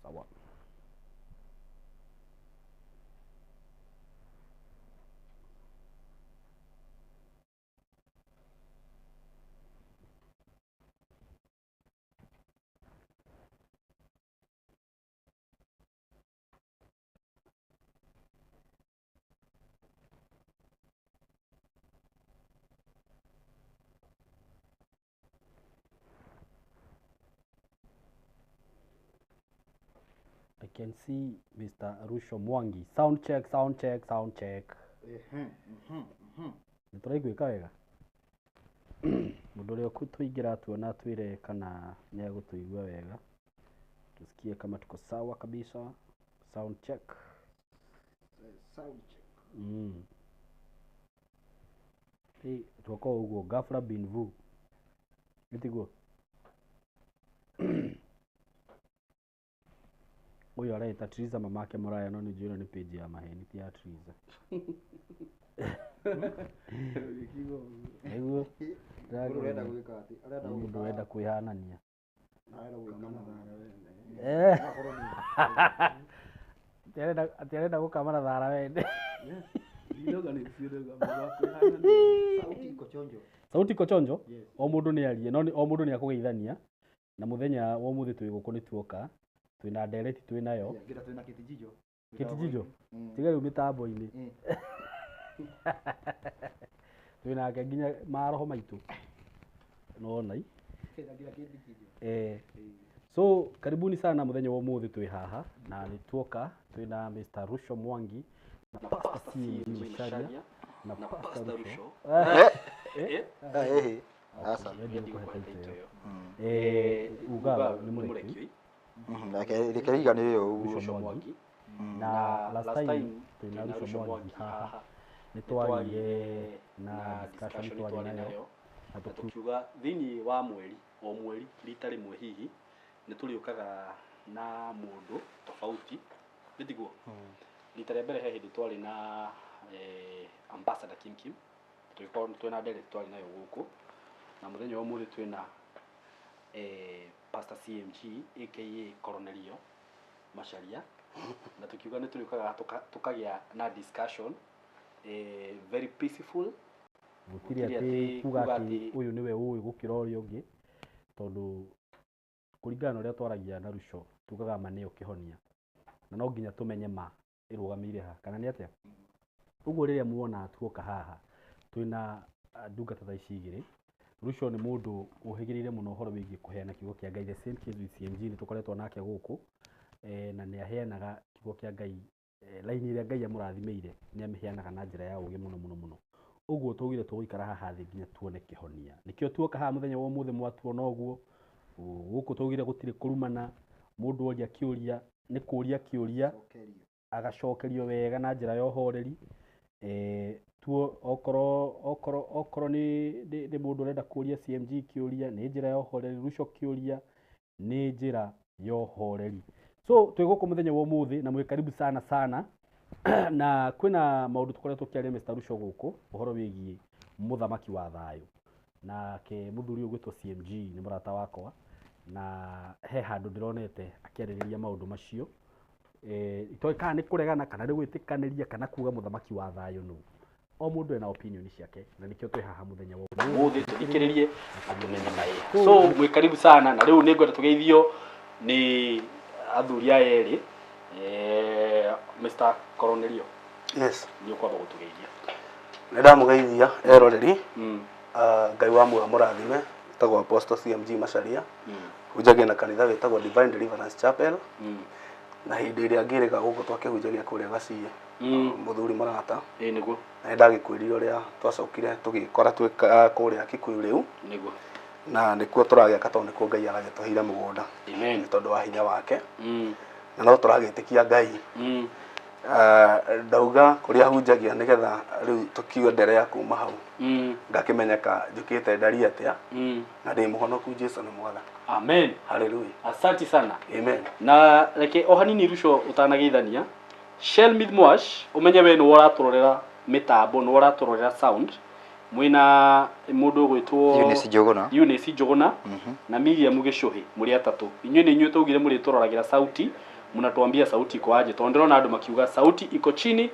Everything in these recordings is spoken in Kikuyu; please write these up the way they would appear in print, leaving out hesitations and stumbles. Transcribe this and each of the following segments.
Sawa. I can see Mr. Rusho Mwangi. Sound check, sound check, sound check. Nĩ tũraiguĩka wega? Mũndũ ũrĩa ũkũtũingĩra tuona twĩre kana nĩ egũtũigua wega. Tusikie kama tuko sawa kabisa. Sound check. Sound check. Hey, tuoka ũguo ghafla bin vu. Gĩtiguo? Ũyũ areĩta Triza mamake Mũraya no nĩ njũĩ ĩno nĩ page ya maheni ti ya Triza. Nĩguo Mũndũ ũrenda gwĩka atĩ arenda nĩ mũndũ gwĩka ũrenda kwĩhanania. arenda gwĩka na Eh. akorwo nĩ Atĩ arenda atĩ arenda gũkama na thara wene. Ndinoga nĩ ciũrĩga mũndũ wa kwĩhanania. sauti iko chonjo. Sauti iko chonjo. Yes. O mũndũ nĩ arie no o mũndũ nĩ akũgeithania na mũthenya wa ũmũthĩ twĩ gũkũ nĩ tuoka twĩna ndereti twĩ nayo Yeah, ngira twĩna kĩtijijo. Kĩtijijo? Tiga rĩu mĩtambo-inĩ. Twĩnake nginya maroho maitũ nona i Ngira kĩtijijo. eh. So karibuni sana mũthenya wa ũmũthĩ twĩ haha na nĩ tuoka twĩna Mr. Rusho Mwangi na Pastor CMG Macharia na Pastor Rusho. Eh? Eh. Asa. Wewe ndio title ĩyo. Eh, uga nĩ mũrekio Reke reke riganĩre ũguo. Rusho Mwangi na last time twĩna Rusho Mwangi haha nĩ twarire na discussion twarĩ nayo na na tũkiuga tũkiuga thĩinĩ wa mweri o mweri rita rĩmwe hihi nĩ tũrĩũkaga na mũndũ tofauti nĩ tiguo rita rĩa mbere he hĩndĩ twarĩ na ambassador Kim Kim tũgĩkorwo twĩna ndereti twarĩ nayo gũkũ na mũthenya wa ũmũthĩ twĩna Pastor CMG aka Coronelio Macharia na tũkiuga nĩ tũrĩũkaga tũkagĩa na discussion very peaceful gũtirĩ atĩ kuga atĩ ũyũ nĩwe ũĩ gũkĩra ũrĩa ũngĩ tondũ kũringana na ũrĩa twaragia na Rusho tugaga ma nĩyo kĩhonia na no nginya tũmenye ma ĩrũgamĩire ha kana nĩ atĩa. Ũguo rĩrĩa muona tuoka haha twĩna ndungata thaa ici igĩrĩ. Rusho nĩ mũndũ ũhĩgĩrĩire mũno ũhoro wĩgiĩ kũheana kiugo kĩa Ngai, the same case with CMG nĩ tũkoretwo nake gũkũ na nĩ aheanaga kiugo kĩa Ngai laini ĩrĩa Ngai amũrathimĩire nĩ amĩheanaga na njĩra ya ũgĩ mũno mũno mũno. Ũguo tũgire tũgũikara haha thĩ nginya tuone kĩhonia. Nĩkĩo tuoka haha mũthenya wa ũmũthĩ mwatuona ũguo. Gũkũ tũgire gũtirĩ kũrumana, mũndũ oria kĩũria nĩ kũria kĩũria agacokerio wega na njĩra ya ũhoreri. Tuo okorwo okorwo okorwo nĩ nĩ mũndũ ũrenda kũria CMG kĩũria nĩ njĩra ya ũhoreri, Rusho kĩũria nĩ njĩra ya ũhoreri. So twĩ gũkũ mũthenya wa ũmũthĩ na mwĩ karibu sana sana na kwĩna maũndũ tũkoretwo tũkĩaria Mr. Rusho gũkũ ũhoro wĩgiĩ mũthamaki wa thayũ nake mũthuri ũyũ ũgwĩtwo CMG nĩ mũrata wakwa na he handũ ndĩronete akĩarĩrĩria maũndũ macio itoĩ kana nĩ kũregana kana nĩ gwĩtĩkanĩria kana kuga mũthamaki wa thayũ nũ. O mũndũ ena opinion ciake na nĩkĩo twĩ haha mũthenya wa ũmũthĩ tũthikĩrĩrie na tũmenye maĩ. So mwĩ karibu sana na rĩu nĩngwenda tũgeithio nĩ athuri aya erĩ Mr. Coronelio. Yes. Nĩ ũkwamba gũtũgeithia. Nĩ ndamũgeithia eroreri. Ngai wa muoyo mũrathime. Wĩtagwo Apostle CMG Macharia. Hunjagia na kanitha wĩtagwo Divine Deliverance Chapel. Na hĩndĩ ĩrĩa ngĩrĩga gũkũ twakĩhunjagia kũrĩa Gaciĩ. Mũthuri mũrata. Ĩĩ nĩguo. Na nĩndagĩkwĩrire ũrĩa twacokire tũgĩkora twĩ kũrĩa Kikuyu rĩu. Nĩguo. Na nĩkuo tũragĩaka tondũ nĩkuo Ngai aragĩtũheire mũgũnda. Amen. Nĩ tondũ wa hinya wake. Na no tũragĩtĩkia Ngai. Ndauga kũrĩa hunjagia nĩgetha rĩu tũkienderea kuma hau. Ngakĩmenyeka njũkĩte ndari atĩa. Na ndĩ mũhonoku Jesũ nĩ Mwathani. Amen. Hallelujah. Asante sana. Amen. Na reke o hanini Rusho ũtanageithania Shelmith Mwash ũmenye we nĩwe ũratũrorera mĩtambo nĩwe ũratũrorera sound Mwĩna mũndũ ũgwĩtwo Eunice Njũgũna. Eunice Njũgũna na Miriam Gĩcũhĩ, mũrĩ atatũ. Inyuĩ nĩ inyuĩ twaugire mũrĩtũroragĩra sauti, mnatuambia sauti iko aje, tondũ ndĩrona andũ makiuga sauti iko chini,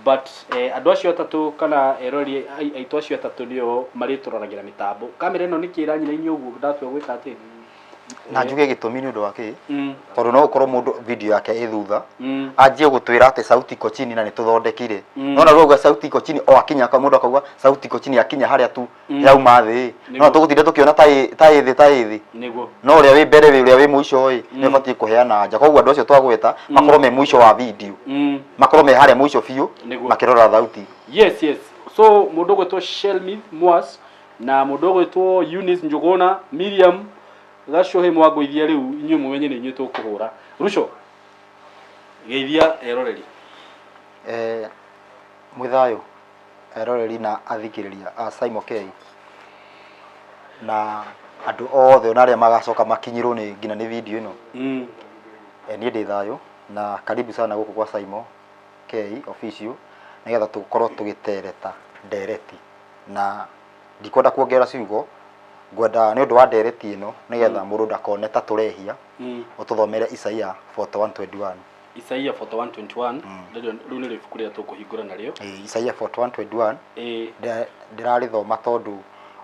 but andũ acio atatũ kana eroreri aitũ acio atatũ nĩo marĩtũroragĩra mĩtambo. Kamera ĩno nĩkĩ ĩranyinainio ũguo ndatua gwĩka atĩ? Na njuge gĩtũmi nĩ ũndũ wa kĩ? Tondũ no ũkorwo mũndũ video yake ĩ thutha, anjie gũtwĩra atĩ sauti iko chini na nĩ tũthondekire. No na rauga sauti iko chini o akinya mũndũ akauga sauti iko chini akinya harĩa tu yauma thĩ. No tũgũtinda tũkĩona ta ĩ ta ĩ thĩ ta ĩ thĩ. Nĩguo. No ũrĩa wĩ mbere wĩ ũrĩa wĩ mũico ĩ, nĩ ũbatiĩ kũheana anja. Koguo andũ acio twagweta makorwo me mũico wa video. Makorwo me harĩa mũico biũ Nĩguo. makĩrora thauti. Yes, yes. So mũndũ ũgwĩtwo Shelmi Mwas na mũndũ ũgwĩtwo Eunice Njũgũna, Miriam Gacũhĩ, mwangũithia rĩu inyuĩ mũmenye nĩ inyuĩ tũkũhũra. Ruco, geithia eroreri. Mwĩ thayũ eroreri na athikĩrĩria a Simon K na andũ othe ona arĩa magacoka makinyĩrwo nĩ nginya nĩ video ĩno. Niĩ ndĩ thayũ na karibu sana gũkũ kwa Simon K official nĩgetha tũkorwo tũgĩtereta ndereti, na ndikwenda kuongerera ciugo, ngwenda nĩ ũndũ wa ndereti ĩno nĩgetha mũndũ ndakone ta tũrehia, ũtũthomere Isaia 41:21. Isaia 41:21, rĩu nĩrĩo ibuku rĩrĩa tũkũhingũra narĩo. Isaia 41:21. Ndĩrarĩthoma tondũ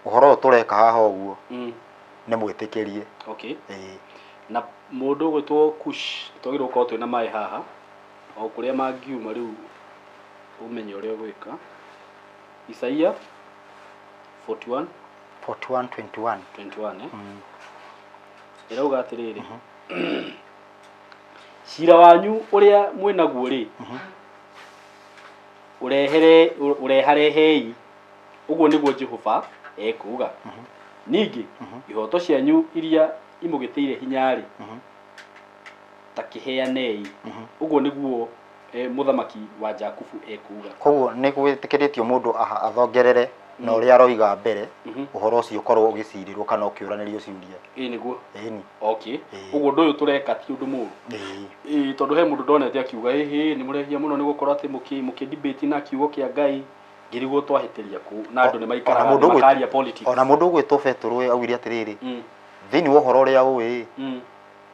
ũhoro ũyũ tũreka haha ũguo nĩ mwĩtĩkĩrie. Okay. Na mũndũ ũgwĩtwo Kush, twagĩrĩirwo gũkorwo twĩna maĩ haha o kũrĩa mangiuma rĩu ũmenye ũrĩa ũgwĩka. Isaia 41 41:21. 21, eh? Ĩrauga atĩrĩrĩ, cira wanyu ũrĩa mwĩnaguo rĩ, ũrehere ũreharehei, ũguo nĩguo Jehova ekuuga. Ningĩ ihoto cianyu iria imũgĩtĩire hinya rĩ, ta kĩheanei, ũguo nĩguo mũthamaki wa Jakubu ekuuga. Koguo nĩ gwĩtĩkĩrĩtio mũndũ athongerere na ũrĩa aroiga mbere, ũhoro ũcio ũkorwo ũgĩcirĩrwo kana ũkĩũranĩrio ciũria. Ĩĩ nĩguo. Ĩni. Okay. Ũguo ũndũ ũyũ tũreka ti ũndũ mũũru. Ĩĩ, tondũ he mũndũ ndonete akiuga ĩhĩ nĩ mũrehia mũno nĩ gũkorwo atĩ mũkĩ debate na kiugo kĩa Ngai, ngĩrigwo twahĩtĩria kũ na andũ nĩ maikaraga thĩ makaria politics. Ona mũndũ ũgwĩtwo Betũrũ augire atĩrĩrĩ, thĩinĩ wa ũhoro ũrĩa ũĩ,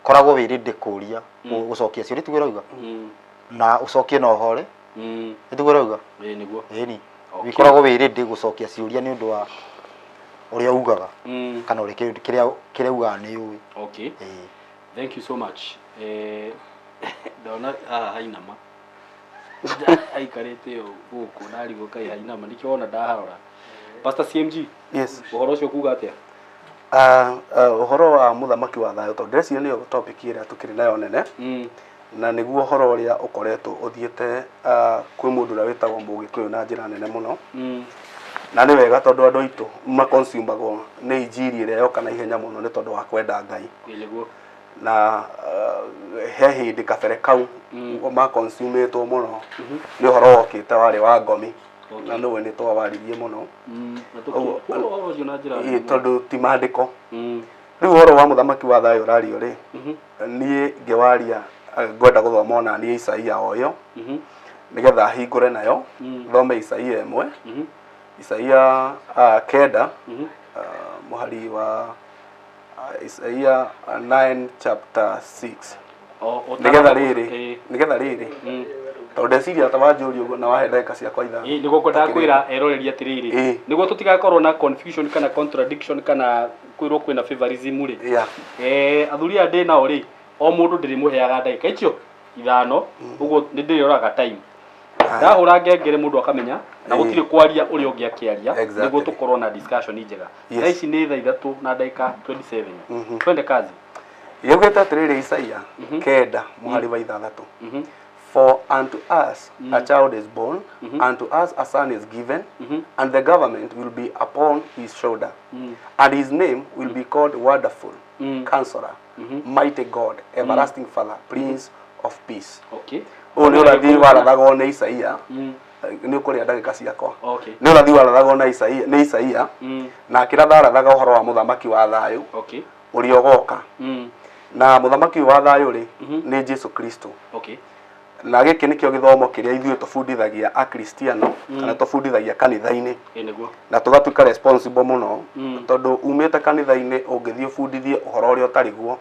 koragwo wĩ ready kũria, gũcokia ciũria, tiguo ũrauga? Na ũcokie na ũhore, nĩtiguo ũrauga? Ĩĩ nĩguo. Ĩni. Wĩkoragwo wĩ ready gũcokia ciũria nĩ ũndũ wa ũrĩa ugaga, kana ũrĩa kĩrĩa ugaga nĩ ũĩ. Okay. Thank you so much. Ndona haha hainama. Aikarĩte o gũkũ ndarigwo kaĩ hainama, nĩkĩo wona ndaharora. Pastor CMG. Yes. Ũhoro ũcio kuga atĩa? Ũhoro wa mũthamaki wa thayũ, tondũ ndĩreciria nĩyo topic ĩrĩa tũkĩrĩ nayo nene, na nĩguo ũhoro ũrĩa ũkoretwo ũthiĩte kwĩ mũndũ ũrĩa wĩtagwo Mũgĩkũyũ na njĩra nene mũno. Na nĩ wega tondũ andũ aitũ makonsumagwo nĩ injiri ĩrĩa yoka na ihenya mũno nĩ tondũ wa kwenda Ngai. Nĩguo. Na he hĩndĩ kabere kau makonsumĩtwo mũno nĩ ũhoro wokĩte warĩ wa ngomi. Na nĩwe nĩ twawaririe mũno. Tondũ ti maandĩko. Rĩu ũhoro wa mũthamaki wa thayũ ũrario rĩ, niĩ ngĩwaria ngwenda gũthoma ona niĩ Isaia o ĩyo, nĩgetha hingũre nayo, thome Isaia ĩmwe, Isaia 9, mũhari wa Isaia 9 chapter 6. Nĩgetha rĩrĩ, nĩgetha rĩrĩ, tondũ ndeciria ta wanjũria ũguo na wahe ndagĩka ciakwa ithano. Nĩguo ngwendaga kwĩra eroreri atĩrĩrĩ, nĩguo tũtigakorwo na confusion kana contradiction kana kwĩrwo kwĩna favorism rĩ. Athuri aya ndĩ nao rĩ, o mũndũ ndĩrĩmũheaga ndagĩka icio ithano, ũguo nĩ ndĩrĩroraga time. Ndahũra ngengere mũndũ akamenya, na gũtirĩ kwaria ũrĩa ũngĩ akĩaria, nĩguo tũkorwo na discussion njega. Thaa ici nĩ thaa 3 na ndagĩka 27. Twende kazi. Yaugĩte atĩrĩrĩ Isaia 9 mũhari wa 6. For unto us a child is born, unto us a son is given, and the government will be upon his shoulder, and his name will be called Wonderful, Counselor, Mighty God, Everlasting Father, Prince of Peace. Okay. Ũyũ nĩ ũrathi warathagwo nĩ Isaia. Nĩ ũkũrĩa ndagĩka ciakwa. Okay. Nĩ ũrathi warathagwo na Isaia, nĩ Isaia. Na akĩratha arathaga ũhoro wa mũthamaki wa thayũ. Okay. Ũrĩa ũgoka. Na mũthamaki wa thayũ rĩ, nĩ Jesu Kristo. Okay. Na gĩkĩ nĩkĩo gĩthomo kĩrĩa ithuĩ tũbundithagia akristiano kana tũbundithagia kanitha-inĩ. Na tũgatuĩka responsible mũno tondũ umĩte kanitha-inĩ ũngĩthiĩ ũbundithie ũhoro ũrĩa ũtarĩ guo,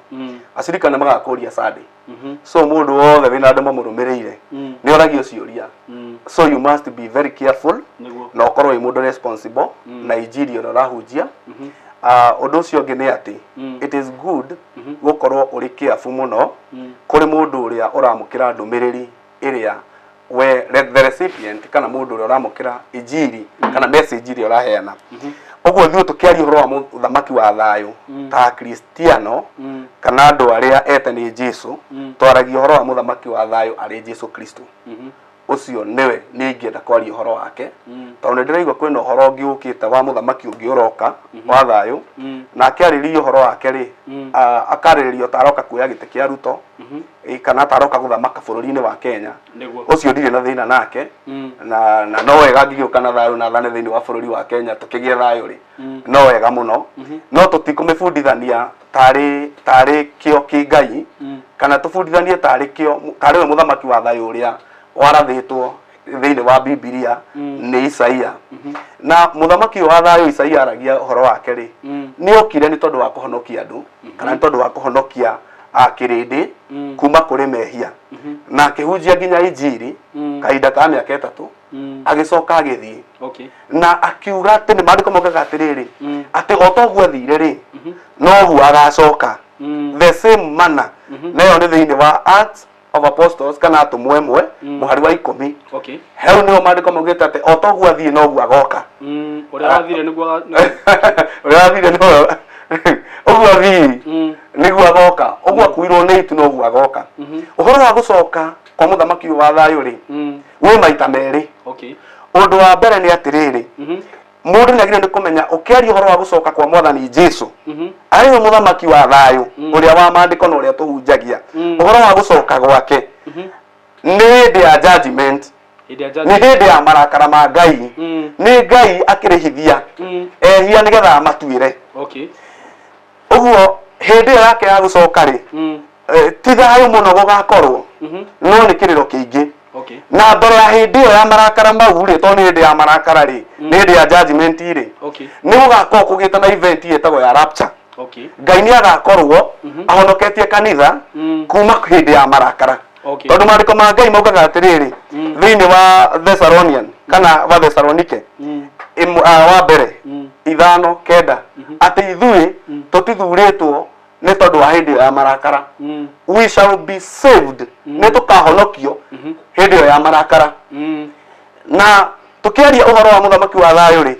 acirika nĩ magakũria Sunday. So mũndũ wothe wĩna andũ mamũrũmĩrĩire nĩ oragio ciũria. So you must be very careful na ũkorwo wĩ mũndũ responsible na injiri ĩrĩa ũrahunjia. Ũndũ ũcio ũngĩ nĩ atĩ it is good gũkorwo ũrĩ careful mũno kũrĩ mũndũ ũrĩa ũramũkĩra ndũmĩrĩri ĩrĩa we the recipient kana mũndũ ũrĩa ũramũkĩra injiri kana message ĩrĩa ũraheana. Ũguo ithuĩ tũkĩaria ũhoro wa mũthamaki wa thayũ ta Kristiano kana andũ arĩa ete nĩ Jesu, twaragia ũhoro wa mũthamaki wa thayũ arĩ Jesu Kristo. Ũcio nĩwe niĩ ingĩenda kwaria ũhoro wake, tondũ nĩ ndĩraigua kwĩna ũhoro ũngĩ ũkĩte wa mũthamaki ũngĩ ũroka wa thayũ, na akĩarĩria ũhoro wake rĩ, akarĩrĩrio ta aroka kuoya gĩtĩ kĩa Ruto, kana ta aroka gũthamaka bũrũri-inĩ wa Kenya. Ũcio ndirĩ na thĩna nake, na no wega angĩgĩũka na thayũ na athane thĩinĩ wa bũrũri wa Kenya tũkĩgĩe thayũ rĩ, no wega mũno. No tũtikũmĩbundithania tarĩ kĩo kĩ Ngai, kana tũbundithanie tarĩ kĩo tarĩ we mũthamaki wa thayũ ũrĩa warathĩtwo thĩinĩ wa Bibilia nĩ Isaia. Na mũthamaki ũyũ wa thayũ Isaia aragia ũhoro wake rĩ, nĩ okire nĩ tondũ wa kũhonokia andũ, kana nĩ tondũ wa kũhonokia kĩrĩndĩ kuma kũrĩ mehia, na akĩhunjia nginya injiri kahinda ka mĩaka 3, agĩcoka agĩthiĩ. Na akiuga atĩ nĩ maandĩko maugaga atĩrĩrĩ, atĩ o ta ũguo athire rĩ, noguo agacoka, the same manner. Nayo nĩ thĩinĩ wa Acts of Apostles kana atũmwo 1 mũhari wa 10. Hau nĩho maandĩko maugĩte atĩ o ta ũguo athiĩ noguo agoka. Ũrĩa wathire nĩguo ũrĩa wathire nĩguo ũguo athiĩ nĩguo agoka, ũguo akuirwo nĩ itu noguo agoka. Ũhoro wa gũcoka kwa mũthamaki ũyũ wa thayũ rĩ, wĩ maita merĩ. Ũndũ wa mbere nĩ atĩrĩrĩ, mũndũ nĩ agĩrĩirwo nĩ kũmenya ũkĩaria ũhoro wa gũcoka kwa mwathani Jesu, arĩ we mũthamaki wa thayũ ũrĩa wa maandĩko na ũrĩa tũhunjagia, ũhoro wa gũcoka gwake nĩ hĩndĩ ya judgment, nĩ hĩndĩ ya marakara ma Ngai, nĩ Ngai akĩrĩhithia ehia nĩgetha amatuĩre. Ũguo hĩndĩ ĩyo yake ya gũcoka rĩ, ti thayũ mũno gũgakorwo, no nĩ kĩrĩro kĩingĩ. Na mbere ya hĩndĩ ĩyo ya marakara mau rĩ, tondũ nĩ hĩndĩ ya marakara rĩ, nĩ hĩndĩ ya judgment rĩ, nĩ gũgakorwo kũgĩte na event ĩtagwo ya rapture. Ngai nĩ agakorwo ahonoketie kanitha kuma hĩndĩ ya marakara, tondũ maandĩko ma Ngai maugaga atĩrĩrĩ thĩinĩ wa Thessalonian kana wa Thessalonike wa mbere 5:9, atĩ ithuĩ tũtithurĩtwo nĩ tondũ wa hĩndĩ ĩyo ya marakara. We shall be saved, nĩ tũkahonokio hĩndĩ ĩyo ya marakara. Na tũkĩaria ũhoro wa mũthamaki wa thayũ rĩ,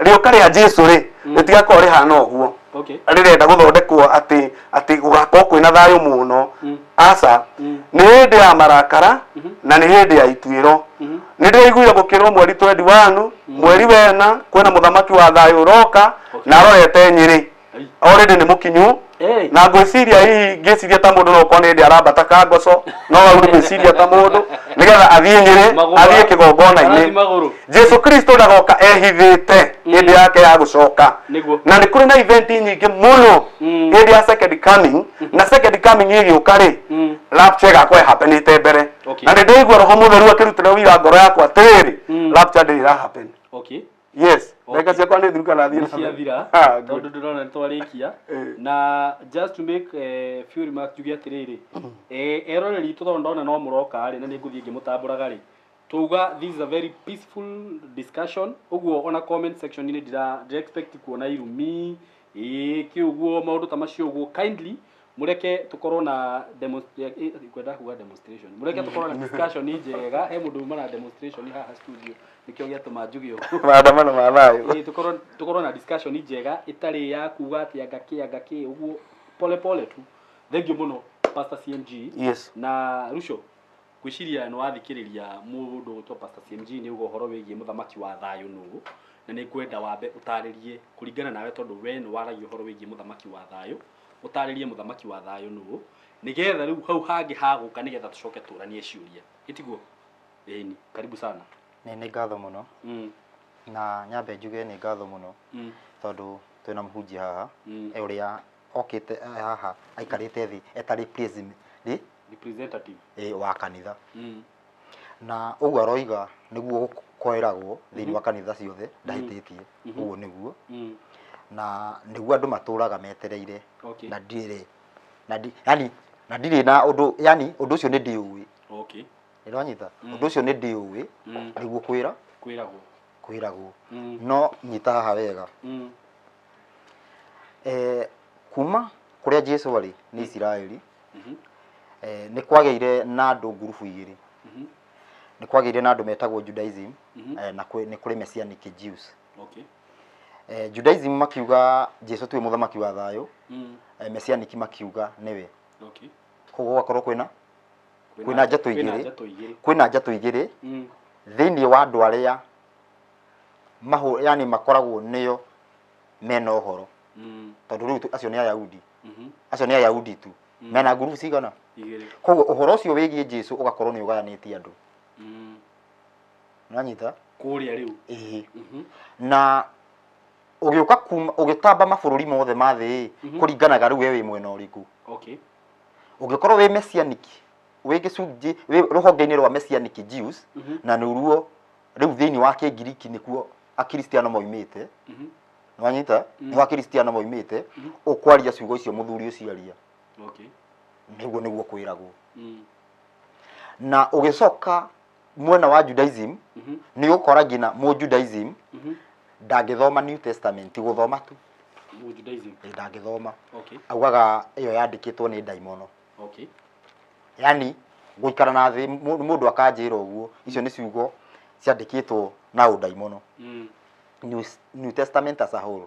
rĩũka rĩa Jesu rĩ, rĩtigakorwo rĩhana ũguo rĩrenda gũthondekwo atĩ atĩ gũgakorwo kwĩna thayũ mũno. Aca, nĩ hĩndĩ ya marakara na nĩ hĩndĩ ya ituĩro. Nĩ ndĩraiguire gũkĩrwo mweri 21 mweri wena kwĩna mũthamaki wa thayũ ũroka na arorete Nyĩrĩ, already nĩ mũkinyu. Na ngwĩciria hihi ngĩciria ta mũndũ no ũkorwo nĩ hĩndĩ arambata kangoco, no hau nĩ gwĩciria ta mũndũ nĩgetha athiĩ Nyĩrĩ, athiĩ kĩgongona-inĩ. Jesu Kristo ndagoka ehithĩte hĩndĩ yake ya gũcoka. Na nĩ kũrĩ na event nyingĩ mũno hĩndĩ ya second coming, na second coming ĩgĩũka rĩ, rapture ĩgakorwo ĩhapenĩte mbere. Na nĩ ndĩraigua Roho Mũtheru akĩrutĩra ũira ngoro yakwa atĩrĩrĩ, rapture ndĩrĩ ĩra happen. Yes, ndagĩka ciakwa nĩ thiru kana thiĩ na mbere? Ciathira. Good. Tondũ ndĩrona nĩ twarĩkia. Na just to make few remarks, njuge atĩrĩrĩ, eroreri itũ, tondũ ndona no mũroka rĩ, na nĩ ngũthiĩ ngĩmũtambũraga rĩ, tuga this is a very peaceful discussion. Ũguo ona comment section inĩ ndira expect kuona irumi ĩĩ kĩ ũguo, maũndũ ta macio. Ũguo kindly mũreke tũkorwo na ngwenda kuga demonstration, mũreke tũkorwo na discussion njega. He mũndũ uma na demonstration haha studio, nĩkĩo gĩatũma njuge ũguo. Maandamano ma thayũ. Ĩĩ, tũkorwo na discussion njega ĩtarĩ ya kuga atĩ anga kĩ anga kĩ, ũguo pole pole tu. Thank you mũno, Pastor CMG. Na Ruco, ngwĩciria nĩ wathikĩrĩria mũndũ ũgwĩtwo Pastor CMG nĩ uga ũhoro wĩgiĩ mũthamaki wa thayũ nũ, na nĩ ngwenda wambe ũtarĩrie kũringana nawe, tondũ we nĩ waragia ũhoro wĩgiĩ mũthamaki wa thayũ, ũtarĩrie mũthamaki wa thayũ nũ, nĩgetha rĩu hau hangĩ hagũka nĩgetha tũcoke tũranie ciũria, ĩtiguo? Ĩni, karibu sana. Nĩ ngatho mũno. Na nyambe njuge nĩ ngatho mũno tondũ twĩna mũhunjia haha, ũrĩa okĩte haha aikarĩte thĩ etarĩ Representative. Wa kanitha. Na ũguo aroiga nĩguo kwĩragwo thĩinĩ wa kanitha ciothe, ndahĩtĩtie, ũguo nĩguo. Na nĩguo andũ matũraga metereire. Na ndirĩ na ndi, yani na ndirĩ na ũndũ, yani ũndũ ũcio nĩ ndĩũĩ. Nĩũranyita? Ũndũ ũcio nĩ ndĩũĩ, nĩguo kwĩra kwĩragwo. Kwĩragwo. No nyita haha wega. Kuma kũrĩa Jesu arĩ nĩ Isiraeli, nĩ kwagĩire na andũ ngurubu igĩrĩ. Nĩ kwagĩire na andũ metagwo Judaism, na nĩ kũrĩ Messianic Jews. Judaism makiuga Jesu tiwe mũthamaki wa thayũ, Messianic makiuga nĩwe. Koguo gũgakorwo kwĩna kwĩna njatũ igĩrĩ. Njatũ igĩrĩ. Kwĩna njatũ igĩrĩ thĩinĩ wa andũ arĩa mahu, yani makoragwo nĩo mena ũhoro. Tondũ rĩu acio nĩ Ayahudi. Acio nĩ Ayahudi tu. Mena ngurubu cigana? Igĩrĩ. Koguo ũhoro ũcio wĩgiĩ Jesu ũgakorwo nĩ ũgayanĩtie andũ. Nĩwanyita? Kũrĩa rĩu. Ĩĩ. Na ũgĩũka kuma ũgĩtamba mabũrũri mothe ma thĩ, kũringanaga rĩu we wĩ mwena ũrĩkũ. Ũngĩkorwo wĩ Messianic, wĩ gĩcunjĩ, wĩ rũhonge-inĩ rwa Messianic Jews, na nĩruo rĩu thĩinĩ wa Kĩngiriki nĩkuo Akristiano moimĩte. Nĩwanyita? Nĩho Akristiano moimĩte, ũkwaria ciugo icio mũthuri ũcio aria. Nĩguo nĩguo kwĩragwo. Na ũgĩcoka mwena wa Judaism, nĩ ũgũkora nginya mũ Judaism ndangĩthoma New Testament, ti gũthoma tu. Mũ Judaism. Ĩ, ndangĩthoma. Augaga ĩyo yandĩkĩtwo nĩ ndaimono. Yani gũikara na thĩ mũndũ akanjĩra ũguo, icio nĩ ciugo ciandĩkĩtwo na ũndaimono. New Testament as a whole.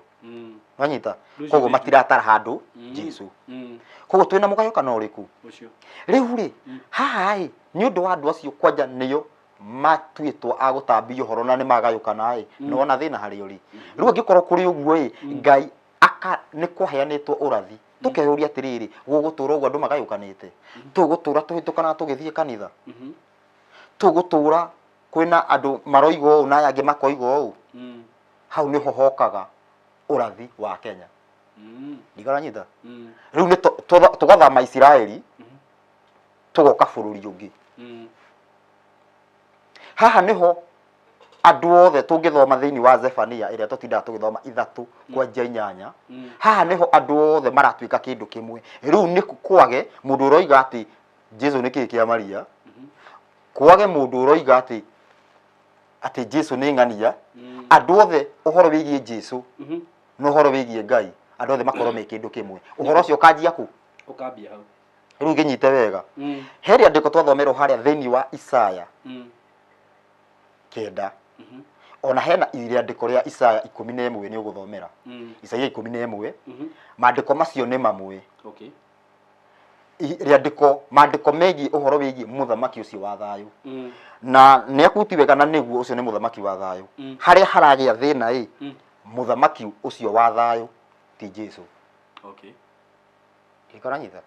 Wanyita? Rũciũ Koguo nĩ matiratara handũ Jesu. Koguo twĩna mũgayũkano ũrĩkũ? Ũcio. Rĩu rĩ, haha ĩ, nĩ ũndũ wa andũ acio kwanja nĩo matuĩtwo a gũtambia ũhoro na nĩ magayũkana ĩ, nĩwona thĩna harĩa ũrĩ. Rĩu angĩkorwo kũrĩ ũguo ĩ, Ngai aka nĩ kwaheanĩtwo ũrathi. Tũkeyũria atĩrĩrĩ, gũgũtũra ũguo andũ magayũkanĩte? Tũgũtũra tũhĩtũkanaga tũgĩthiĩ kanitha? Tũgũtũra kwĩna andũ maroiga ũũ na aya angĩ makoiga ũũ? Hau nĩho hokaga ũrathi wa Kenya. Ndikaranyita? Rĩu nĩ tũgathama Isiraeli, tũgoka bũrũri ũngĩ. Haha nĩho andũ othe tũngĩthoma thĩinĩ wa Zefania ĩrĩa tũtindaga tũgĩthoma 3 kwanjia 8. Haha nĩho andũ othe maratuĩka kĩndũ kĩmwe. Rĩu nĩ kwage mũndũ ũroiga atĩ Jesu nĩ kĩĩ kĩa Maria, kwage mũndũ ũroiga atĩ Jesu nĩ ng'ania. Andũ othe ũhoro wĩgiĩ Jesu na ũhoro wĩgiĩ Ngai, andũ othe makorwo me kĩndũ kĩmwe. Ũhoro ũcio ũkanjia kũ? Ũkambia hau. Rĩu ngĩnyite wega. He rĩandĩko twathomerwo harĩa thĩinĩ wa Isaya 9. Ona hena rĩandĩko rĩa Isaya 11 nĩ ũgũthomera. Isaia 11. Maandĩko macio nĩ mamwe. Rĩandĩko, maandĩko megiĩ ũhoro wĩgiĩ mũthamaki ũcio wa thayũ. Na nĩ akuti wega na nĩguo ũcio nĩ mũthamaki wa thayũ. Harĩa haragĩa thĩna ĩ, mũthamaki ũcio wa thayũ ti Jesu. Gĩkoranyita?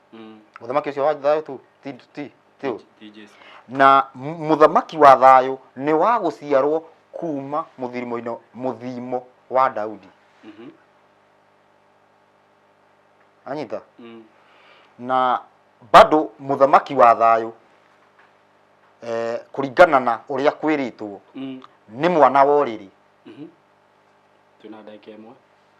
Mũthamaki ũcio wa thayũ tu, ti, ti, ti ũ. Ti Jesu. Na mũthamaki wa thayũ nĩ wa gũciarwo kuma mũthimo-inĩ, mũthimo wa Daudi. Anyita? Na bado mũthamaki wa thayũ, kũringana na ũrĩa kwĩrĩtwo, nĩ mwana wa ũrĩrĩ. Twĩna ndagĩka ĩmwe.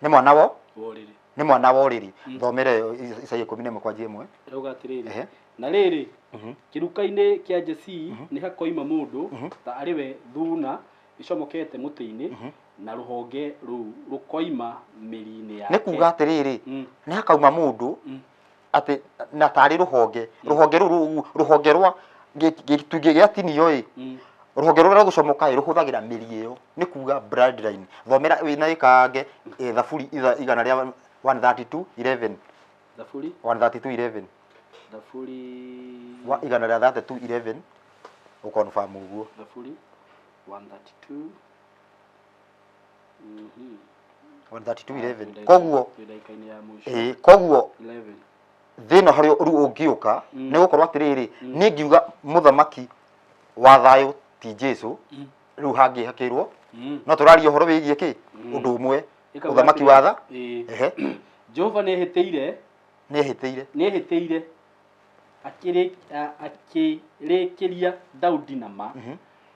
Nĩ mwana wa? Wa ũrĩrĩ. Nĩ mwana wa ũrĩrĩ. Thomere Isaia 11 kwanjia 1. Rauga atĩrĩrĩ. Na rĩrĩ, kĩruka-inĩ kĩa Jesii nĩ hakoima mũndũ ta arĩ we thuuna ĩcomokete mũtĩ-inĩ, na rũhonge rũu rũkoima mĩri-inĩ yake. Nĩ kuga atĩrĩrĩ, nĩ hakauma mũndũ atĩ na tarĩ rũhonge, rũhonge rũu, rũhonge rwa gĩtungĩ gĩa tinio ĩ, rũhonge rũrĩa rũgũcomoka ĩ, rũhũthagĩra mĩri ĩyo. Nĩ kuga bloodline. Thomera wĩna ĩkange, Thaburi igana rĩa 132:11. Thaburi? 132:11. Thaburi Wa igana rĩa 32:11. Ũkonfirm ũguo. Thaburi 132. 132:11. Koguo Twĩ ndagĩka-inĩ ya mũico. Koguo 11. Thĩna harĩa rĩu ũngĩũka, nĩ gũkorwo atĩrĩrĩ, niĩ ngiuga mũthamaki wa thayũ ti Jesu, rĩu hangĩhakĩrwo, no tũraria ũhoro wĩgiĩ kĩ? Ũndũ ũmwe. Ĩkauga Mũthamaki atĩrĩrĩ, wa tha? Ehe. Jehova nĩehĩtĩire. Nĩehĩtĩire. Nĩehĩtĩire. Akĩrĩkĩria Daudi na ma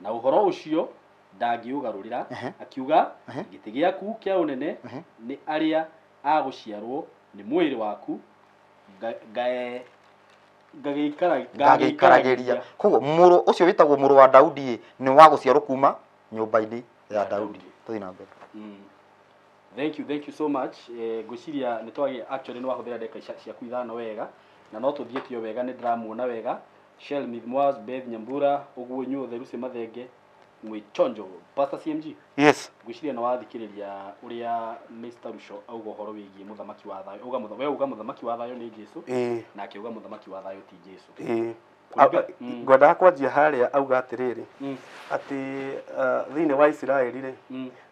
na ũhoro ũcio ndangĩũgarũrĩra, akiuga, gĩtĩ gĩaku kĩa ũnene nĩ arĩa agũciarwo nĩ mwĩrĩ waku ngagĩikaragĩria. Koguo mũrũ ũcio wĩtagwo mũrũ wa Daudi nĩ wa gũciarwo kuma nyũmba-inĩ ya Daudi. Tũthiĩ na mbere. Thank you, thank you so much. Ngwĩciria nĩ twagĩa, actually nĩ wahũthĩra ndagĩka ciaku 5 wega, na no tũthiĩte o wega, nĩ ndĩramuona wega. Shelmith Mwaz, Beth Nyambura, ũguo inyuothe, Lucy Mathenge, mwĩchonjo. Pastor CMG. Yes. Ngwĩciria nĩ wathikĩrĩria ũrĩa Mr. Ruco auga ũhoro wĩgiĩ mũthamaki wa thayũ. Auga we auga mũthamaki wa thayũ nĩ Jesu, nake auga mũthamaki wa thayũ ti Jesu. Ngwendaga kwanjia harĩa auga atĩrĩrĩ, atĩ thĩinĩ wa Isiraeli rĩ,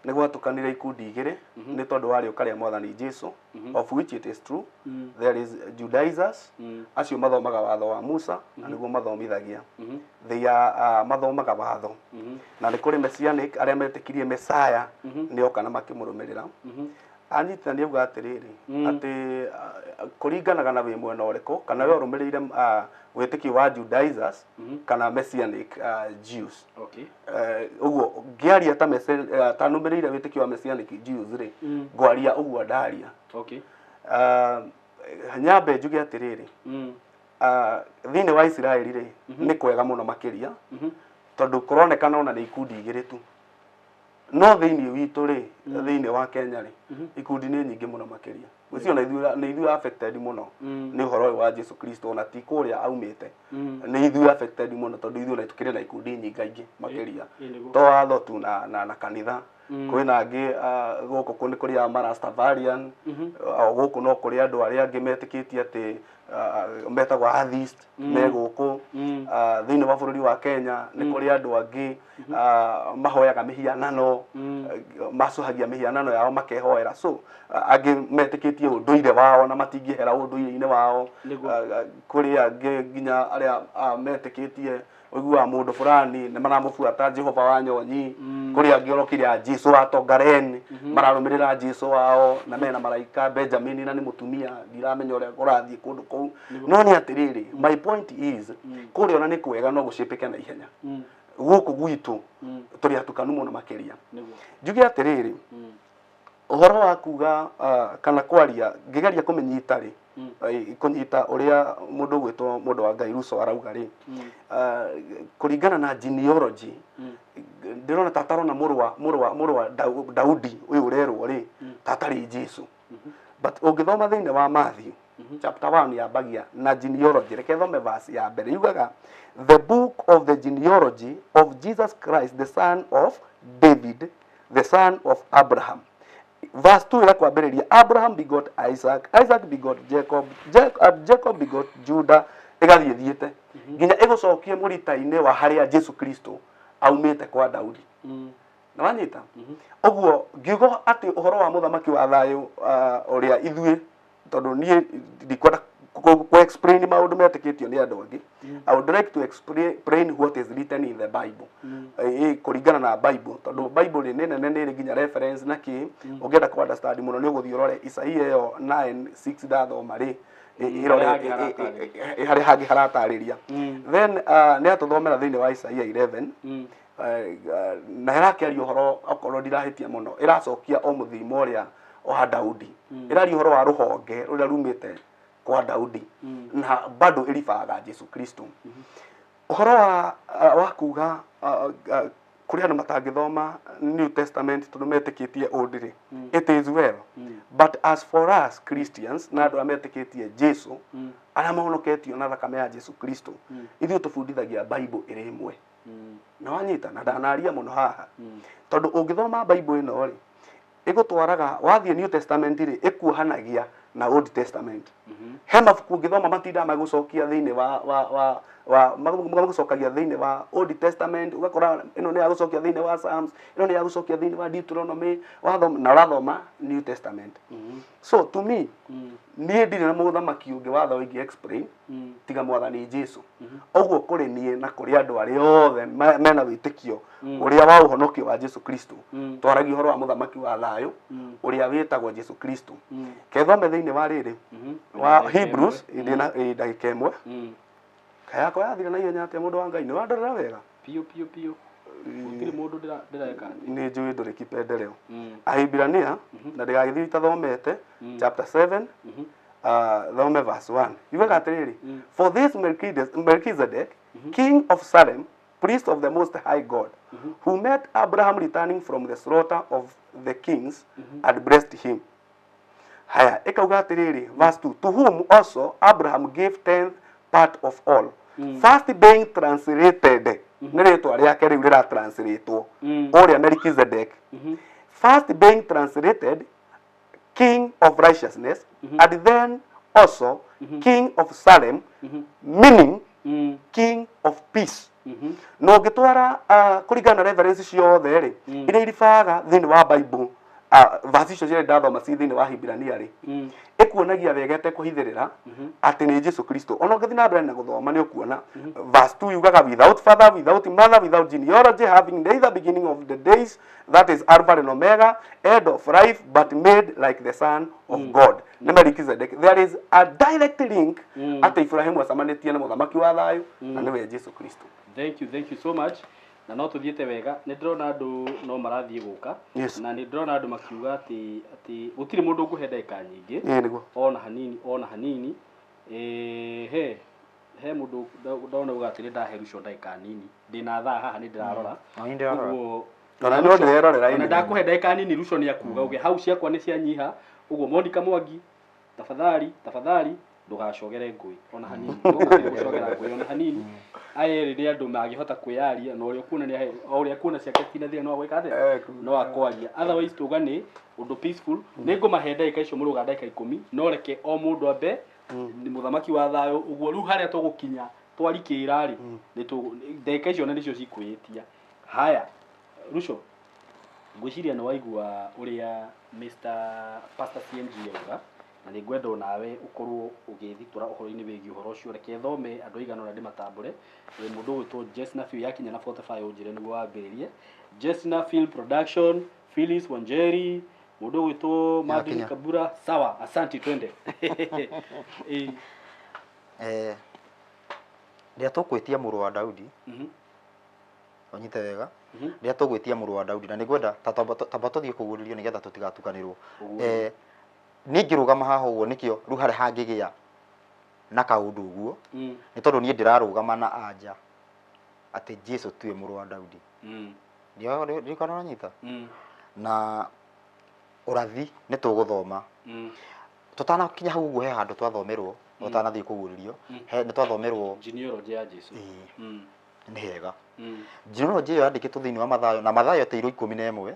nĩ gwatũkanire ikundi igĩrĩ nĩ tondũ wa rĩũka rĩa mwathani Jesu, of which it is true. There is Judaizers, acio mathomaga watho wa Musa na nĩguo mathomithagia. They are mathomaga watho. Na nĩ kũrĩ Messianic arĩa metĩkirie Messiah nĩoka na makĩmũrũmĩrĩra. Anyitithania auga atĩrĩrĩ, atĩ kũringanaga na wĩ mwena ũrĩkũ, kana we ũrũmĩrĩire wĩtĩkio wa Judaizers kana Messianic Jews. Ũguo ngĩaria ta ta nũmĩrĩire wĩtĩkio wa Messianic Jews rĩ, ngwaria ũguo ndaria. Nyambe njuge atĩrĩrĩ, thĩinĩ wa Isiraeli rĩ, nĩ kwega mũno makĩria, tondũ kũronekana ona nĩ ikundi igĩrĩ tu. No thĩinĩ witũ rĩ, thĩinĩ wa Kenya rĩ, ikundi nĩ nyingĩ mũno makĩria. Gwĩciria na ithuĩ affected mũno nĩ ũhoro ũyũ wa Jesu Kristo, ona ti kũrĩa aumĩte. Nĩ ithuĩ affected mũno tondũ ithuĩ ona tũkĩrĩ na ikundi nyingaingĩ makĩria. To watho tu na kanitha. Kwĩna angĩ gũkũ nĩ kũrĩ a Marastafarian, o gũkũ no kũrĩ andũ arĩa angĩ metĩkĩtie atĩ metagwo atheist me gũkũ. Thĩinĩ wa bũrũri wa Kenya nĩ kũrĩ andũ angĩ mahoyaga mĩhianano, macuhagia mĩhianano yao makehoera. So angĩ metĩkĩtie ũndũire wao na matingĩhera ũndũire-inĩ wao. Kũrĩ angĩ nginya arĩa metĩkĩtie ũiguaga mũndũ fulani nĩ maramũbuata Jehova wa Nyonyi. Kũrĩ angĩ orokire a Jesu wa Tongaren, mararũmĩrĩra Jesu wao na mena maraika Benjamin na nĩ mũtumia, ndiramenya ũrĩa kũrathiĩ kũndũ kũu. No nĩ atĩrĩrĩ, my point is, kũrĩa ona nĩ kwega no gũcĩpĩke na ihenya. Gũkũ gwitũ tũrĩ atukanu mũno makĩria. Njuge atĩrĩrĩ, ũhoro wa kuga kana kwaria ngĩgeria kũmĩnyita rĩ, kũnyita ũrĩa mũndũ ũgwĩtwo mũndũ wa Ngai Ruco arauga rĩ, kũringana na genealogy, ndĩrona ta atarona mũrũ wa Daudi ũyũ ũrerwo rĩ, ta atarĩ Jesu. But ũngĩthoma thĩinĩ wa Matthew chapter 1 yambagia na genealogy. Reke thome verse ya mbere, yugaga, "The book of the genealogy of Jesus Christ, the son of David, the son of Abraham." Verse 2 ĩrakwambĩrĩria, "Abraham begot Isaac, Isaac begot Jacob, Jacob begot Judah," ĩgathiĩ thiĩte nginya ĩgũcokie mũrita-inĩ wa harĩa Jesu Kristo aumĩte kwa Daudi. Na wanyita ũguo ngiuga atĩ ũhoro wa mũthamaki wa thayũ, ũrĩa ithuĩ, tondũ niĩ ndikwenda ku explain maũndũ metĩkĩtio nĩ andũ angĩ, I would like to explain what is written in the Bible, kũringana na Bible, tondũ Bible nĩ nene, nĩ ĩrĩ nginya reference na kĩ. Ũngĩenda ku understand mũno nĩ ũgũthiĩ ũrore Isaia ĩyo 9:6 ndathoma rĩ, ĩrore harĩa hangĩ haratarĩria. Harĩa hangĩ haratarĩria. Then nĩ atũthomera thĩinĩ wa Isaia 11, na ĩrakĩaria ũhoro, okorwo ndirahĩtia mũno, ĩracokia o mũthimo ũrĩa wa Daudi, ĩraria ũhoro wa rũhonge rũrĩa rumĩte kwa Daudi, na bado ĩribaga Jesu Kristo. Ũhoro wa kuga kũrĩ andũ matangĩthoma New Testament tondũ metĩkĩtie Old rĩ, it is well, but as for us Christians na andũ arĩa metĩkĩtie Jesu, arĩa mahonoketio na thakame ya Jesu Kristo, ithuĩ tũbundithagia Bible ĩrĩ ĩmwe. Na wanyita na ndanaria mũno haha, tondũ ũngĩthoma Bible ĩno rĩ, ĩgũtwaraga wathiĩ New Testament rĩ, ĩkuohanagia na Old Testament. He mabuku ũngĩthoma matindaga magũcokia thĩinĩ wa magũcokagia thĩinĩ wa Old Testament, ũgakora ĩno nĩ ya gũcokia thĩinĩ wa Psalms, ĩno nĩ ya gũcokia thĩinĩ wa Deuteronomy, wathoma na ũrathoma New Testament. So to me, niĩ ndirĩ na mũthamaki ũngĩ watho ingĩ explain tiga mwathani Jesu. Ũguo kũrĩ niĩ na kũrĩ andũ arĩa othe mena wĩtĩkio ũrĩa wa ũhonokio wa Jesu Kristo, twaragia ũhoro wa mũthamaki wa thayũ ũrĩa wĩtagwo Jesu Kristo. Kethome thĩinĩ wa rĩrĩ wa Hebrews, ndĩna ndagĩka ĩmwe. Kayakwa yathira na ihenya atia mundu wa Ngai, ni wandorera wega Piũ piũ piũ. Gũtirĩ mũndũ ndĩreka atĩ. Nĩ njũĩ ndũrĩ kipendeleo. Ahibirania na ndĩgagĩthiĩ itathomete chapter 7 thome verse 1 yugaga atĩrĩrĩ, for this Melchizedek, king of Salem, priest of the most high God, who met Abraham returning from the slaughter of the kings and blessed him. Haya, ĩkauga atĩrĩrĩ, verse 2, to whom also Abraham gave tenth part of all, first being translated, nĩ rĩtwa rĩake rĩu rĩratranslatewo ũrĩa Melchizedek, first being translated king of righteousness, and then also king of Salem, meaning king of peace. Na ũngĩtwara kũringana na reference ciothe rĩ, iria iribaga thĩinĩ wa Bible, verse icio cierĩ ndathoma ci thĩinĩ wa Hibirania rĩ, ĩkuonagia wega ĩtekũhithĩrĩra atĩ nĩ Jesu Kristo. Ona ũngĩthiĩ na mbere na gũthoma nĩ ũkuona verse 2 yugaga without father, without mother, without genealogy, having neither beginning of the days, that is Alpha and Omega, end of life, but made like the Son of God. Nĩ Melchizedek. There is a direct link atĩ Ibrahimu acemanĩtie na mũthamaki wa thayũ, na nĩwe Jesu Kristo. Thank you, thank you so much. Na no tũthiĩte wega, nĩ ndĩrona andũ no marathiĩ gũka. Yes. Na nĩ ndĩrona andũ makiuga atĩ gũtirĩ mũndũ ũkũhe ndagĩka nyingĩ. Ĩĩ nĩguo. Ona hanini, ona hanini. He mũndũ ndona uga atĩ nĩ ndahe Ruco ndagĩka nini. Ndĩna thaa haha nĩ ndĩrarora. Ũguo Ona no ndĩrerorera. Ona ndakũhe ndagĩka nini Ruco nĩ akuga uge hau ciakwa nĩ cianyiha. Ũguo Monica Mwangi, tafadhali, tafadhali ndũgacogere ngũĩ ona hanini. Ndũgacogera ngũĩ ona hanini. Aya erĩ nĩ andũ mangĩhota kwĩyaria, na ũrĩa ũkuona nĩ o ũrĩa kuona ciake cina thĩna no agwĩka atĩa, no akwaria. Otherwise tuga nĩ ũndũ peaceful. Nĩ ngũmahe ndagĩka icio mũrũga ndagĩka 10, no reke o mũndũ ambe nĩ mũthamaki wa thayũ. Ũguo rĩu harĩa tũgũkinya twarikĩra rĩ, ndagĩka icio na nĩcio cikwĩĩtia. Haya, Ruco, ngwĩciria nĩ waigua ũrĩa Mr. Pastor CMG auga, na nĩ ngwenda onawe ũkorwo ũgĩthitora ũhoro-inĩ wĩgiĩ ũhoro ũcio. Reke thome andũ aigana ũna ndĩmatambũre. Mũndũ ũgwĩtwo Jesna Phil, yakinya na 45 ũnjĩre nĩguo wambĩrĩrie. Jesna Phil Production, Phyllis Wanjeri, mũndũ ũgwĩtwo Madini Kabura. Sawa, asanti, twende. Rĩrĩa tũkwĩtia mũrũ wa Daudi, ũnyite wega, rĩrĩa tũgwĩtia mũrũ wa Daudi, na nĩngwenda tamba tũthiĩ kũguũrĩrio nĩgetha tũtigatukanĩrwo. Niĩ ngĩrũgama haha ũguo nĩkĩo rĩu harĩa hangĩgĩa na kaũndũ ũguo, nĩ tondũ niĩ ndĩrarũgama na anja atĩ Jesu tiwe mũrũ wa Daudi. Ndirikana ũranyita? Na ũrathi nĩ tũgũthoma. Tũtanakinya hau ũguo he handũ twathomerwo, ũtanathiĩ kũguũrĩrio, nĩ twathomerwo genealogy ya Jesu. Nĩ hega. Genealogy ĩyo yandĩkĩtwo thĩinĩ wa Mathayo, na Mathayo ĩteirwo 11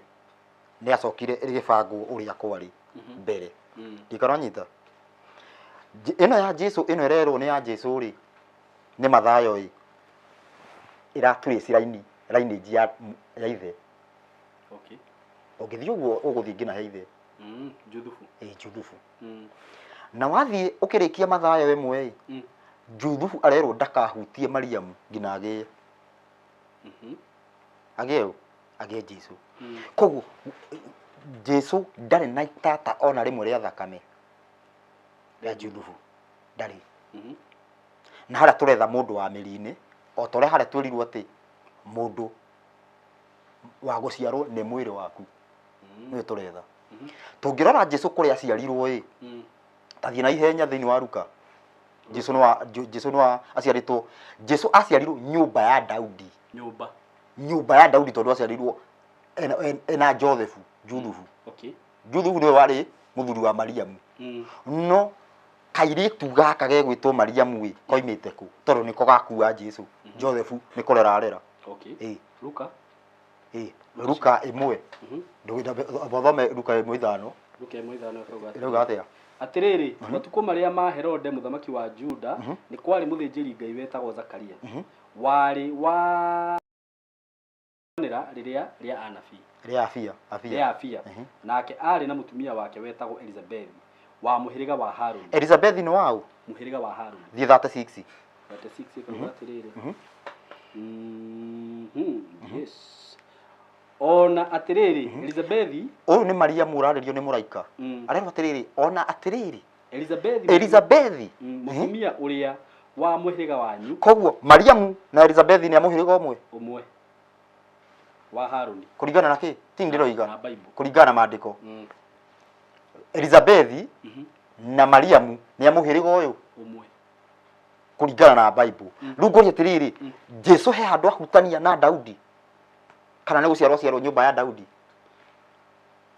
nĩ yacokire ĩgĩbangwo ũrĩa kwarĩ mbere. Ndirikana ũranyita? Ĩno ya Jesu, ĩno ĩrerwo nĩ ya Jesu rĩ, nĩ Mathayo ĩ ĩratrace lineage ya ithe. Okay. Ũngĩthiĩ ũguo ũgũthiĩ nginya he ithe. Juthufu. Juthufu. Na wathiĩ ũkĩrĩkia Mathayo ĩmwe ĩ, Juthufu arerwo ndakahutie Mariamu nginya agĩe. Agĩe ũ? Agĩe Jesu. Koguo Jesu ndarĩ na itata ona rĩmwe rĩa thakame rĩa Juthufu. Ndarĩ. Na harĩa tũretha mũndũ wa mĩri-inĩ, o ta ũrĩa harĩa twĩrirwo atĩ mũndũ wa gũciarwo nĩ mwĩrĩ waku, nĩwe tũretha. Tũngĩrora Jesu kũrĩa aciarirwo ĩ, tathiĩ na ihenya thĩinĩ wa Luka. Jesu nĩ wa aciarĩtwo, Jesu aciarirwo nyũmba ya Daudi. Nyũmba. Nyũmba ya Daudi tondũ aciarirwo ena Joseph, Juthufu. Okay. Juthufu nĩwe warĩ mũthuri wa Mariamu. No kairĩtu gaka gegwĩtwo Mariamu ĩ, koimĩte kũ? Tondũ nĩko gakua Jesu. Joseph nĩ kũrera arera. Okay. Luka. Luka 1. Thome Luka 1:5. Luka 1:5 ĩkauga atĩa? Ĩrauga atĩa? Atĩrĩrĩ, matukũ marĩa ma Herode mũthamaki wa Juda, nĩ kwarĩ mũthĩnjĩri Ngai wetagwo Zakaria, warĩ wa rĩrĩa rĩa anabii. Rĩa Abia, Abia. Rĩa Abia. Nake aarĩ na mũtumia wake wetagwo Elizabeth, wa mũhĩrĩga wa Haruni. Elizabeth nĩ waũ? Mũhĩrĩga wa Haruni. Thiĩ 36. 36 ĩkauga atĩrĩrĩ. Yes. Ona atĩrĩrĩ, Elizabeth. Ũyũ nĩ Mariamu ũrarĩrio nĩ mũraika. Arerwo atĩrĩrĩ, ona atĩrĩrĩ. Elizabeth. Elizabeth. Mũtumia ũrĩa Wa mũhĩrĩga wanyu. Koguo Mariamu na Elizabeth nĩ a mũhĩrĩga ũmwe? Ũmwe wa Haruni. Kũringana na kĩ? Ti ndĩroiga. Na Bible. Kũringana na maandĩko. Elizabeth na Mariamu nĩ a mũhĩrĩga ũyũ? Ũmwe. Kũringana na Bible. Rĩu ngũria atĩrĩrĩ, Jesu he handũ ahutania na Daudi? Kana nĩ gũciarwo aciarwo nyũmba ya Daudi?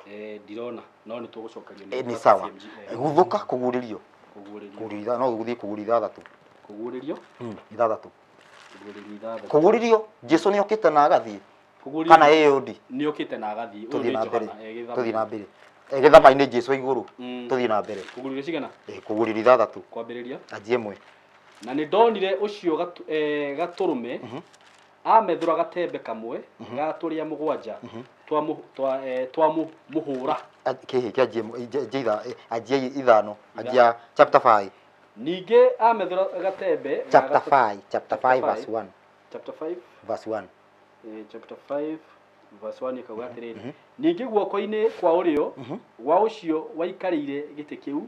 Eh, ndirona no nĩ tũgũcokerio Nĩ sawa. CMG, Guthũka kũguũrĩrio. Kũguũrĩrio. Kũguũrĩrio no gũthiĩ kũguũrĩrio ithathatũ. Kũguũrĩrio. Ithathatũ. Kũguũrĩrio ithathatũ. Kũguũrĩrio Jesu nĩ okĩte na agathiĩ. Kũguũrĩrio Kana ĩyũndi. Nĩ okĩte na agathiĩ. Ũyũ Tũthiĩ nĩ na mbere. Johana, gĩthama. Tũthiĩ na mbere. Gĩthama-inĩ Jesu igũrũ. Tũthiĩ na mbere. Kũguũrĩrio cigana? Kũguũrĩrio ithathatũ. Kwambĩrĩria. Anjie ĩmwe. Na nĩ ndonire ũcio gatũrũme amethũra gatembe kamwe ga tũrĩa mũgwanja twa mũhũra. Kĩhĩ kĩa anjie ĩmwe, anjie ithano, anjia chapter 5. Ningĩ amethũra gatembe ga Chapter gatũ- 5, chapter 5 Chapter verse 5. 1. Chapter 5. Verse 1. Chapter 5 verse 1 ĩkauga atĩrĩrĩ, ningĩ guoko-inĩ kwa ũrĩo gwa ũcio waikarĩire gĩtĩ kĩu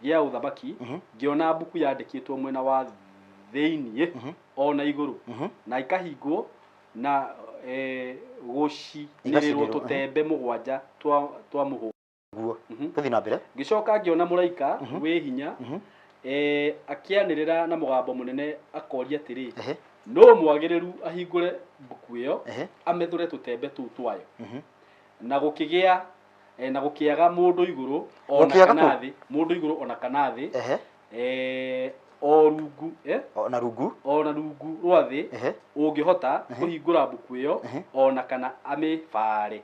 gĩa ũthamaki ngĩona mbuku yandĩkĩtwo mwena wa thĩiniĩ ona igũrũ na ikahingwo na gũcinĩrĩrwo Igacinĩrĩrwo, tũtembe mũgwanja twa mũhũra. Guo. Tũthiĩ na mbere. Ngĩcoka ngĩona mũraika wĩ hinya akĩanĩrĩra na mũgambo mũnene akoria atĩrĩ, nũ mwagĩrĩru ahingũre mbuku ĩyo amethũre tũtembe tũu twayo? Na gũkĩgĩa na gũkĩaga mũndũ igũrũ ona Gũkĩaga kana kũ? thĩ, mũndũ igũrũ ona kana thĩ, o rungu, Ona rungu. Ona rungu rwa thĩ ũngĩhota kũhingũra mbuku ĩyo ona kana amĩbaare.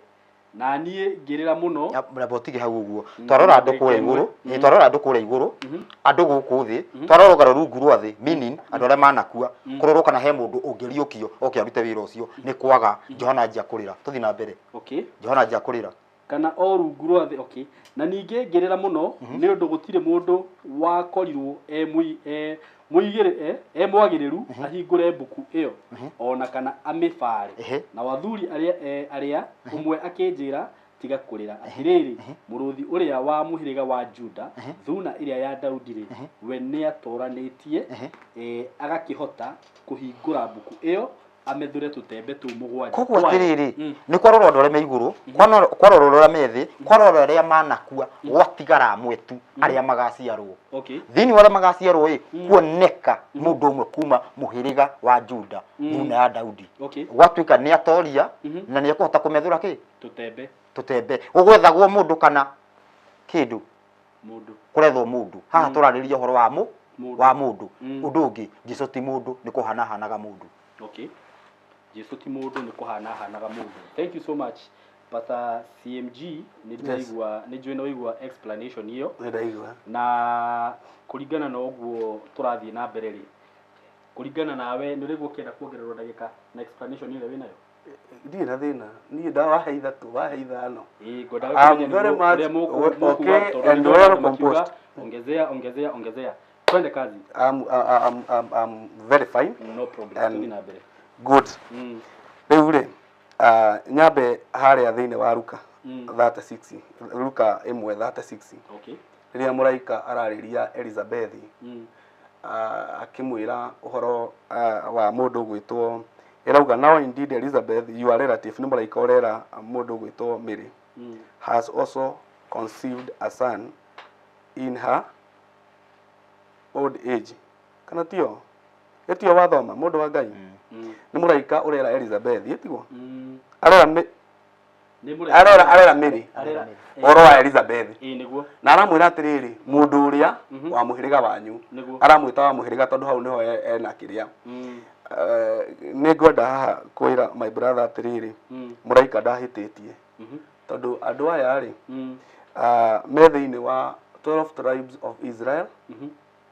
Na niĩ ngĩrĩra mũno. Ya, na botige hau ũguo. Twarora andũ kũrĩa igũrũ, twarora andũ kũrĩa igũrũ, andũ gũkũ thĩ, twarora ũgarũ rungu rwa thĩ, meaning andũ arĩa manakua, kũrorwo kana he mũndũ ũngĩriũkio oke arute wĩra ũcio, nĩ kwaga. Johana anjia kũrĩra. Tũthiĩ na mbere. Johana anjia kũrĩra. Kana o rungu rwa thĩ, okay. Na ningĩ ngĩrĩra mũno nĩ ũndũ gũtirĩ mũndũ wakorirwo e mwagĩrĩru ahingũre mbuku ĩyo ona kana amĩbaare. Na wathuri arĩa ũmwe akĩnjĩra, tiga kũrĩra, atĩrĩrĩ, mũrũthi ũrĩa wa mũhĩrĩga wa Juda, thuna ĩrĩa ya Daudi rĩ, we nĩatoranĩtie, agakĩhota kũhingũra mbuku ĩyo amethũre tũtembe tũu mũgwanja. Koguo Twayo. atĩrĩrĩ, nĩ kwarorwo andũ arĩa me igũrũ, kwarorwo arĩa me thĩ, kwarorwo arĩa manakua, gwatigara amwe tu arĩa magaciarwo. Thĩinĩ wa arĩa magaciarwo ĩ, kuoneka mũndũ ũmwe kuma mũhĩrĩga wa Juda, thuna ya Daudi. Gwatuĩka nĩ atoria na nĩ ekũhota kũmethũra kĩ? Tũtembe. Tũtembe. Gũgwethagwo mũndũ kana kĩndũ? Mũndũ. Kũrethwo mũndũ. Haha tũrarĩrĩria ũhoro wa Mũndũ. wa mũndũ. Ũndũ ũngĩ, Jesu ti mũndũ, nĩ kũhanahanaga mũndũ. Jesu ti mũndũ, nĩ kũhanahanaga mũndũ. Thank you so much. Pastor CMG, nĩ ndĩraigua, nĩ njũĩ nĩ waigua explanation ĩyo. Nĩ ndaigua. Na kũringana na ũguo tũrathiĩ na mbere rĩ, kũringana nawe nĩ ũraigua ũkĩenda kuongererwo ndagĩka na explanation ĩrĩa wĩnayo? Ndirĩ na thĩna. Niĩ ndawahe ithatũ, wahe ithano. Ĩĩ, ngwendaga I'm kũmenya very nĩguo much ũrĩa mũkuga, okay tondũ and nĩ well ndĩrona makiuga, composed. Ongezea, ongezea, ongezea. Twende kazi. I'm very fine. No problem. And Tũthiĩ na mbere. Good. Rĩu rĩ, nyambe harĩa thĩinĩ wa Luka 36, Luka ĩmwe 36. Rĩrĩa mũraika ararĩria Elizabeth, akĩmwĩra ũhoro wa mũndũ ũgwĩtwo, ĩrauga, now indeed Elizabeth, your relative, nĩ mũraika ũrera mũndũ ũgwĩtwo Mary, has also conceived a son in her old age. Kana tio? Ĩtio wathoma, mũndũ wa Ngai? Nĩ mũraika ũrera Elizabeth, ĩtiguo? Arera Nĩ mũraika. Arera Mary. Arera. Ũhoro wa Elizabeth. Ĩĩ, nĩguo. Na aramwĩra atĩrĩrĩ, mũndũ ũrĩa wa mũhĩrĩga wanyu. Nĩguo. Aramwĩta wa mũhĩrĩga tondũ hau nĩho ena kĩrĩa. Nĩ ngwenda haha kwĩra my brother atĩrĩrĩ, mũraika ndahĩtĩtie. Tondũ andũ aya rĩ, me thĩinĩ wa 12 tribes of Israel.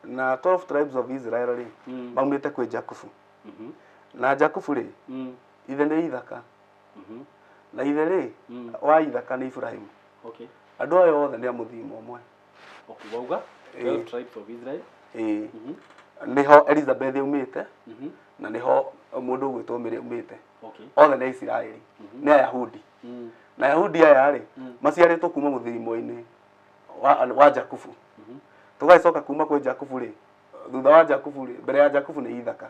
Na 12 tribes of Israel rĩ, maumĩte kwĩ Jakubu. Na Jakubu rĩ, ithe nĩ Ithaka. Na ithe rĩ, wa Ithaka nĩ Ibrahim. Andũ aya othe nĩ a mũthimo ũmwe. Okay, wauga 12 tribes of Israel. Ĩĩ. Nĩho Elizabeth aumĩte, na nĩho mũndũ ũgwĩtwo Mary aumĩte. Othe nĩ Aisiraeli, nĩ Ayahudi. Na Ayahudi aya rĩ, maciarĩtwo kuma mũthimo-inĩ wa Jakubu. Tũgagĩcoka kuma kwĩ Jakubu rĩ, Thutha wa Jakubu rĩ, mbere ya Jakubu nĩ Ithaka,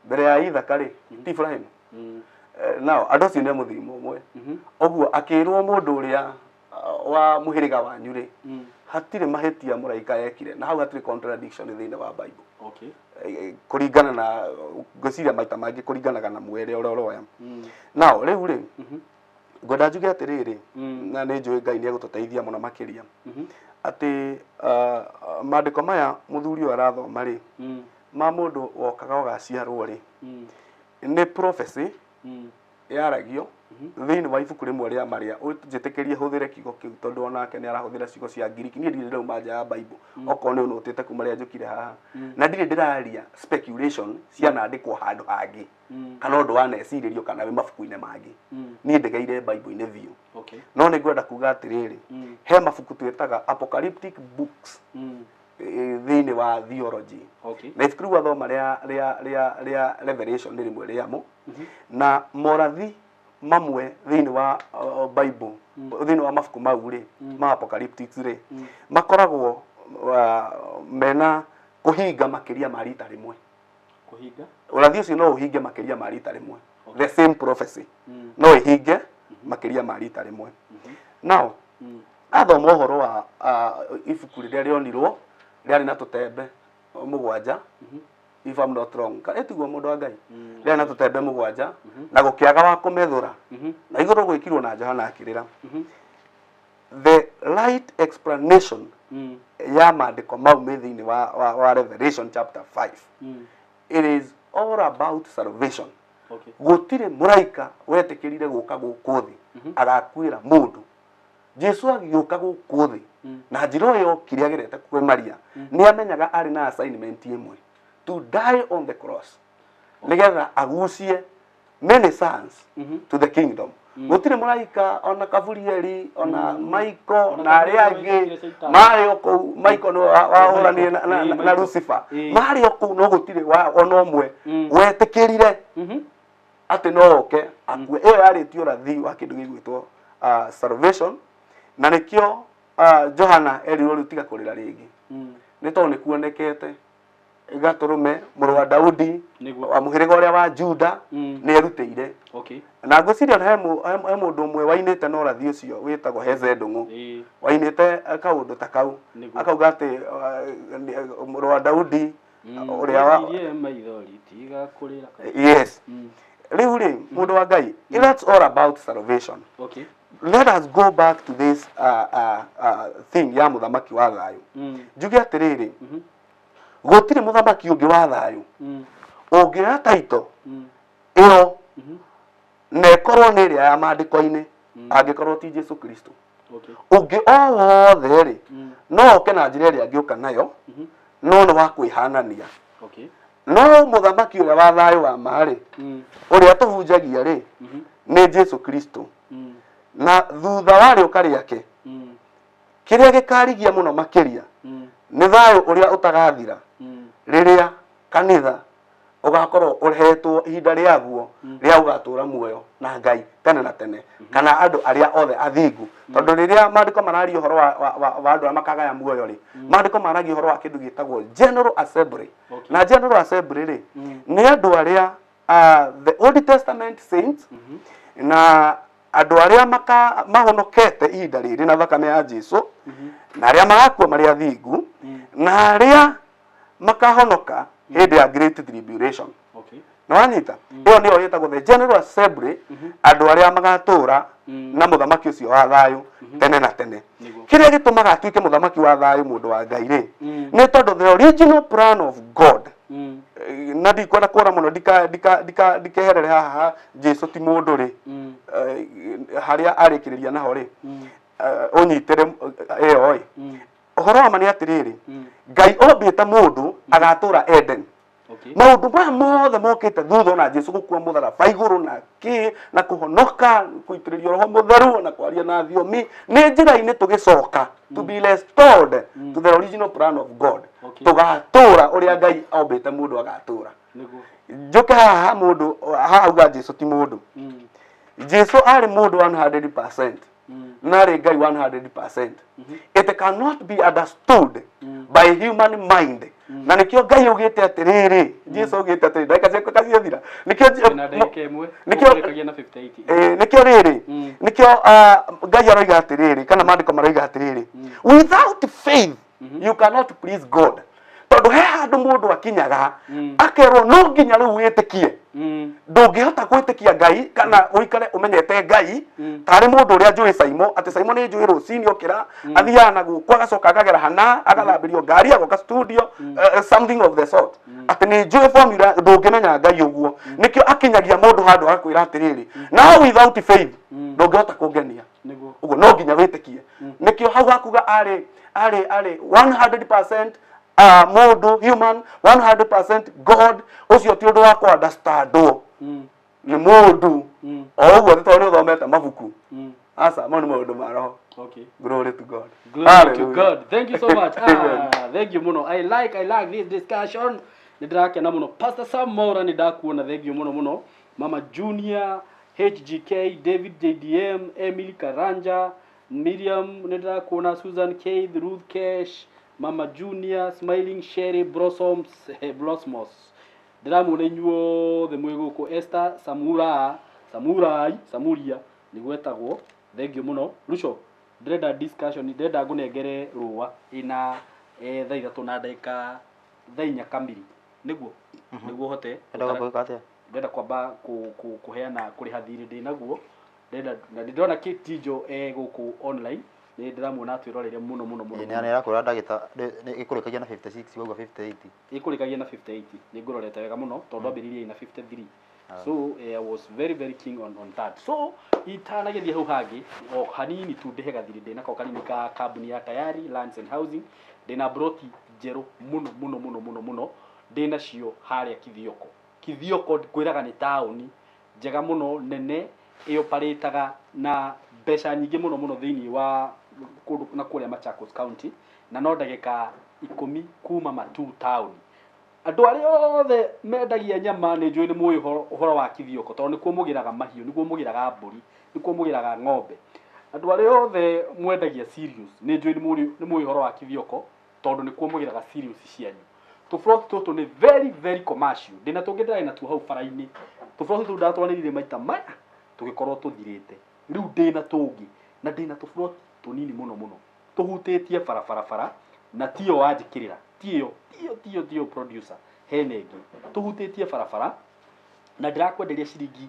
mbere ya Ithaka rĩ ti Ibrahim. Nao andũ acio nĩ a mũthimo ũmwe. Ũguo akĩrwo mũndũ ũrĩa wa mũhĩrĩga wanyu rĩ, hatirĩ mahĩtia mũraika ekire, na hau hatirĩ contradiction thĩinĩ wa Bible. Kũringana na ngwĩciria maita mangĩ kũringanaga na mwere ũrĩa ũroya. Nao rĩu rĩ, ngwenda njuge atĩrĩrĩ, na nĩ njũĩ Ngai nĩ egũtũteithia mũno makĩria, atĩ maandĩko maya mũthuri ũyũ arathoma rĩ, ma mũndũ wokaga ũgaciarwo rĩ, nĩ prophecy yaragio thĩinĩ wa ibuku rĩmwe rĩa marĩa njĩtĩkĩrie hũthĩre kiugo kĩu, tondũ onake nĩ arahũthĩra ciugo cia Ngiriki. Niĩ ndirĩ ndĩrauma nja ya Bible, okorwo nĩ ũnũtĩte kuma rĩrĩa njũkire haha, na ndirĩ ndĩraria speculation cianandĩkwo handũ hangĩ kana ũndũ wanecirĩrio kana wĩ mabuku-inĩ mangĩ. Niĩ ndegeire Bible-inĩ biũ. No nĩ ngwenda kuga atĩrĩrĩ, he mabuku twĩtaga apocalyptic books thĩinĩ wa theology, na ibuku rĩu athoma rĩa Revelation nĩ rĩmwe rĩamo, na morathi mamwe thĩinĩ wa Bible, thĩinĩ wa mabuku mau rĩ ma apocalyptics rĩ, makoragwo mena kũhinga makĩria ma rita rĩmwe. Kũhinga? Ũrathi ũcio no ũhinge makĩria ma rita rĩmwe. The same prophecy no ĩhinge makĩria ma rita rĩmwe. Now athoma ũhoro wa ibuku rĩrĩa rĩonirwo rĩarĩ na tũtembe mũgwanja, if I'm not wrong, ka ĩtiguo mũndũ wa Ngai, rĩarĩ na tũtembe mũgwanja na gũkĩaga wa kũmethũra, na igũrũ gwĩkirwo na Johana akĩrĩra. The right explanation ya maandĩko mau me thĩinĩ wa Revelation chapter 5. It is all about salvation. Gũtirĩ mũraika wetĩkĩrire gũka gũkũ thĩ agakuĩra mũndũ. Jesu agĩũka gũkũ thĩ na njĩra ĩyo okire agerete kwĩ Maria, nĩ amenyaga arĩ na assignment ĩmwe, to die on the cross, nĩgetha agucie many sons to the kingdom. Gũtirĩ mũraika, ona Kaburieli, ona Michael Ona na arĩa Gabrieli angĩ nĩwe Shaitani. marĩ o kũu. Michael nĩwe wahũranire na Michael. Lucifer. Marĩ o kũu, no gũtirĩ ona ũmwe wetĩkĩrire atĩ no oke akue. Ĩyo yarĩtie ũrathi wa kĩndũ gĩgwĩtwo salvation, na nĩkĩo Johana erirwo rĩu tiga kũrĩra rĩngĩ, nĩ tondũ nĩ kuonekete gatũrũme, mũrũ wa Daudi, wa mũhĩrĩga ũrĩa wa Juda, nĩ erutĩire. Na ngwĩciria ona he mũndũ ũmwe wainĩte na ũrathi ũcio wĩtagwo Heze Ndũng'ũ, wainĩte kaũndũ ta kau, akauga atĩ mũrũ wa Daudi ũrĩa wa Wĩgirie maithori tiga kũrĩra. Yes. Rĩu rĩ, mũndũ wa Ngai, that's all about salvation. Let us go back to this thing ya mũthamaki wa thayũ. Njuge atĩrĩrĩ, gũtirĩ mũthamaki ũngĩ wa thayũ ũngĩoya taito ĩyo na ĩkorwo nĩ ĩrĩa ya maandĩko-inĩ, angĩkorwo ti Jesu Kristo. Ũngĩ o wothe rĩ, no oke na njĩra ĩrĩa angĩũka nayo, no nĩ wa kwĩhanania. No mũthamaki ũrĩa wa thayũ wa ma rĩ, ũrĩa tũhunjagia rĩ, nĩ Jesu Kristo. Na thutha wa rĩũka rĩake, kĩrĩa gĩkarigia mũno makĩria nĩ thayũ ũrĩa ũtagathira, rĩrĩa kanitha ũgakorwo ũhetwo ihinda rĩaguo rĩa gũgatũra muoyo na Ngai tene na tene, kana andũ arĩa othe athingu. Tondũ rĩrĩa maandĩko mararia ũhoro wa andũ arĩa makagaya muoyo rĩ, maandĩko maragia ũhoro wa kĩndũ gĩtagwo general assembly. Na general assembly rĩ, nĩ andũ arĩa the Old Testament saints na andũ arĩa mahonokete ihinda rĩrĩ na thakame ya Jesu, na arĩa magakua marĩ athingu, na arĩa makahonoka hĩndĩ ya Great Tribulation. Na wanyita, ĩyo nĩyo ĩtagwo the general assembly, andũ arĩa magatũra na mũthamaki ũcio wa thayũ tene na tene. Kĩrĩa gĩtũmaga atuĩke mũthamaki wa thayũ, mũndũ wa Ngai rĩ, nĩ tondũ the original plan of God, na ndikwenda kuona mũno ndikeherere haha Jesu ti mũndũ rĩ, harĩa arĩkĩrĩria naho rĩ, ũnyitĩre ĩyo ĩ. Ũhoro wa ma nĩ atĩrĩrĩ, Ngai ombĩte mũndũ agatũra Eden. Maũndũ maya mothe mokĩte thutha, ona Jesu gũkua mũtharaba igũrũ na kĩ na kũhonoka, kũitĩrĩrio Roho Mũtheru na kwaria na thiomi, nĩ njĩra-inĩ tũgĩcoka to be restored to the original plan of God. Tũgatũra ũrĩa Ngai ombĩte mũndũ agatũra. Njũke haha, mũndũ haha auga Jesu ti mũndũ. Jesu arĩ mũndũ 100% na arĩ Ngai 100%. It cannot be understood by human mind. Na nĩkĩo Ngai augĩte atĩrĩrĩ, Jesu augĩte atĩrĩrĩ, ndagĩka ciakwa kaciathira, nĩkĩo Na ndagĩka ĩmwe. Nĩkĩo- Ũkũrĩkagia na 58. Nĩkĩo rĩrĩ, nĩkĩo Ngai aroiga atĩrĩrĩ, kana maandĩko maroiga atĩrĩrĩ, without faith you cannot please God, tondũ he handũ mũndũ akinyaga akerwo no nginya rĩu wĩtĩkie. Ndũngĩhota gwĩtĩkia Ngai kana ũikare ũmenyete Ngai tarĩ mũndũ ũrĩa njũĩ Saimo, atĩ Saimo nĩ njũĩ rũcinĩ okĩra athiaga na gũkũ, agacoka akagera hana, agathambĩrio ngari, agoka studio, something of the sort, atĩ nĩ njũĩ formula. Ndũngĩmenya Ngai ũguo. Nĩkĩo akinyagia mũndũ handũ agakwĩra atĩrĩrĩ, now without faith ndũngĩhota kũngenia. Ũguo no nginya wĩtĩkie. Nĩkĩo hau hakuga arĩ 100% mũndũ, human, 100% God. Ũcio ti ũndũ wa kũ understandwo nĩ mũndũ o ũguo, tondũ nĩ ũthomete mabuku. Aca, mau nĩ maũndũ ma roho. Glory to God. Glory to Hallelujah. God. Thank you so much. Amen. Ah, thank you muno. I like this discussion. Nĩ ndĩrakena mũno. Pastor Sam Mora, nĩ ndakuona, thank you mũno mũno. Mama Junior, HGK, David JDM, Emily Karanja, Miriam, nĩ ndĩrakuona, Susan Keith, Ruth Cash, Mama Junior, Smiling Sherry Blossoms, Blossoms. Ndĩramuona inyuothe mwĩ gũkũ. Esther Samura, Samurai, Samuria nĩguo etagwo. Thank you mũno. Ruco, ndĩrenda discussion, ndĩrenda ngũnengere rũa ĩna thaa 3 na ndagĩka thaa 4 kamiri nĩguo hote Enda gwĩka atĩa? Ndĩrenda kwamba kũheana kũrĩha thirĩ ndĩ naguo. Ndĩrenda na ndĩrona Kate e gũkũ online, nĩ ndĩramuona atwĩroreire mũno mũno mũno. Ĩ, nĩ arakwĩra ndagĩka ĩkũrĩkagia na 56, wauga 58. Ĩkũrĩkagia na 58. Nĩ ngũrorete wega mũno tondũ ambĩrĩirie ina 53, so I was very very keen on that. So itanagĩthiĩ hau hangĩ o hanini tu, ndĩhe gathirĩ ndĩ nako kanini ka kambuni ya Tayari Lands and Housing. Ndĩna broti njerũ mũno mũno mũno mũno mũno ndĩ nacio harĩa Kithioko. Kithioko ngwĩraga nĩ taũni njega mũno nene ĩoparĩtaga na mbeca nyingĩ mũno mũno thĩinĩ wa kũndũ na kũrĩa Machakos County, na no ndagĩka 10 kuma Matuu taũni. Andũ arĩa othe mendagia nyama nĩ njũĩ nĩ mũĩ ũhoro wa Kithioko, tondũ nĩkuo mũgĩraga mahiũ, nĩkuo mũgĩraga mbũri, nĩkuo mũgĩraga ng'ombe. Andũ arĩa othe mwendagia cereals nĩ njũĩ nĩ mũĩ ũhoro wa Kithioko, tondũ nĩkuo mũgĩraga cereals cianyu. Tũburoti tũtũ nĩ very very commercial. Ndĩna tũngĩ ndĩrarĩ natuo hau bara-inĩ. Tũburoti tũu ndatwanĩrire maita maya tũgĩkorwo tũthirĩte. Rĩu ndĩna tũngĩ na ndĩna tũburoti tũnini mũno mũno tũhutĩtie barabara, na tiyo wanjĩkĩrĩra, tiyo tiyo tiyo tiyo producer, hena ĩngĩ tũhutĩtie barabara, na ndĩrakwenderia ciringi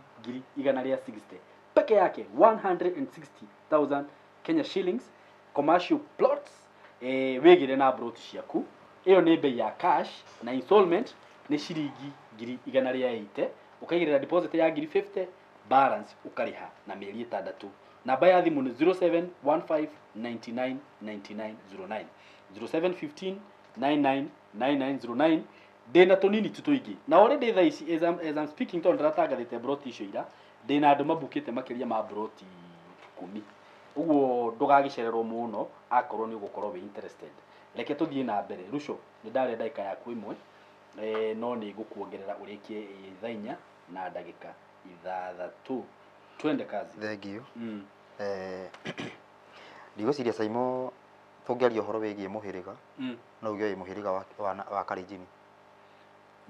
160,000 peke yake, 160,000 Kenya shillings, commercial plots. Wĩgĩre na broti ciaku. Ĩyo nĩ bei ya cash, na installment nĩ ciringi 180,000, ũkaigĩrĩra deposit ya 50,000, balance ũkarĩha na mĩeri 6. Namba ya thimũ nĩ 0715999909, 0715 999909. Ndĩna tũnini tu tũingĩ na already thaa ici as I'm speaking, tondũ ndĩratangathĩte broti icio ira, ndĩna andũ mabukĩte makĩria ma broti 10. Ũguo ndũgagĩcererwo mũno akorwo nĩ ũgũkorwo wĩ interested. Reke tũthiĩ na mbere. Ruco, nĩ ndarĩa ndagĩka yaku ĩmwe, no nĩ ngũkuongerera ũrĩkie thaa 4 na ndagĩka 6. Twende kazi. Thank you. Ndigwĩciria Saimo tũngĩaria ũhoro wĩgiĩ mũhĩrĩga, no uge wĩ mũhĩrĩga wa Kalenjin.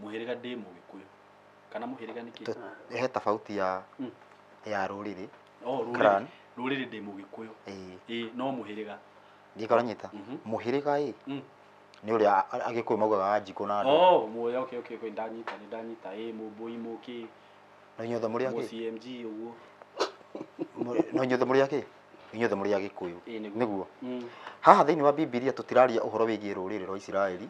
Mũhĩrĩga ndĩ Mũgĩkũyũ, kana mũhĩrĩga nĩ kĩ? He tofauti ya ya rũrĩrĩ. Oh, rũrĩrĩ. Clan. Rũrĩrĩ ndĩ Mũgĩkũyũ. Ĩĩ. Ĩĩ, no mũhĩrĩga? Ndikũranyita. Mũhĩrĩga ĩ nĩ ũrĩa Agĩkũyũ maugaga Wanjikũ na andũ. Oh, muoya, okay, ndanyita, nĩ ndanyita. Ĩĩ, Mũmbũi, mũkĩ. No inyuothe mũrĩ Mũ akĩ? CMG ũguo. No inyuothe mũrĩ akĩ? Inyuothe mũrĩ Agĩkũyũ. Ĩĩ, nĩguo. Nĩguo. Haha thĩinĩ wa Bibilia tũtiraria ũhoro wĩgiĩ rũrĩrĩ rwa Isiraeli.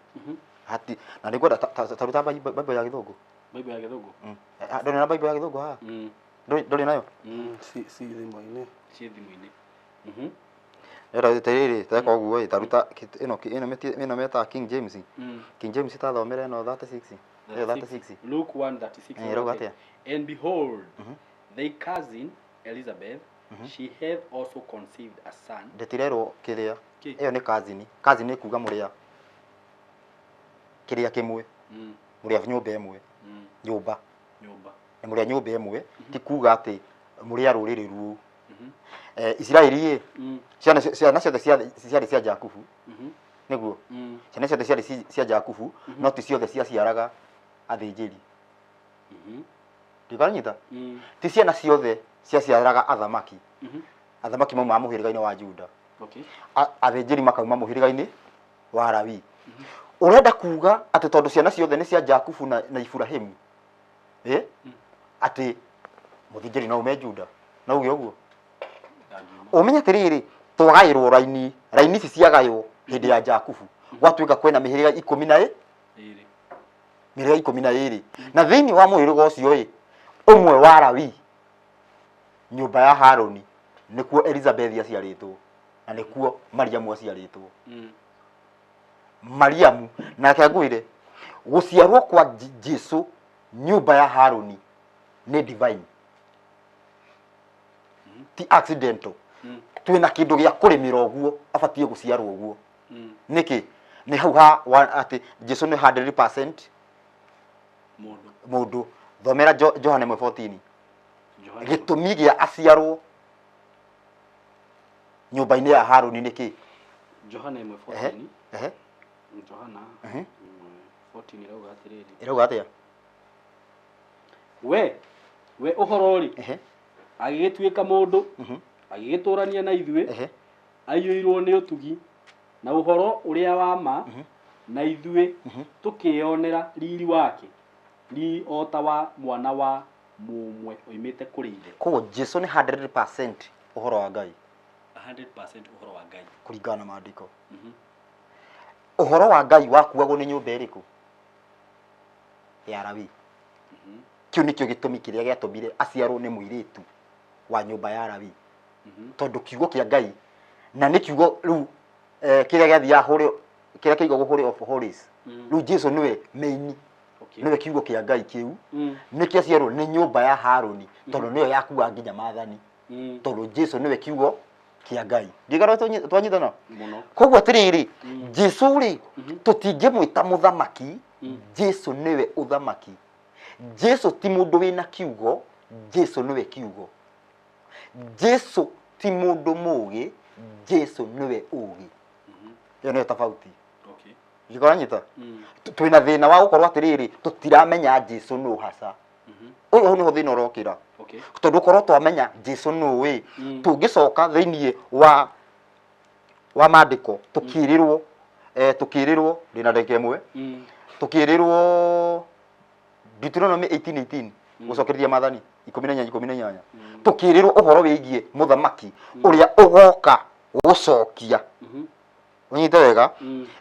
Hati na nĩngwenda ta ruta Bible ya Gĩthũngũ. Bible ya Gĩthũngũ? Mm. Ndũrĩ na Bible ya Gĩthũngũ haha? Ndũrĩ nayo? Ci thimũ-inĩ. Ciĩ thimũ-inĩ. Ndĩrenda atĩrĩrĩ, teka ũguo ĩ, ta ruta ĩno metaga King James. King James, tathomere ĩno 36. Ĩyo 36. Luke 1:36. Eh, ĩrauga atĩa? And behold, thy cousin Elizabeth, she hath also conceived a son. Ndĩtirerwo kĩrĩa. Kĩ? Ĩyo nĩ cousin. Cousin nĩ kuga mũrĩa kĩrĩa kĩmwe. Mũrĩa nyũmba ĩmwe. Nyũmba. Nyũmba. Nĩ mũrĩa nyũmba ĩmwe, ti kuga atĩ mũrĩ a rũrĩrĩ ruo. Isiraeli ĩ, ciana ciothe ciarĩ cia Jakubu. Nĩguo ciana ciothe ciarĩ cia Jakubu no ti ciothe ciaciaraga athĩnjĩri. Ndikanyita ti ciana ciothe ciaciaraga athamaki. Athamaki maumaga mũhĩrĩga-inĩ wa Juda. Athĩnjĩri makauma mũhĩrĩga-inĩ wa Lawi. Ũrenda kuga atĩ tondũ ciana ciothe nĩ cia Jakubu na Iburahĩmu atĩ mũthĩnjĩri no ume Juda no uge ũguo. Ũmenye atĩrĩrĩ, twagaĩrwo raini, raini ici ciagaywo hĩndĩ ya Jakubu gwatuĩka kwĩna mĩhĩrĩga 12, mĩhĩrĩga 12, na thĩinĩ wa mũhĩrĩga ũcio ĩ ũmwe wa Lawi nyũmba ya Harũni nĩkuo Elizabeth aciarĩtwo na nĩkuo Mariamu aciarĩtwo. Mariamu nake ngwĩre gũciarwo kwa Jesu nyũmba ya Harũni nĩ divine, ti accidental. Twĩna kĩndũ gĩa kũrĩmĩra ũguo abatiĩ gũciarwo ũguo. Nĩkĩ? Nĩ hau ha atĩ Jesu nĩ 100% mũndũ. Thomera Johana 1:14. Gĩtũmi gĩa aciarwo nyũmba-inĩ ya Harũni nĩkĩ? Johana 1:14. Johana 1:14 ĩrauga atĩrĩrĩ. Ĩrauga atĩa? We ũhoro rĩ agĩgĩtuĩka mũndũ, agĩgĩtũrania na ithuĩ, aiyũirwo nĩ ũtugi na ũhoro ũrĩa wa ma, na ithuĩ tũkĩĩonera riri wake, riri o ta wa mwana wa mũmwe oimĩte kũrĩ ithe. Koguo Jesu nĩ 100% ũhoro wa Ngai. 100% ũhoro wa Ngai kũringana na maandĩko. Ũhoro wa Ngai wakuagwo nĩ nyũmba ĩrĩkũ? Ya Lawi. Kĩu nĩkĩo gĩtũmi kĩrĩa gĩatũmire aciarwo nĩ mũirĩtu wa nyũmba ya Lawi. Tondũ kiugo kĩa Ngai na nĩ kiugo rĩu kĩrĩa gĩathiaga holy, kĩrĩa kĩigagwo holy of holies. Rĩu Jesu nĩwe main, nĩwe kiugo kĩa Ngai kĩu. Nĩkĩo aciarwo nĩ nyũmba ya Harũni tondũ nĩyo yakuaga nginya maathani. Tondũ Jesu nĩwe kiugo kĩa Ngai. Ndigara twanyitana. Koguo atĩrĩrĩ, Jesu rĩ tũtingĩmwĩta mũthamaki, Jesu nĩwe ũthamaki. Jesu ti mũndũ wĩna kiugo, Jesu nĩwe kiugo. Jesu ti mũndũ mũũgĩ, Jesu nĩwe ũũgĩ. Ĩyo nĩyo tofauti. Ndikũranyita? Twĩna thĩna wa gũkorwo atĩrĩrĩ, tũtiramenya Jesu nũ haca. Ũyũ hau nĩho thĩna ũrokĩra. Tondũ korwo twamenya Jesu nũ ĩ, tũngĩcoka thĩinĩ wa maandĩko tũkĩrĩrwo tũkĩrĩrwo ndĩna ndagĩka ĩmwe, tũkĩrĩrwo Deuteronomy 18:18 gũcokereria maathani 18 18, tũkĩrĩrwo ũhoro wĩgiĩ mũthamaki ũrĩa ũgoka gũcokia. Ũnyite wega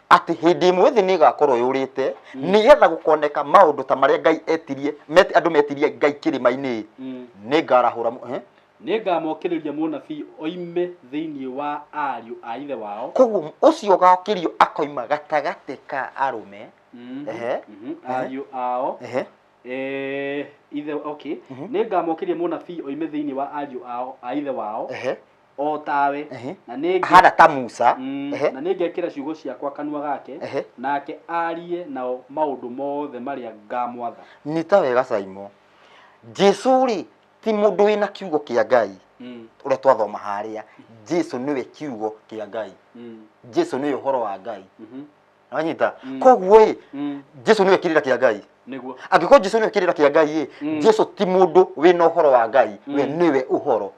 atĩ hĩndĩ ĩmwe thĩ nĩ ĩgakorwo yũrĩte nĩgetha gũkoneka maũndũ ta marĩa Ngai etirie, andũ metirie Ngai kĩrĩma-inĩ. Nĩ ngarahũra Nĩ ngamokĩrĩria mũnabii oime thĩinĩ wa ariũ a ithe wao. Koguo ũcio ũgokĩrio akoima gatagatĩ ka arũme. Ariũ ao. Ithe, okay. Nĩ ngamokĩria mũnabii oime thĩinĩ wa ariũ ao a ithe wao. O tawe. Na nĩ hana ta Musa. Na nĩ ngekĩra ciugo ciakwa kanua gake, nake arie nao maũndũ mothe marĩa ngamwatha. Nyita wega Saimo, Jesu rĩ ti mũndũ wĩna kiugo kĩa Ngai ũrĩa twathoma harĩa. Jesu nĩwe kiugo kĩa Ngai. Jesu nĩwe ũhoro wa Ngai. Wanyita? Koguo ĩ Jesu nĩwe kĩrĩra kĩa Ngai. Nĩguo. Angĩkorwo Jesu nĩwe kĩrĩra kĩa Ngai ĩ, Jesu ti mũndũ wĩna ũhoro wa Ngai, we nĩwe ũhoro.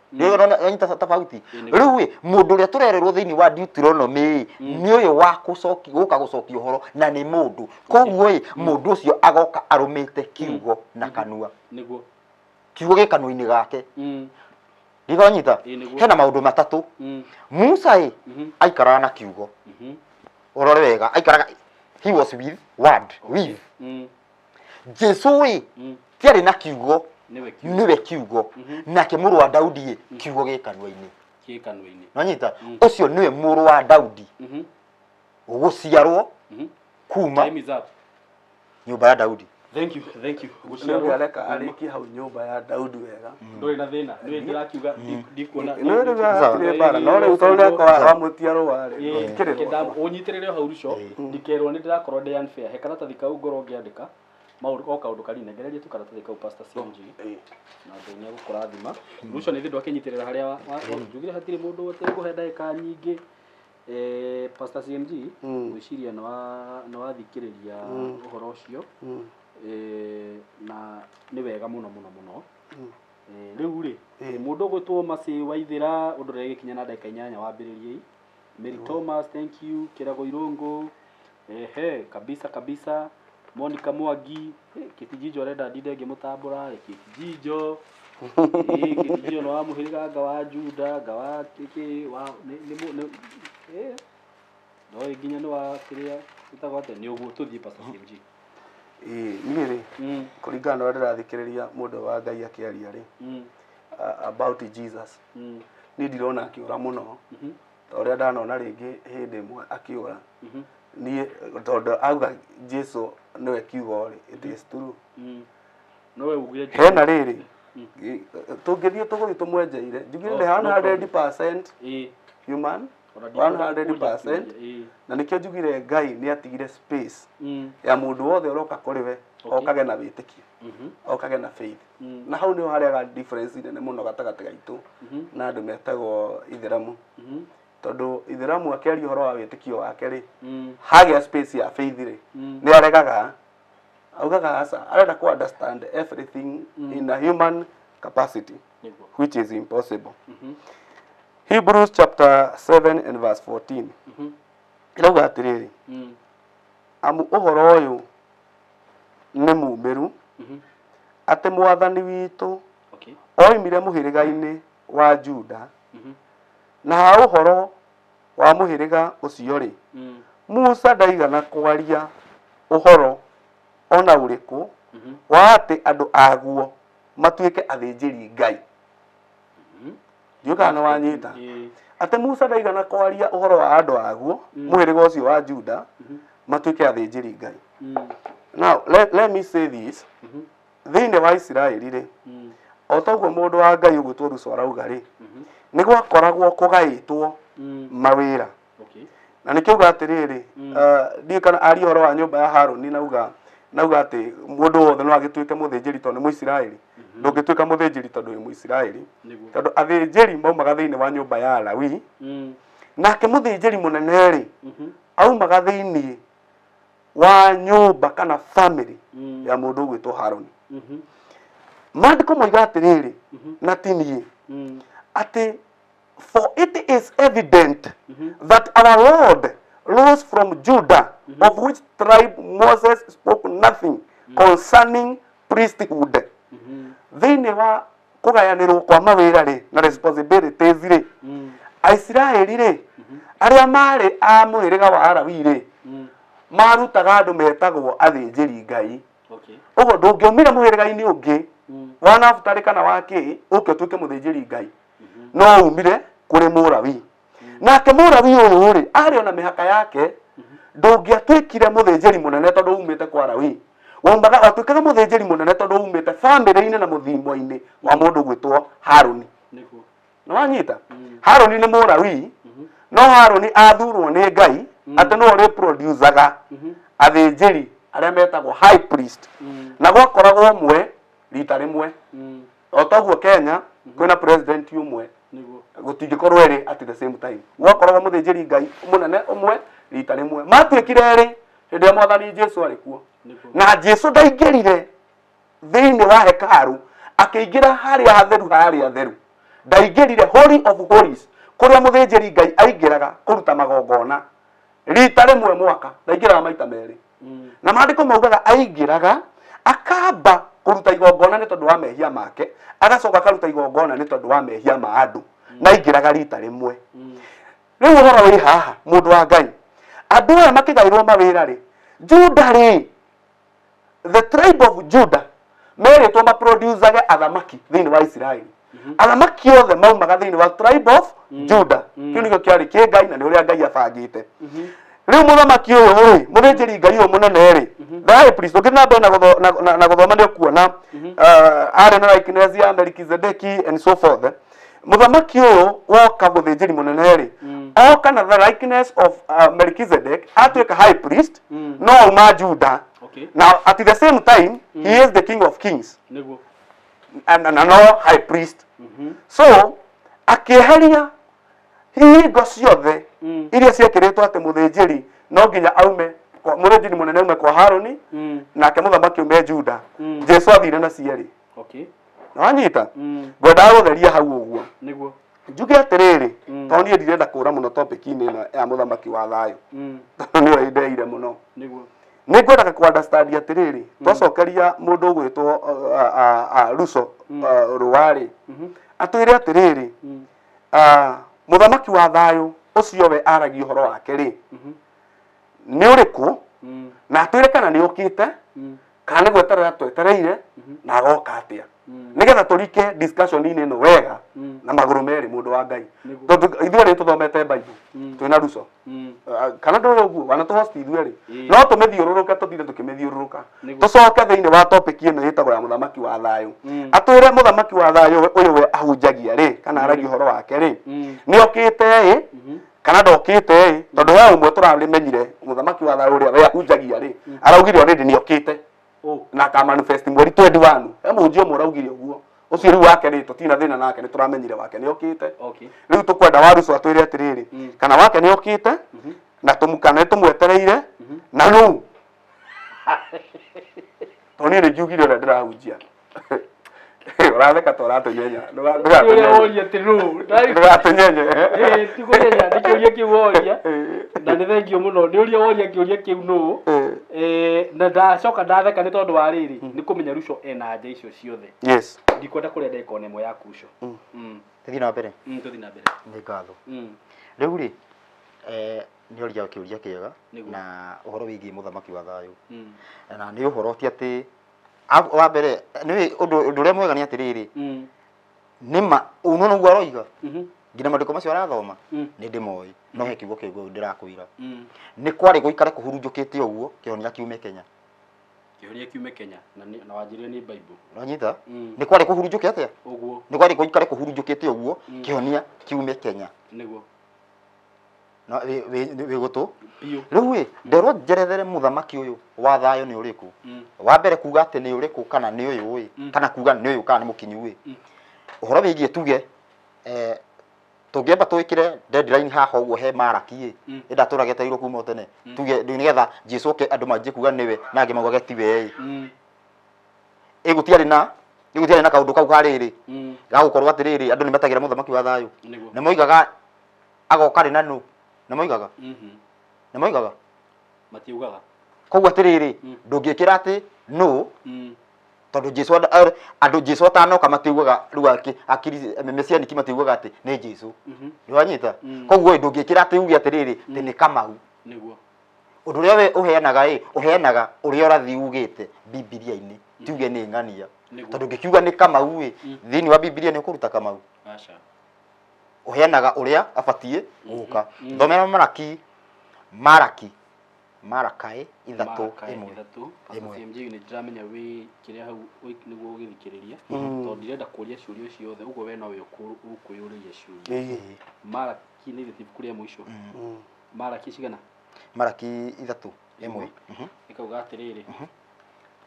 Wanyita tofauti? Rĩu ĩ mũndũ ũrĩa tũrererwo thĩinĩ wa Deuteronomy ĩ, nĩ ũyũ wa gũcoki gũka gũcokia ũhoro na nĩ mũndũ. Koguo ĩ mũndũ ũcio agoka arũmĩte kiugo na kanua. Nĩguo. Kiugo gĩ kanua-inĩ gake. Ndikanyita? Hena maũndũ matatũ. Musa ĩ aikaraga na kiugo. Ũrore wega, aikaraga, he was with word, with. Jesu ĩ tiarĩ na kiugo, nĩwe kiugo. Nake mũrũ wa Daudi ĩ kiugo gĩ kanua-inĩ. Gĩ kanua-inĩ. Nwanyita? Ũcio nĩwe mũrũ wa Daudi. Gũciarwo kuma nyũmba ya Daudi. Thank you, thank you. Gũciarwo areka arĩkie hau nyũmba ya Daudi wega. Ndũrĩ na thĩna. Nĩ ndĩrakiuga ndikuona. Nĩ rĩu hatirĩ mbara. No rĩu tondũ nĩakorwo wamũtia rũa rĩ. Ũnyitĩrĩre hau Ruco, ndikerwo nĩ ndĩrakorwo ndĩ unfair. He karatathi kau ngorwo ngĩandĩka maũndũ o kaũndũ kanini. Ngereria tu karatathi kau Pastor CMG. Na Ngai nĩ egũkũrathima. Ruco nĩ thĩ ndwakĩnyitĩrĩra harĩa njugire hatirĩ mũndũ ũtekũhe ndagĩka nyingĩ. Pastor CMG, ngwĩciria nĩ wathikĩrĩria ũhoro ũcio. Na nĩ wega mũno mũno mũno. Rĩu rĩ, mũndũ ũgwĩtwo Mercy Waithĩra, ũndũ ũrĩa gĩkinya na ndagĩka 8 wambĩrĩrie. Mary Thomas, thank you. Kĩrago Irũngũ, ehe, kabisa kabisa. Monica Mwangi, Kĩtijijo arenda ndinde ngĩmũtambũra. Kĩtijijo, Kĩtijijo nĩ wa mũhĩrĩga nga wa Juda, nga wa kĩkĩ wa nĩ no nginya nĩ wa kĩrĩa ĩtagwo atĩa, nĩ ũguo tũthiĩ, Pastor CMG. Ĩĩ, niĩ rĩ, kũringana na ũrĩa ndĩrathikĩrĩria mũndũ wa Ngai akĩaria rĩ, about Jesus, niĩ ndirona akĩũra mũno ta ũrĩa ndanona rĩngĩ hĩndĩ ĩmwe akĩũra. Niĩ tondũ auga Jesu nĩwe kiugo rĩ, it is true. No we ugire Hena rĩrĩ, tũngĩthiĩ tũgũthiĩ tũmwenjeire, njugire Oh, nĩ no problem. 100% human, Ona ndikwenda 100%. kũũria kĩũria. Na nĩkĩo njugire Ngai nĩ atigire space ya mũndũ wothe ũroka kũrĩ we okage na wĩtĩkio, okage na faith. Na hau nĩho harĩaga difference nene mũno gatagatĩ gaitũ na andũ metagwo ithĩramu, tondũ ithĩramu akĩaria ũhoro wa wĩtĩkio wake rĩ, hagĩa space ya faith rĩ, nĩ aregaga, augaga aca, arenda ku understand everything in a human capacity, which is impossible. Hebrews chapter 7 and verse 14 ĩrauga atĩrĩrĩ, amu ũhoro ũyũ nĩ mumĩru, atĩ Mwathani witũ oimire mũhĩrĩga-inĩ wa Juda, na ha ũhoro wa mũhĩrĩga ũcio rĩ, Musa ndaigana kwaria ũhoro ona ũrĩkũ wa atĩ andũ aguo matuĩke athĩnjĩri Ngai. Ndiũĩ kana nĩ wanyita. Atĩ Musa ndaigana kwaria ũhoro wa andũ aguo, mũhĩrĩga ũcio wa Juda, matuĩke athĩnjĩri Ngai. Now let me say this: thĩinĩ wa Isiraeli rĩ, o toguo mũndũ wa Ngai ũgwĩtwo Ruco arauga rĩ, nĩ gwakoragwo kũgaĩtwo mawĩra. Na nĩkĩo uga atĩrĩrĩ, ndiũĩ kana aria ũhoro wa nyũmba ya Harũni, nauga atĩ mũndũ wothe no agĩtuĩke mũthĩnjĩri tondũ nĩ Mũisiraeli. Ndũngĩtuĩka mũthĩnjĩri tondũ wĩ Mũisiraeli, tondũ athĩnjĩri maumaga thĩinĩ wa nyũmba ya Lawi. Nake mũthĩnjĩri mũnene rĩ, aumaga thĩinĩ wa nyũmba kana family ya mũndũ ũgwĩtwo Harũni. Maandĩko moiga atĩrĩrĩ, na ti niĩ, atĩ for it is evident that our Lord rose from Judah, of which tribe Moses spoke nothing concerning priesthood. Thĩinĩ wa kũgayanĩrwo kwa mawĩra rĩ na responsibilities rĩ, Aisiraeli rĩ, arĩa marĩ a mũhĩrĩga wa Lawi rĩ, marutaga andũ metagwo athĩnjĩri Ngai. Ũguo ndũngĩaumire mũhĩrĩga-inĩ ũngĩ wa Nafutalĩ kana wa kĩ ũke ũtuĩke mũthĩnjĩri Ngai, no umire kũrĩ Mũlawi. Nake Mũlawi ũyũ rĩ, arĩ ona mĩhaka yake. Ndũngĩatuĩkire mũthĩnjĩri mũnene tondũ umĩte kwa Lawi. Waumaga watuĩkaga mũthĩnjĩri mũnene tondũ umĩte bamĩrĩ-inĩ na mũthimo-inĩ wa mũndũ gwĩtwo Harũni. Nĩ wanyita? Harũni nĩ Mũlawi, no Harũni athurwo nĩ Ngai atĩ nĩwe ũrĩ athĩnjĩri arĩa metagwo high priest, na gwakoragwo ũmwe rita rĩmwe. O toguo Kenya kwĩna president ũmwe, gũtingĩkorwo erĩ at the same time. Gwakoragwo mũthĩnjĩri Ngai mũnene ũmwe rita rĩmwe. Matuĩkire erĩ hĩndĩ ĩrĩa Mwathani Jesu arĩ kuo. Na Jesu ndaingĩrire thĩinĩ wa hekaru, akĩingĩra harĩa hatheru, harĩa theru ndaingĩrire, holy of holies, kũrĩa mũthĩnjĩri Ngai aingĩraga kũruta magongona rita rĩmwe mwaka. Ndaingĩraga maita merĩ. Na maandĩko maugaga aingĩraga akamba kũruta igongona nĩ tondũ wa mehia make, agacoka akaruta igongona nĩ tondũ wa mehia ma andũ, na aingĩraga rita rĩmwe. Rĩu ũhoro wĩ haha, mũndũ wa Ngai, andũ aya makĩgaĩrwo mawĩra rĩ, Juda rĩ, the tribe of Judah, merĩtwo maproducage athamaki thĩinĩ wa Isiraeli. Athamaki othe maumaga thĩinĩ wa tribe of Judah. Kĩu nĩkĩo kĩarĩ kĩ Ngai na nĩ ũrĩa Ngai abangĩte. Rĩu mũthamaki ũyũ rĩ, mũthĩnjĩri Ngai ũyũ mũnene rĩ, the high priest, ũngĩthiĩ na mbere na gũthoma nĩ ũkuona arĩ na likeness ya Melkizedeki and so forth. Mũthamaki ũyũ woka mũthĩnjĩri mũnene rĩ, oka na the likeness of Melchizedek, atuĩka high priest, no auma Juda. Now at the same time he is the king of kings and no high priest. So akĩeheria Hingo ciothe iria ciekĩrĩtwo atĩ mũthĩnjĩri no nginya aume mũthĩnjĩri mũnene aume kwa Harũni, nake mũthamaki aume Juda, Jesu athire na cierĩ. Okay. Nĩwanyita? Ngwendaga gũtheria hau ũguo. Nĩguo. Njuge atĩrĩrĩ, tondũ niĩ ndirenda kũra mũno topic-inĩ ĩno ya mũthamaki wa thayũ, tondũ nĩyo ĩndeire mũno. Nĩguo. Nĩ ngwendaga kũ understand atĩrĩrĩ, twacokeria mũndũ ũgwĩtwo Ruso Rũarĩ, atwĩre atĩrĩrĩ, mũthamaki wa thayũ ũcio we aragia ũhoro wake rĩ, nĩ ũrĩkũ, na atwĩre kana nĩ ũkĩte, kana nĩ gweterera twetereire, na agoka atĩa, nĩgetha tũrike discussion-inĩ ĩno wega na magũrũ merĩ, mũndũ wa Ngai, tondũ ithuĩ rĩ tũthomete Bible twĩna Ruso, kana ndũĩ ũguo wana tũhost ithuĩ rĩ, no tũmĩthiũrũrũke, tũthire tũkĩmĩthiũrũrũka, tũcoke thĩinĩ wa topic ĩno ĩtagwo ya mũthamaki wa thayũ. Atwĩre mũthamaki wa thayũ ũyũ we ahunjagia rĩ, kana aragia ũhoro wake rĩ, nĩ okĩte ĩ, kana ndokĩte ĩ? Tondũ he ũmwe tũramenyire mũthamaki wa thayũ ũrĩa we ahunjagia rĩ, araugire already nĩ okĩte na aka manifest mweri 21. He mũhunjia ũmwe ũraugire ũguo. Ũcio rĩu wake rĩ, tũtina thĩna nake, nĩ tũramenyire wake nĩ okĩte. Rĩu tũkwenda Waruco atwĩre atĩrĩrĩ, kana wake nĩ okĩte, na tũmukana nĩ tũmwetereire, na nũ, tondũ niĩ nĩ ngiugire ũrĩa ndĩrahunjia. Ũratheka ta ũratũnyenya. Ũrĩa woria atĩ nũ? Ndũgatũnyenye. Ti kũnyenya, nĩ kĩũria kĩu woria. Na nĩ thengio mũno nĩ ũrĩa woria kĩũria kĩu nũ. Na ndacoka ndatheka nĩ tondũ wa rĩrĩ, nĩ kũmenya Ruco ena anja icio ciothe. Ndikwenda kũrĩa ndagĩka ona ĩmwe yaku Ruco. Tũthiĩ na mbere. Tũthiĩ na mbere. Nĩ ngatho. Rĩu rĩ, nĩ oria kĩũria kĩega na ũhoro wĩgiĩ mũthamaki wa thayũ, na nĩ ũhoro ti atĩ wa mbere nĩ ũndũ ũrĩa mwega nĩ atĩrĩrĩ, nĩ ma ũno nĩguo aroiga, nginya maandĩko macio arathoma nĩ ndĩmoĩ, no he kiugo kĩu ndĩrakwĩra, nĩ kwarĩ gũikare kũhurunjũkĩte ũguo kĩhonia kiume Kenya. Kĩhonia kiume Kenya, na wanjĩrire nĩ Bible. Ũranyita? Nĩ kwarĩ kũhurunjũke atĩa? Ũguo. Nĩ kwarĩ gũikare kũhurunjũkĩte ũguo kĩhonia kiume Kenya. Nĩguo. Na wĩ gũtũ. Biũ. Rĩu ĩ nderwo njerethere mũthamaki ũyũ wa thayũ nĩ ũrĩkũ? Wa mbere kuga atĩ nĩ ũrĩkũ, kana nĩ ũyũ ĩ, kana kuga nĩ ũyũ kana nĩ mũkinyu ĩ. Ũhoro wĩgiĩ tuge, tũngĩamba twĩkĩre deadline haha ũguo he Maraki ĩ, ĩndatũra getereirwo kuma o tene, tuge nĩgetha Jesu oke andũ manjie kuga nĩwe na angĩ maugage tiwe ĩ. Ĩ gũtiarĩ na kaũndũ kau ka rĩrĩ ga gũkorwo atĩrĩrĩ, andũ nĩ metagĩra mũthamaki wa thayũ. Nĩ moigaga agoka rĩ, na nũ nĩ moigaga, nĩ moigaga. Matiugaga. Koguo atĩrĩrĩ, ndũngĩkĩra atĩ nũ, tondũ Jesu andũ Jesu atanoka matiugaga rĩu akiri mesianiki matiugaga atĩ nĩ Jesu. Nĩ wanyita? Koguo ndũngĩkĩra atĩ uge atĩrĩrĩ atĩ nĩ Kamau. Nĩguo. Ũndũ ũrĩa we ũheanaga ĩ, ũheanaga ũrĩa ũrathi ugĩte Bibilia-inĩ, tiuge nĩ ng'ania. Tondũ ũngĩkiuga nĩ Kamau ĩ, thĩinĩ wa Bibilia nĩ ũkũruta Kamau? Aca. Ũheanaga ũrĩa abatiĩ gũka. Thomera Maraki, Maraki, Marakai ithatũ ĩmwe. Ithatũ. Ĩmwe. CMG nĩ ndĩramenya wĩ kĩrĩa hau nĩguo ũgĩthikĩrĩria, tondũ ndirenda kũria ciũria ciothe ũguo, we nowe ũkwĩyũrĩria ciũria. Maraki nĩ ibuku rĩa mũico. Maraki cigana? Maraki ithatũ ĩmwe. Ĩkauga atĩrĩrĩ,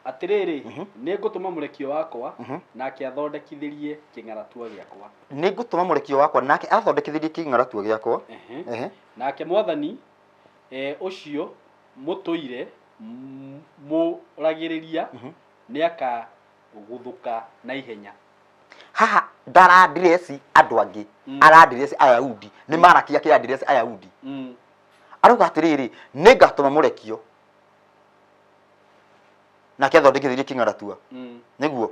atĩrĩrĩ, nĩ ngũtũma mũrekio wakwa, nake athondekithĩrie kĩng'aratua gĩakwa. Nĩ ngũtũma mũrekio wakwa, nake athondekithĩrie kĩng'aratua gĩakwa. Nake mwathani ũcio mũtũire mũragĩrĩria nĩ akaguthũka na ihenya. Haha ndaradireci andũ angĩ, aradireci Ayahudi. Nĩ Maraki akĩadireci Ayahudi. Arauga atĩrĩrĩ, nĩ ngatũma mũrekio, nake athondekithĩrie kĩng'aratua. Nĩguo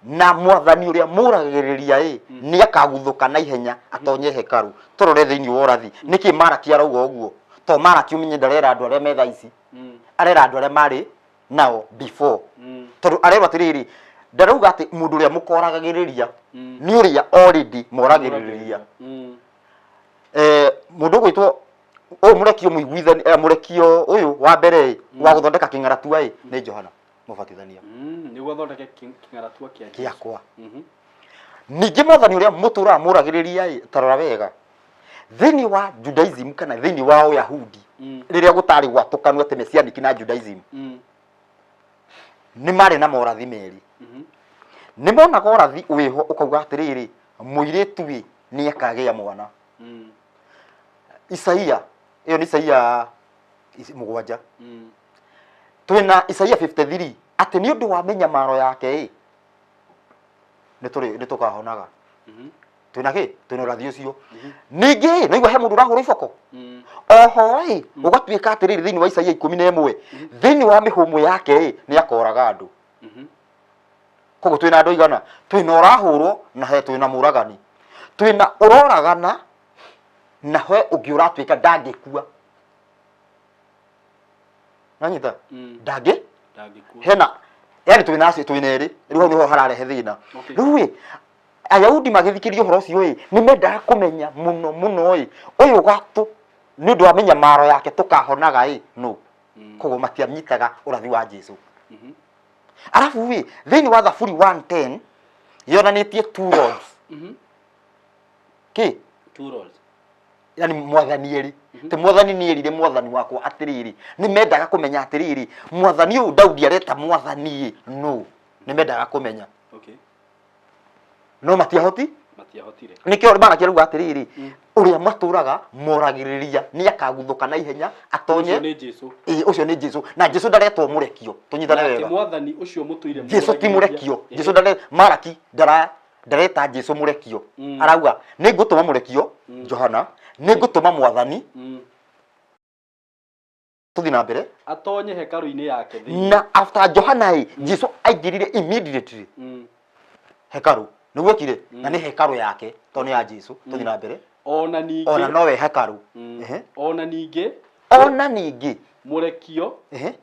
na mwathani ũrĩa mũragĩrĩria ĩ nĩ akaguthũka na ihenya atonye hekarũ. Tũrore thĩinĩ wa ũrathi nĩkĩ Maraki arauga ũguo, to Maraki ũmenye ndarera andũ arĩa me thaa ici, arera andũ arĩa marĩ nao before, tondũ arerwo atĩrĩrĩ, ndarauga atĩ mũndũ ũrĩa mũkoragagĩrĩria nĩ ũrĩa already moragĩrĩria. Mũndũ ũgwĩtwo ũyũ mũrekio mũiguithani, mũrekio ũyũ wa mbere ĩ wa gũthondeka kĩng'aratua ĩ nĩ Johana Mũbatithania. Nĩguo athondeke kĩng'aratua kĩa Jesũ. Gĩakwa. Ningĩ mwathani ũrĩa mũtũraga mũragĩrĩria ĩ, tarora wega thĩinĩ wa Judaism kana thĩinĩ wa Ũyahudi, rĩrĩa gũtarĩ gwatũkanwo atĩ mesianiki na Judaism, nĩ marĩ na morathi merĩ. Nĩ monaga ũrathi wĩho ũkauga atĩrĩrĩ, mũirĩtu ĩ nĩ akagĩa mwana. Isaia ĩyo nĩ Isaia 7. Twĩna Isaia 53 atĩ nĩ ũndũ wa mĩnyamaro yake ĩ nĩ tũkahonaga. Twĩna kĩ? Twĩna ũrathi ũcio. Ningĩ nĩ he mũndũ ũrahũra iboko. Oho ĩ ũgatuĩka atĩrĩrĩ thĩinĩ wa Isaia 11 thĩinĩ wa mĩhũmũ yake ĩ nĩ akoraga andũ. Koguo twĩna andũ igana, twĩna ũrahũrwo na he twĩna mũragani, twĩna ũroragana na he ũngĩ ũratuĩka ndangĩkua. Nanyita? Ndangĩ hena yani twĩna acio twĩna erĩ rĩu hau nĩho hararehe thĩna. Rĩu ĩ Ayahudi magĩthikĩrĩria ũhoro ũcio ĩ nĩ mendaga kũmenya mũno mũno ĩ ũyũ gatũ nĩ ũndũ wa mĩnyamaro yake tũkahonaga ĩ no. Koguo matianyitaga ũrathi wa Jesu. Arabu ĩ thĩinĩ wa Thaburi 110 yonanĩtie two rods. Kĩ? Two rods. Yani mwathani erĩ. Ti mwathani nĩ erire mwathani wakwa atĩrĩrĩ. Nĩ mendaga kũmenya atĩrĩrĩ mwathani ũyũ Daudi areta mwathani ĩ no. Nĩ mendaga kũmenya. No matiahoti? Matiahotire. Nĩkĩo Malaki arauga atĩrĩrĩ ũrĩa matũraga moragĩrĩria nĩ akaguthũka na ihenya atonye. Ũcio nĩ Jesu. Ĩĩ ũcio nĩ Jesu. Na Jesu ndaretwo mũrekio. Tũnyitane wega. Mwathani ũcio mũtũire. Jesu ti mũrekio. Jesu ndare Malaki ndareta Jesu mũrekio. Arauga nĩ ngũtũma mũrekio Johana, nĩ ngũtũma mwathani. Tũthiĩ na mbere. Atonye hekarũ-inĩ yake thĩinĩ. Na after Johana ĩ Jesu aingĩrire immediately hekarũ. Nĩguo ekire na nĩ hekarũ yake tondũ nĩ ya Jesu. Tũthiĩ na mbere. Ona ningĩ. Ona nowe hekarũ. Ona ningĩ. Ona ningĩ. Mũrekio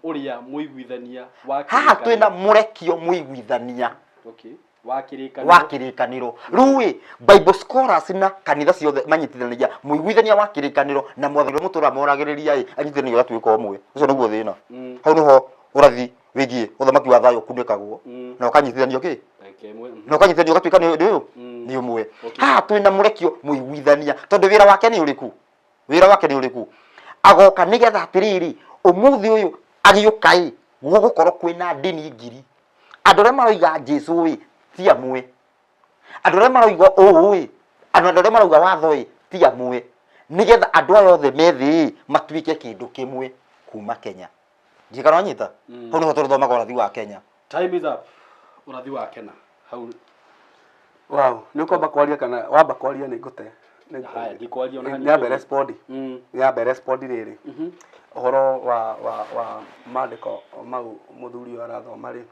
ũrĩa mũiguithania wa kĩrĩkanĩro. Haha twĩna mũrekio mũiguithania. Wa kĩrĩkanĩro. Wa kĩrĩkanĩro. Rĩu ĩ Bible scholars na kanitha ciothe manyitithanagia mũiguithania wa kĩrĩkanĩro na mwathani ũrĩa mũtũra moragĩrĩria ĩ anyitithanagia ũgatuĩka ũmwe. Ũcio nĩguo thĩna. Hau nĩho ũrathi wĩgiĩ ũthamaki wa thayũ ũkunĩkagwo na ũkanyitithanio kĩ? Na ũkanyitithanio ũgatuĩka nĩ ũyũ nĩ ũmwe. Haha twĩna mũrekio mũiguithania tondũ wĩra wake nĩ ũrĩkũ? Wĩra wake nĩ ũrĩkũ? Agoka nĩgetha atĩrĩrĩ ũmũthĩ ũyũ agĩũka ĩ gũgũkorwo kwĩna ndini ngiri. Andũ arĩa maroiga Jesu ĩ ti amwe. Andũ arĩa maroiga ũũ ĩ, andũ arĩa marauga watho ĩ ti amwe. Nĩgetha andũ aya othe me thĩ ĩ matuĩke kĩndũ kĩmwe kuma Kenya. Ndiũĩ kana wanyita? Hau nĩho tũrĩthomaga ũrathi wa Kenya. Time is up. Ũrathi wa Kenya. Hau. Wow, nĩ ũkwamba kwaria kana wamba kwaria nĩ ngũte. Haya, ndikwaria ona hanini. Nyambe respond. Nyambe respond rĩrĩ. Ũhoro wa maandĩko mau mũthuri ũyũ arathoma rĩ.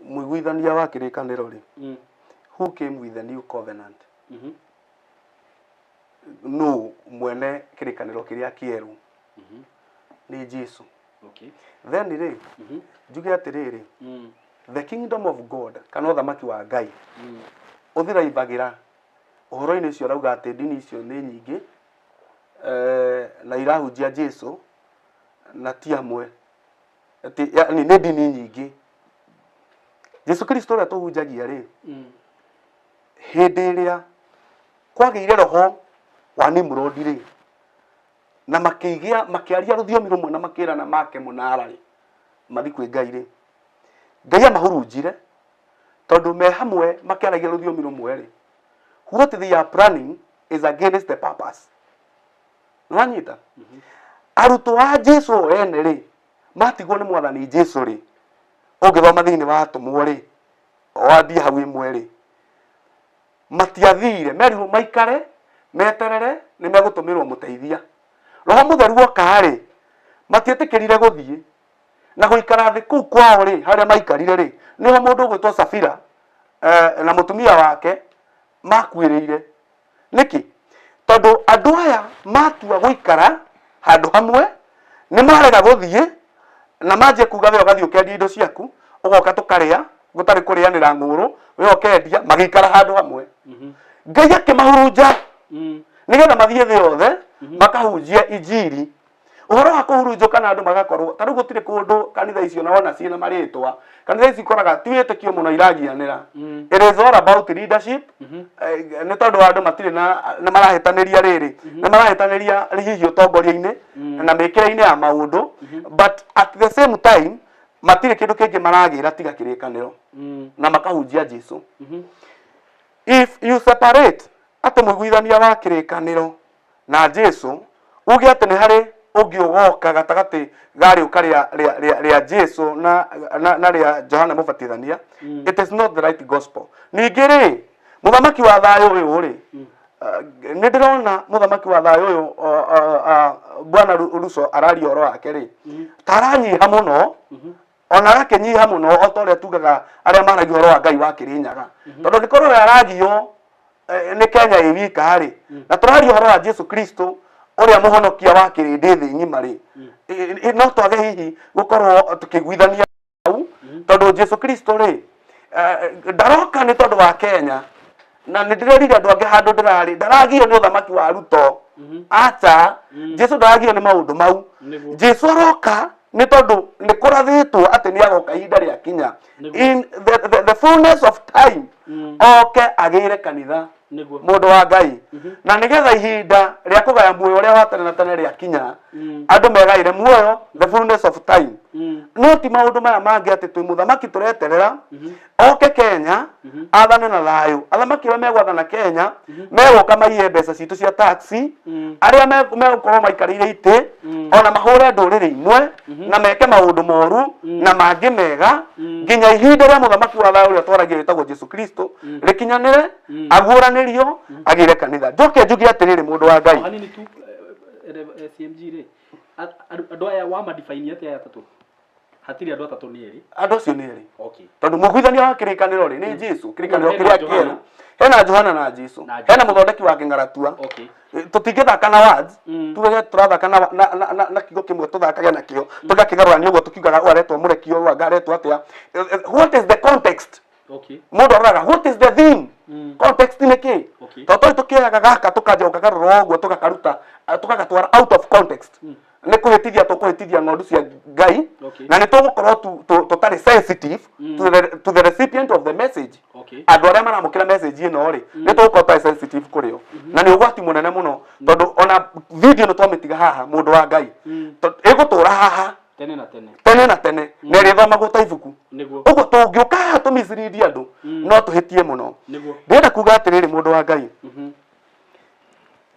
Mũiguithania wa kĩrĩkanĩro rĩ. Who came with the new covenant? No mwene kĩrĩkanĩro kĩrĩa kĩerũ. Nĩ Jesu. Then rĩ, njuge atĩrĩrĩ, the kingdom of God kana ũthamaki wa Ngai ũthiraibagĩra ũhoro-inĩ ũcio ũrauga atĩ ndini icio nĩ nyingĩ na irahunjia Jesu na ti amwe. Atĩ, yani nĩ ndini nyingĩ. Jesu Kristo ũrĩa tũhunjagia rĩ, hĩndĩ ĩrĩa kwagĩire roho wa Nimrod rĩ, na makĩigĩa makĩaria rũthiomi rũmwe na makĩrana make mũnara rĩ, mathi kwĩ Ngai rĩ, Ngai amahurunjire tondũ me hamwe makĩaragia rũthiomi rũmwe rĩ, what they are planning is against the purpose. Nĩwanyita? Arutwo a Jesu o ene rĩ, matigwo nĩ mwathani Jesu rĩ, ũngĩthoma thĩinĩ wa atũmwo rĩ, wambie hau ĩmwe rĩ, matiathire, merirwo maikare meterere nĩ megũtũmĩrwo mũteithia. Roho mũtheru oka rĩ, matietĩkĩrire gũthiĩ na gũikara thĩ kũu kwao rĩ, harĩa maikarire rĩ, nĩho mũndũ ũgwĩtwo Safira na mũtumia wake makuĩrĩire. Nĩkĩ? Tondũ andũ aya matua gũikara handũ hamwe, nĩ marega gũthiĩ na manjie kuga we ũgathiĩ ũkendia indo ciaku, ũgoka tũkarĩa, gũtarĩ kũrĩanĩra ng'ũrũ, we ũkendia, magĩikara handũ hamwe. Ngai akĩmahurunja nĩgetha mathiĩ thĩ yothe makahunjie injiri. Ũhoro wa kũhurunjũka na andũ magakorwo ta rĩu gũtirĩ kũndũ kanitha icio na wona ciĩna marĩtwa, kanitha ici ikoraga ti wĩtĩkio mũno iragianĩra. It is all about leadership. Nĩ tondũ andũ matirĩ na nĩ marahĩtanĩria rĩrĩ, nĩ marahĩtanĩria hihi ũtongoria-inĩ na mĩkĩre-inĩ ya maũndũ, but at the same time matirĩ kĩndũ kĩngĩ maragĩra tiga kĩrĩkanĩro na makahunjia Jesu. If you separate, Atĩ mũiguithania wa kĩrĩkanĩro na Jesu, uge atĩ nĩ harĩ ũngĩ ũgoka gatagatĩ ga rĩũka rĩa Jesu na rĩa Johana Mũbatithania, it is not the right gospel. Ningĩ rĩ, mũthamaki wa thayũ ũyũ rĩ, nĩ ndĩrona mũthamaki wa thayũ ũyũ, bwana Ruso araria ũhoro wake rĩ, ta aranyiha mũno, ona agakĩnyiha mũno o ta ũrĩa tugaga arĩa maragia ũhoro wa Ngai wa Kĩrĩnyaga, tondũ angĩkorwo we aragio nĩ Kenya ĩ wika rĩ, na tũraria ũhoro wa Jesu Kristo ũrĩa mũhonokia wa kĩrĩndĩ thĩ ng'ima rĩ, no twage hihi gũkorwo tũkĩiguithania hau, tondũ Jesu Kristo rĩ, ndaroka nĩ tondũ wa Kenya. Na nĩ ndĩrerire andũ angĩ handũ ndĩrarĩ, ndaragio nĩ ũthamaki wa Ruto, aca. Jesu ndaragio nĩ maũndũ mau. Jesu aroka nĩ tondũ nĩ kũrathĩtwo atĩ nĩ agoka ihinda rĩa kinya, in the fullness of time, oke agĩre kanitha, mũndũ wa Ngai, na nĩgetha ihinda rĩa kũgaya muoyo ũrĩa wa tene na tene rĩa kinya, andũ megaire muoyo, the fullness of time. No ti maũndũ maya mangĩ atĩ twĩ mũthamaki tũreterera oke Kenya athane na thayũ. Athamaki arĩa megwathana Kenya megũka maiye mbeca citũ cia taxi, arĩa megũkorwo maikarĩire itĩ, ona mahũre ndũrĩrĩ imwe na meke maũndũ moru na mangĩ mega, nginya ihinda rĩa mũthamaki wa thayũ ũrĩa twaragia wĩtagwo Jesu Kristo rĩkinyanĩre, aguũranĩrio, agĩre kanitha. Njoke njuge atĩrĩrĩ, mũndũ wa Ngai. O hanini tu, CMG rĩ, andũ aya wa madefine atĩa aya atatũ? Hatirĩ andũ atatũ, nĩ erĩ. Andũ acio nĩ erĩ, tondũ mũiguithania wa kĩrĩkanĩro rĩ, nĩ Jesu, kĩrĩkanĩro kĩrĩa kĩerũ. Hena Johana na Jesu. Hena mũthondeki wa kĩng'aratua. Tũtingĩthaka na words, tuge tũrathaka na kiugo kĩmwe, tũthakage nakĩo tũgakĩgarũrania ũguo, tũkiugaga ũyũ aretwo mũrekio, ũyũ anga aretwo atĩa. What is the context? Mũndũ aroraga what is the theme. Context nĩ kĩ? Tondũ tũrĩ tũkĩoyaga gaka tũkanjia gũkagarũra ũguo, tũgakaruta, tũgagatwara out of context, nĩ kũhĩtithia tũkũhĩtithia ng'ondu cia Ngai, na nĩ tũgũkorwo tũtarĩ sensitive to the recipient of the message. Andũ arĩa maramũkĩra message ĩno rĩ, nĩ tũgũkorwo tũtarĩ sensitive kũrĩ o, na nĩ ũgwati mũnene mũno, tondũ ona video nĩ twamĩtiga haha, mũndũ wa Ngai, ĩgũtũra haha tene na tene. Tene na tene, na ĩrĩthomagwo ta ibuku. Ũguo tũngĩũka haha tũmislead andũ, no tũhĩtie mũno. Ndĩrenda kuga atĩrĩrĩ, mũndũ wa Ngai,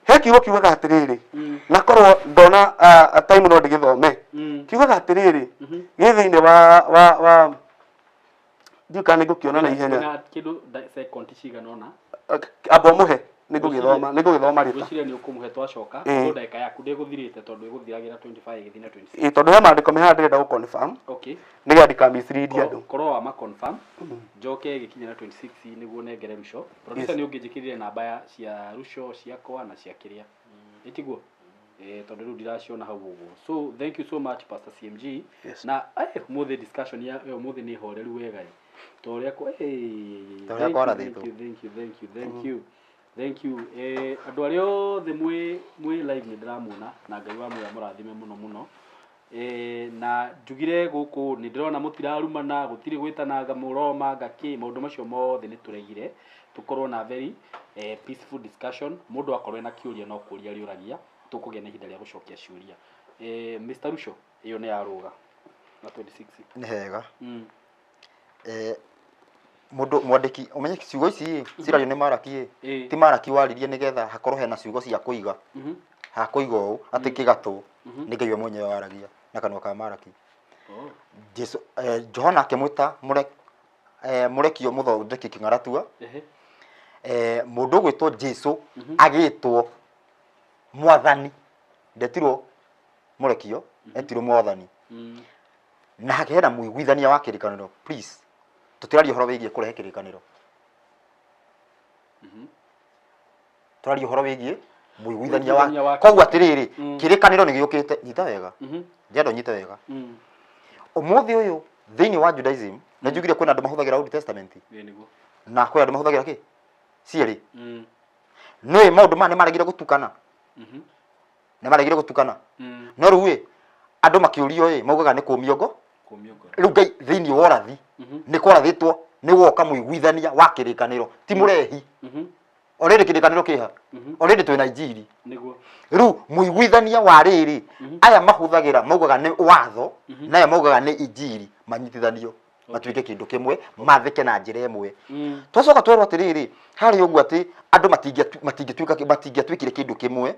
he kiugo kiugaga atĩrĩrĩ, na korwo ndona time no ndĩgĩthome. Kiugaga atĩrĩrĩ, gĩ thĩinĩ wa ndiũĩ kana nĩ ngũkĩona na ihenya. Na kĩndũ second cigana ũna. Amba ũmũhe, nĩ ngũgĩthoma rĩta. Ngwĩciria nĩ ũkũmũhe twacoka. No ndagĩka yaku ndĩgũthirĩte, tondũ ĩgũthiragĩra 25 ĩgĩthiĩ na 26. Ĩ, tondũ he maandĩko me haha ndĩrenda gũ confirm, nĩgetha ndikamislead andũ. Korwo wa ma confirm, njoke gĩkinya na 26 nĩguo nengere Ruco. Producer, nĩ ũngĩnjĩkĩrire namba ya cia Ruco, ciakwa na cia kĩrĩa ĩtiguo, tondũ rĩu ndiraciona hau ũguo. So thank you so much, Pastor CMG. Na ũmũthĩ discussion ya ũmũthĩ nĩ horeru wega ĩ. Ta ũrĩa Ta ũrĩa thank you, kwarathĩtwo. Thank you, thank you, thank you, thank you, thank you. Andũ arĩa othe mwĩ live, nĩ ndĩramuona, na Ngai wa muoyo mũrathime mũno mũno. Na njugire gũkũ nĩ ndĩrona mũtirarumana, gũtirĩ gwĩtananga mũroma ngakĩ, maũndũ macio mothe nĩ tũregire, tũkorwo na very peaceful discussion. Mũndũ akorwo ena kĩũria no kũria rĩũragia, tũkũgĩa na ihinda rĩa gũcokia ciũria. Mr. Rusho, ĩyo nĩ yarũga na 26. Nĩ hega. Mũndũ mwandĩki, ũmenye ciugo ici ĩ, cirario nĩ Maraki ĩ. Ti Maraki waririe nĩgetha hakorwo hena ciugo cia kũiga, ha kũiga ũũ atĩ kĩgatũ, nĩ Ngai we mwenyewe waragia na kanua ka Maraki. Jesu, Johana akĩmwĩta mũrekio mũthondeki kĩng'aratua. Mũndũ ũgwĩtwo Jesu agĩtwo mwathani, ndetirwo mũrekio, etirwo mwathani. Na hena mũiguithania wa kĩrĩkanĩro. Please, tũtiraria ũhoro wĩgiĩ kũrehe kĩrĩkanĩro, tũraria ũhoro wĩgiĩ mũiguithania Mũiguithania wa wa koguo atĩrĩrĩ, kĩrĩkanĩro nĩ gĩũkĩte. Nyita wega, ndĩrenda ũnyite wega. Ũmũthĩ ũyũ thĩinĩ wa Judaism, nĩ njugire kwĩna andũ mahũthagĩra Old Testament Ĩĩ nĩguo. na kwĩ andũ mahũthagĩra kĩ cierĩ. Nĩ maũndũ maya nĩ maregire gũtukana, nĩ maregire gũtukana. No rĩu ĩ, andũ makĩũrio ĩ, maugaga nĩ kũmio ngo. Kũmio ngoro. Rĩu Ngai thĩinĩ wa ũrathi nĩ kwarathĩtwo nĩ woka mũiguithania wa kĩrĩkanĩro, ti mũrehi. Already kĩrĩkanĩro kĩha, already twĩna injiri. Rĩu mũiguithania wa rĩrĩ, aya mahũthagĩra maugaga nĩ watho na aya maugaga nĩ injiri, manyitithanio. Matuĩke kĩndũ kĩmwe, mathĩke na njĩra ĩmwe. Twacoka twerwo atĩrĩrĩ, harĩ ũguo atĩ andũ matingĩatuĩkire kĩndũ kĩmwe,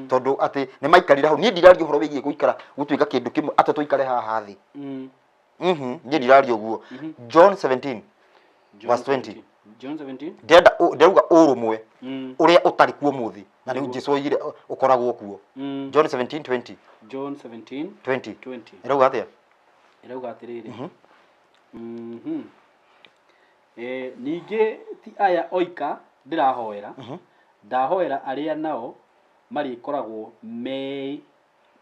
tondũ atĩ nĩ maikarire hau. Niĩ ndiraria ũhoro wĩgiĩ gũikara gũtuĩka kĩndũ kĩmwe atĩ tũikare haha thĩ. Niĩ ndiraria ũguo. John 17 verse 20. John 17. Ndĩrenda ndĩrauga ũrũmwe ũrĩa ũtarĩ kuo mũthĩ, na nĩ Jesu oigire ũkoragwo kuo. John 17:20. John 17 20. 20. Ĩrauga atĩa? Ĩrauga atĩrĩrĩ. Ningĩ ti aya oika ndĩrahoera, ndahoera arĩa nao marĩkoragwo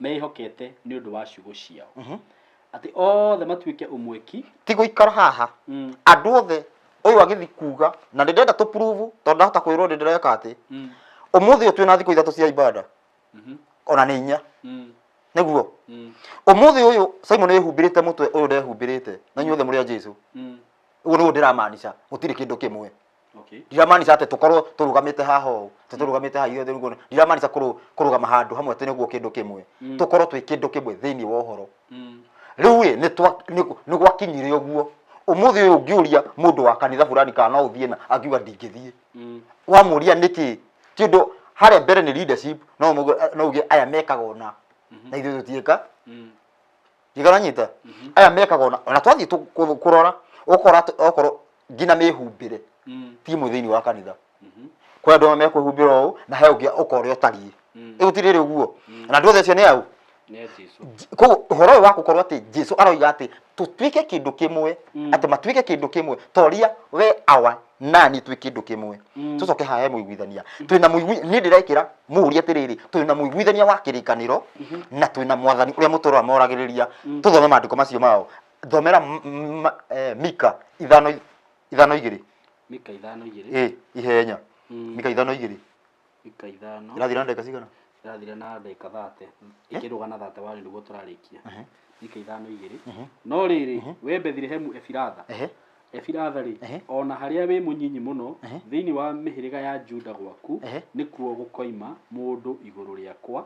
meĩhokete nĩ ũndũ wa ciugo ciao, atĩ othe matuĩke ũmwe ki. Ti gũikara haha. Andũ othe ũyũ agĩthiĩ kuga, na ndĩrenda tũ prove tondũ ndahota kwĩrwo ndĩ ndĩreka atĩ ũmũthĩ ũyũ twĩna thikũ 3 cia ibada, ona nĩ 4. Nĩguo ũmũthĩ ũyũ Simon wĩhumbĩrĩte mũtwe ũyũ ndehumbĩrĩte, na inyuothe mũrĩ a Jesu. Ũguo nĩguo ndĩramaanisha, gũtirĩ kĩndũ kĩmwe. Ndiramaanisha atĩ tũkorwo tũrũgamĩte haha ũũ, tũrũgamĩte haha ithuothe nĩguo. Ndiramaanisha kũrũgama handũ hamwe atĩ nĩguo kĩndũ kĩmwe. Tũkorwo twĩ kĩndũ kĩmwe thĩinĩ wa ũhoro. Rĩu ĩ, nĩ gwakinyire ũguo. Ũmũthĩ ũyũ ũngĩũria mũndũ wa kanitha fulani kana no ũthiĩ na angiuga ndingĩthiĩ. Wamũria nĩkĩ? Ti ũndũ harĩa mbere nĩ leadership, no uge aya mekaga ũna na ithuĩ tũtiĩka. Ndikaranyita. Aya mekaga ũna, ona twathiĩ kũrora, ũkora okorwo nginya mĩhumbĩre ti ĩmwe thĩinĩ wa kanitha. Kwĩ andũ amwe mekwĩhumbĩra ũũ na he ũngĩ ũkorĩa ũtariĩ. Ĩ gũtirĩ rĩ ũguo. Na andũ othe acio nĩ au. Nĩ a Jesu. Koguo ũhoro ũyũ wa gũkorwo atĩ Jesu aroiga atĩ tũtuĩke kĩndũ kĩmwe, atĩ matuĩke kĩndũ kĩmwe, toria we awa nani twĩ kĩndũ kĩmwe. Tũcoke haha he mũiguithania. Twĩna niĩ ndĩrekĩra mũũria atĩrĩrĩ, twĩna mũiguithania wa kĩrĩkanĩro na twĩna mwathani ũrĩa mũtũraga moragĩrĩria. Tũthome maandĩko macio mao. Thomera Mika 5:2. Mika 5:2. Ĩ, ihenya. Mika 5:2. Mika 5. Irathira na ndagĩka cigana? Irathira na ndagĩka 30. Ĩkĩrũga na 31 nĩguo tũrarĩkia. Mika 5:2. No rĩrĩ, we Bethilehemu Efiratha. Efiratha rĩ, ona harĩa wĩ mũnyinyi mũno thĩinĩ wa mĩhĩrĩga ya Juda gwaku, nĩkuo gũkoima mũndũ igũrũ rĩakwa,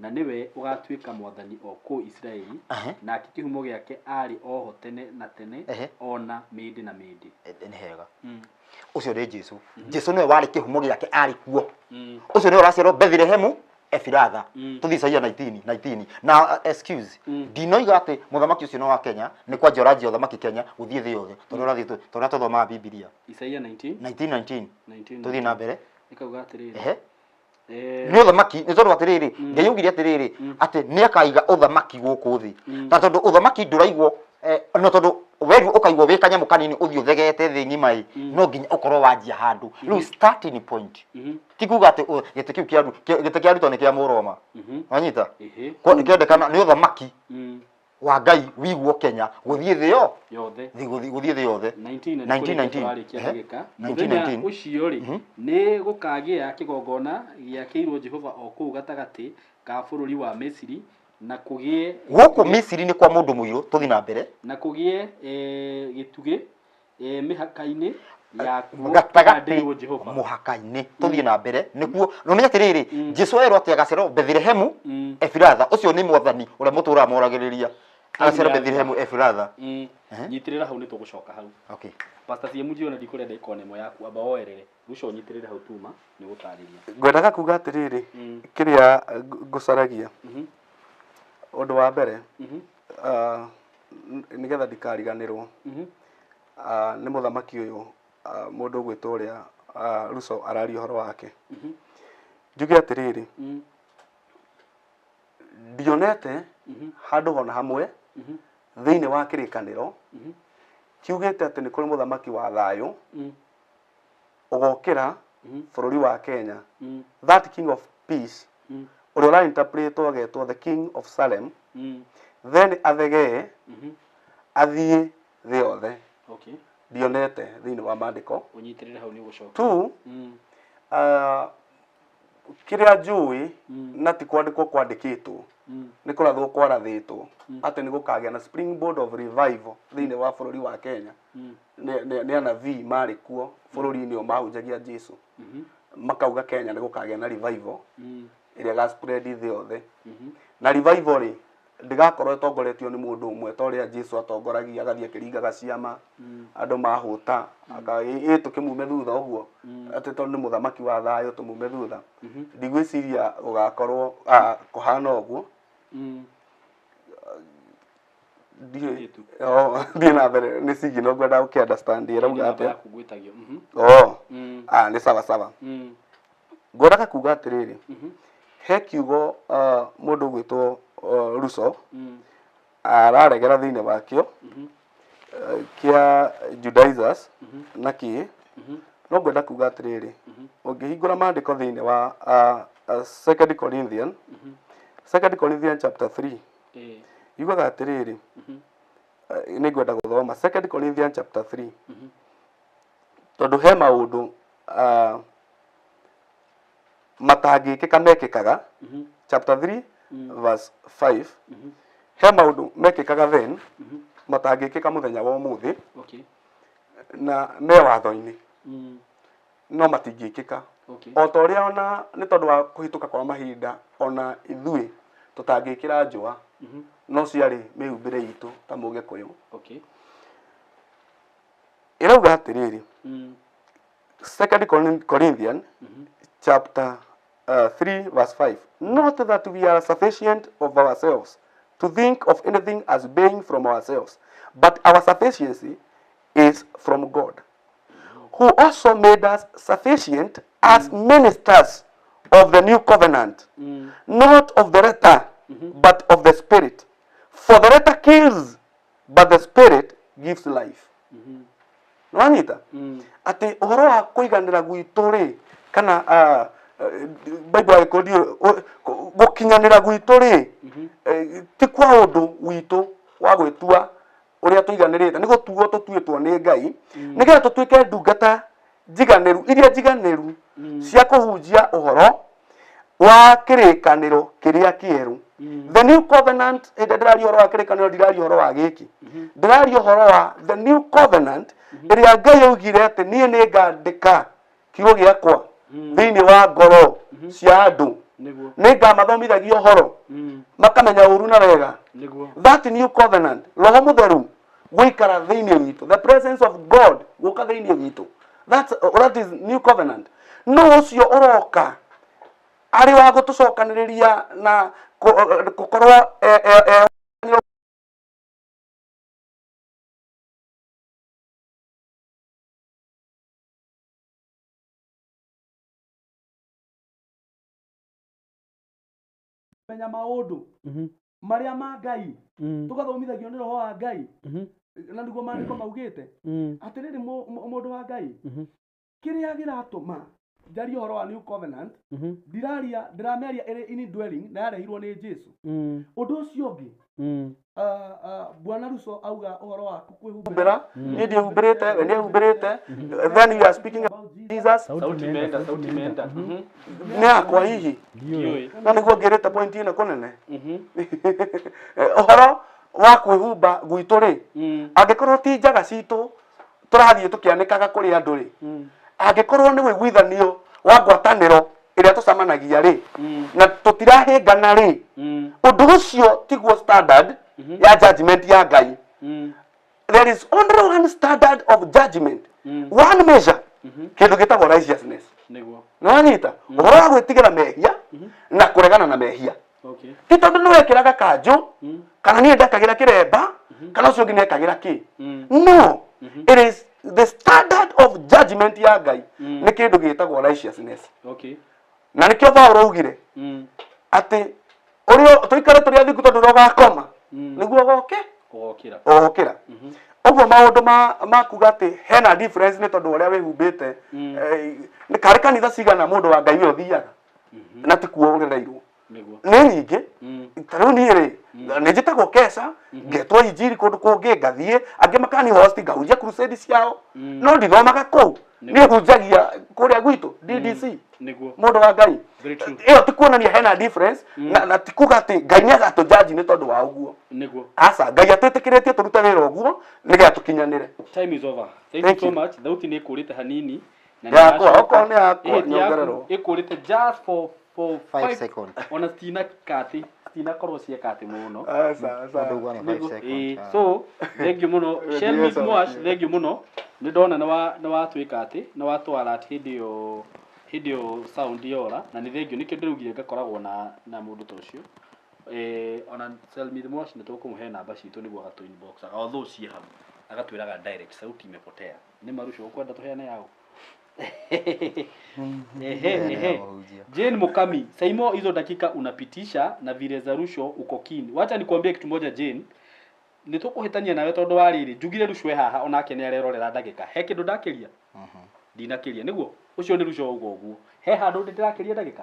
na nĩwe ũgatuĩka mwathani o kũu Isiraeli, nake kĩhumo gĩake arĩ oho tene na tene, ona mĩndĩ na mĩndĩ. Nĩ hega. Ũcio nĩ Jesu. Jesu nĩwe warĩ kĩhumo gĩake arĩ kuo. Ũcio nĩwe ũraciarwo Bethilehemu Efiratha. Tũthiĩ Isaia 19:19. Na excuse, ndinoiga atĩ mũthamaki ũcio nĩ wa Kenya, nĩ kwanjia ũranjia ũthamaki Kenya gũthiĩ thĩ yothe. Tondũ ũrathiĩ tondũ ũrĩa tũthomaga Bibilia. Isaia 19 19:19. 19. Tũthiĩ na mbere. Ĩkauga atĩrĩrĩ. Nĩ ũthamaki, nĩ tondũ atĩrĩrĩ, Ngai augire atĩrĩrĩ, atĩ nĩ akaiga ũthamaki gũkũ thĩ. Na tondũ ũthamaki ndũraigwo, no tondũ weru ũkaigwo wĩ kanyamũ kanini ũthiĩ ũthegete thĩ ng'ima ĩ, no nginya ũkorwo wanjia handũ. Rĩu starting point. Ti kuga atĩ gĩtĩ kĩu gĩtĩ kĩa Ruto nĩ kĩa Mũroma. Wanyita? Kĩendekana nĩ ũthamaki wa Ngai wigwo Kenya gũthiĩ thĩ yo yothe. Gũthiĩ thĩ yothe. 19 19. 19. Mũthenya ũcio rĩ, nĩ gũkagĩa kĩgongona gĩakĩirwo Jehova o kũu gatagatĩ ka bũrũri wa Misiri, na kũgĩe gũkũ Misiri nĩ kwa mũndũ mũirũ. Tũthiĩ na mbere. Na kũgĩe gĩtugĩ mĩhaka-inĩ yakuo gatagatĩ kĩhandĩirwo Jehova. Mũhaka-inĩ. Tũthiĩ na mbere. Nĩkuo na ũmenye atĩrĩrĩ, Jesu erwo atĩ agaciarwo Bethilehemu Efiratha. Ũcio nĩ mwathani ũrĩa mũtũraga moragĩrĩria. Agaciarwo Bethilehemu Efiratha. Nyitĩrĩra hau, nĩ tũgũcoka hau. Pastor CMG, ona ndikũrenda ikona ĩmwe yaku, amba woerere. Ruco nyitĩrĩre hau tuma nĩ gũtarĩria. Ngwendaga kuga atĩrĩrĩ, kĩrĩa ngũcaragia, ũndũ wa mbere, nĩgetha ndikariganĩrwo, nĩ mũthamaki ũyũ, mũndũ ũgwĩtwo ũrĩa Ruco araria ũhoro wake. Njuge atĩrĩrĩ, ndionete handũ hona hamwe thĩinĩ wa kĩrĩkanĩro kiugĩte atĩ nĩ kũrĩ mũthamaki wa thayũ ũgokĩra bũrũri wa Kenya, that king of peace ũrĩa ũrainterpretwo agetwo the king of Salem, then athegee athiĩ thĩ yothe. Ndionete thĩinĩ wa maandĩko. Ũnyitĩrĩre hau nĩ ũgũcoka. Two, kĩrĩa njũĩ na ti kwandĩkwo kwandĩkĩtwo, nĩ kũrathwo kwarathĩtwo atĩ nĩ gũkagĩa na springboard of revival thĩinĩ wa bũrũri wa Kenya. Nĩ anabii marĩ kuo bũrũri-inĩ ũyũ mahunjagia Jesu, makauga Kenya nĩ gũkagĩa na revival ĩrĩa ĩga spread thĩ yothe. Na revival rĩ, Ndĩgakorwo ĩtongoretio nĩ mũndũ ũmwe ta ũrĩa Jesu atongoragia, agathiĩ akĩringaga ciama, andũ mahũta, ĩ tũkĩmume thutha ũguo, atĩ tondũ nĩ mũthamaki wa thayũ tũmume thutha. Ndigwĩciria gũgakorwo kũhana ũguo. Thiĩ na mbere nĩ signal ngwenda gũkĩ understand ĩrauga atĩa. Oh, nĩ sawa sawa. Ngwendaga kuga atĩrĩrĩ, he kiugo mũndũ ũgwĩtwo Russo araregera thĩinĩ wakĩo kĩa Judaizers na kĩ, no ngwenda kuga atĩrĩrĩ, ũngĩhingũra maandĩko thĩinĩ wa Second Corinthian, Second Corinthian chapter 3, yugaga atĩrĩrĩ, nĩ ngwenda gũthoma Second Corinthian chapter 3, tondũ he maũndũ matangĩkĩka mekĩkaga. Chapter 3 verse 5, he maũndũ mekĩkaga then matangĩkĩka mũthenya wa ũmũthĩ, na me watho-inĩ no matingĩkĩka. O ta ũrĩa ona nĩ tondũ wa kũhĩtũka kwa mahinda, ona ithuĩ tũtangĩkĩra njũa, no ciarĩ mĩhumbĩre itũ ta mũgĩkũyũ. Ĩrauga atĩrĩrĩ, Second Corinthian chapter 3 verse 5, not that we are sufficient of ourselves to think of anything as being from ourselves, but our sufficiency is from God, who also made us sufficient as ministers of the new covenant, not of the letter, but of the Spirit. For the letter kills, but the Spirit gives life. Nĩwanyita atĩ ũhoro wa kũiganĩra gwitũ rĩ, kana Bible ya Gĩkũyũ gũkinyanĩra gwitũ rĩ, ti kwa ũndũ witũ wa gwĩtua ũrĩa tũiganĩrĩte, nĩ gũtuo tũtuĩtwo nĩ Ngai nĩgetha tũtuĩke ndungata njiganĩru, iria njiganĩru cia kũhunjia ũhoro wa kĩrĩkanĩro kĩrĩa kĩerũ, the new covenant. Hĩndĩ ndĩraria ũhoro wa kĩrĩkanĩro, ndiraria ũhoro wa gĩkĩ, ndĩraria ũhoro wa the new covenant ĩrĩa Ngai augire atĩ niĩ nĩ ngandĩka kiugo gĩakwa thĩinĩ wa ngoro cia andũ, nĩ ngamathomithagia ũhoro makamenya ũru na wega. That new covenant, Roho Mũtheru gũikara thĩinĩ witũ, the presence of God gũka thĩinĩ witũ, that is new covenant. No ũcio ũroka arĩ wa gũtũcokanĩrĩria na gũkorwo menya maũndũ marĩa ma Ngai, tũgathomithagio nĩ Roho wa Ngai, na nĩguo maandĩko maugĩte atĩrĩrĩ, mũndũ wa Ngai, kĩrĩa gĩratũma njarie ũhoro wa new covenant, ndiraria, ndĩramĩaria ĩrĩ indwelling na yarehirwo nĩ Jesu. Ũndũ ũcio ũngĩ, Bwana Russo auga ũhoro waku kwĩhumbĩra, niĩ ndiĩhumbĩrĩte, we nĩehumbĩrĩte, then you are speaking about Jesus. Sauti imeenda, sauti imeenda. Nĩ yakwa hihi na nĩguo ngĩrĩte point ĩno kũnene, ũhoro wa kwĩhumba gwitũ rĩ, angĩkorwo ti njaga citũ tũrathiĩ tũkĩanĩkaga kũrĩ andũ rĩ, angĩkorwo nĩ ũiguithanio wa ngwatanĩro ĩrĩa tũcemanagia rĩ, na tũtirahĩngana rĩ, ũndũ ũcio tiguo standard ya judgment ya Ngai. There is only one standard of judgment, one measure, kĩndũ gĩtagwo righteousness. Nĩwanyita ũhoro wa gwĩtigĩra mehia na kũregana na mehia. Ti tondũ nĩ wekĩraga kanjũ, kana niĩ ndekagĩra kĩremba, kana ũcio ũngĩ nĩekagĩra kĩ. No it is the standard of judgment ya Ngai nĩ kĩndũ gĩtagwo righteousness. Na nĩkĩo Paũlũ augire atĩ ũrĩa tũikare tũrĩ athingu, tondũ ũrĩa ũgakoma nĩguo ũgoke ũgokĩra. Ũgokĩra. Ũguo maũndũ ma kuga atĩ hena difference nĩ tondũ ũrĩa wĩhumbĩte, nĩ karĩ kanitha cigana mũndũ wa Ngai ũyũ ũthiaga na ti kuo ũrereirwo? Nĩ nyingĩ. Ta rĩu niĩ rĩ, nĩ njĩtagwo keca, ngetwo injiri kũndũ kũngĩ, ngathiĩ, angĩ makani host, ngahunjia crusade ciao, no ndithomaga kũu, niĩ hunjagia kũrĩa gwitũ DDC. Mũndũ wa Ngai, Very true. ĩyo ti kuonania hena difference, na ti kuga atĩ Ngai nĩ agatũjaji nĩ tondũ wa ũguo. Aca, Ngai atwĩtĩkĩrĩtie tũrute wĩra ũguo nĩgetha tũkinyanĩre. Time is over. Thank Thank you so you. much. Thauti nĩ ĩkũrĩte hanini na Yakwa, nĩracoka. okorwo nĩ yakwa, Ĩĩ, ti yaku, nyongererwo. ĩkũrĩte just for 5 five seconds. Ona citina kati. Citinakorwo cieka atĩ mũno. Aca, aca. Andũ uga nĩ 5 Nĩguo, seconds. ĩĩ. So thank you mũno Shelmith Mwash, thank you mũno. Nĩ ndona nĩ watwĩka atĩ nĩ watwara atĩ hĩndĩ ĩyo sound yora, na nĩ thank you. Nĩkĩo ndĩraugire ngakoragwo na mũndũ ta ũcio. Ona Shelmith Mwash nĩ tũkũmũhe namba citũ nĩguo agatũ inbox, although ciĩ hau, agatwĩraga direct sauti imepotea. Nĩ marusho ũkwenda tũheane yaũ? Ehe, ehe. Mũhunjia. Jane Mukami, Saimo, hizo dakika unapitisha na vile za Rusho uko keen. Wacha nikuambie kitu moja, Jane. Nĩ tũkũhĩtania nawe tondũ wa rĩrĩ, njugire Rusho e haha onake nĩ arerorera ndagĩka. He kĩndũ ndakĩria? Ndinakĩria. Nĩguo? Ũcio nĩ Rusho uga ũguo. He handũ ndĩ ndĩrakĩria ndagĩka?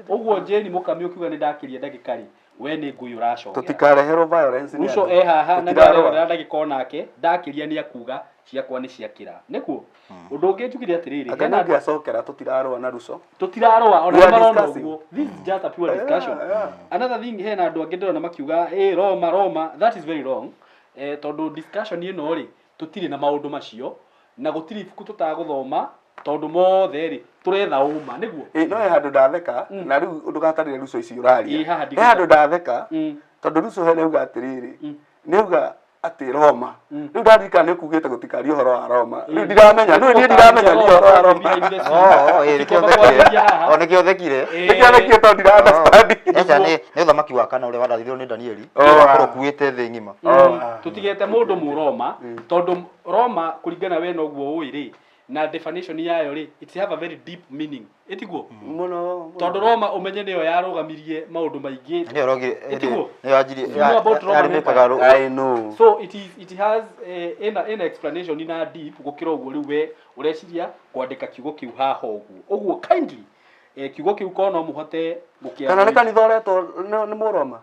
Ũguo Jane Mukami ũkiuga nĩ ndakĩria ndagĩka rĩ, we nĩ ngũi ũracogera. Tũtikareherwo violence nĩ Rusho andũ. e haha na nĩ Tũtirarũa. arerorera ndagĩka onake, ndakĩria nĩ akuga ciakwa nĩ ciakĩra. Nĩguo? Ũndũ ũngĩ njugire atĩrĩrĩ, Anga hena nĩ ũngĩacokera, tũtirarũa na Ruco. Tũtirarũa ona We are marona discussing. ũguo. This is just a pure discussion. Another thing, hena andũ angĩ ndĩrona makiuga, "Ĩ Roma, Roma." That is very wrong, tondũ discussion ĩno rĩ, tũtirĩ na maũndũ macio na gũtirĩ ibuku tũtagũthoma, tondũ mothe rĩ, tũretha ũma nĩguo. Ĩ, no he handũ ndatheka na rĩu ndũgatarĩre Ruco ici ũraria. Ĩ, haha He handũ ndatheka Mm. tondũ Ruco he nĩauga atĩrĩrĩ, nĩauga atĩ Roma. Rĩu ndarikana nĩ ũkugĩte gũtikaria ũhoro wa Roma. Rĩu ndiramenya, no niĩ ndiramenya nĩ ũhoro wa Roma. Oh, ĩ, nĩkĩo thekire. Oh, nĩkĩo thekire. Nĩkĩo thekire tondũ ndira understand. Eca nĩ ũthamaki wa kana ũrĩa warathirirwo nĩ Danieli. Oh, Ũgakorwo ah. ũkuĩte thĩ ng'ima. Oh, ah. Tũtigete mũndũ mũroma, tondũ Roma kũringana we noguo ũĩ rĩ, na definition yayo rĩ, it have a very deep meaning, ĩtiguo? Mũno mũno. Tondũ Roma ũmenye nĩyo yarũgamirie maũndũ maingĩ. Nĩyo rogire. Ĩtiguo? Nĩyo yanjirie. You know about Roman Yarĩmĩkaga I know. So it has ina explanation ina deep gũkĩra ũguo rĩu we ũreciria kwandĩka kiugo kĩu haha ũguo. Ũguo kindly, kiugo kĩu korwo no mũhote gũkĩa Kana nĩ kanitha ũretwo nĩ mũroma?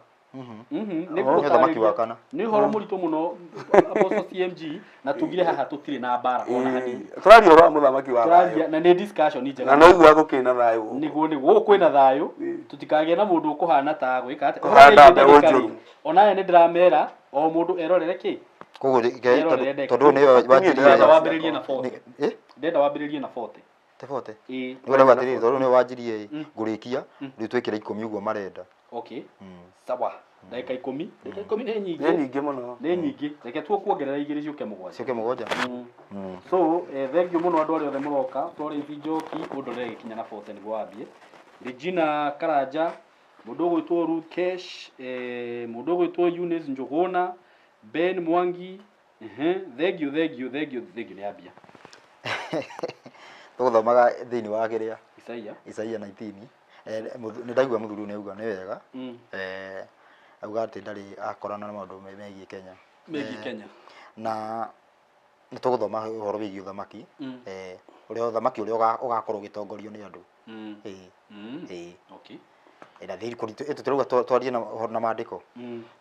Nĩ Nĩ ũthamaki wa kana. Nĩ ũhoro mũritũ mũno, Apostle CMG, na tugire haha tũtirĩ na mbara ona hanini. Tũraria ũhoro wa mũthamaki wa Tũraria thayũ. na nĩ discussion njega. Na noigua gũkĩna thayũ gũkũ. Nĩguo gũkũ kwĩna thayũ, tũtikagĩe na mũndũ ũkũhana ta gwĩka atĩa. Kũhanda Ũhoro wĩgiĩ mbeũ ndagĩka rĩ, njũru. Ona aya nĩ ndĩramera o mũndũ erorere kĩ. Koguo Erorere ndagĩka. tondũ nĩyo Ndĩrenda wanjirie. wambĩrĩrie na 40. Ĩ? Ndĩrenda wambĩrĩrie na 40. Te 40. Ĩĩ. Nĩguo ndauga atĩrĩrĩ, tondũ nĩyo wanjirie ĩ, ngũrĩkia rĩu twĩkĩre 10 ũguo marenda. Okay, sawa, ndagĩka 10, ndagĩka 10 nĩ Nĩ nyingĩ. nyingĩ mũno. Nĩ nyingĩ, reke tukuongerera igĩrĩ ciũke mũgwanja. Ciũke mũgwanja. So thank you mũno andũ arĩa othe mũroka. Florence Njoki, ũndorere gĩkinya na 40 nĩguo wambie. Regina Karanja, mũndũ ũgwĩtwo Ruth Kesh, mũndũ ũgwĩtwo Eunice Njuguna, Ben Mwangi, ehe, thank you, thank you, thank you, thank you. Nĩ ambia. Tũgũthomaga thĩinĩ wa kĩrĩa? Isaia. Isaia 19. Nĩ ndaigua mũthuri ũyũ nĩ auga nĩ wega. Auga atĩ ndarĩ akorana na maũndũ megiĩ Kenya. Megiĩ Kenya. Na nĩ tũgũthoma ũhoro wĩgiĩ ũthamaki. Ũrĩa ũthamaki ũrĩa ũgakorwo ũgĩtongorio nĩ andũ. Ĩĩ. Ĩĩ. Na thĩinĩ tũtirauga twarie na ũhoro na maandĩko.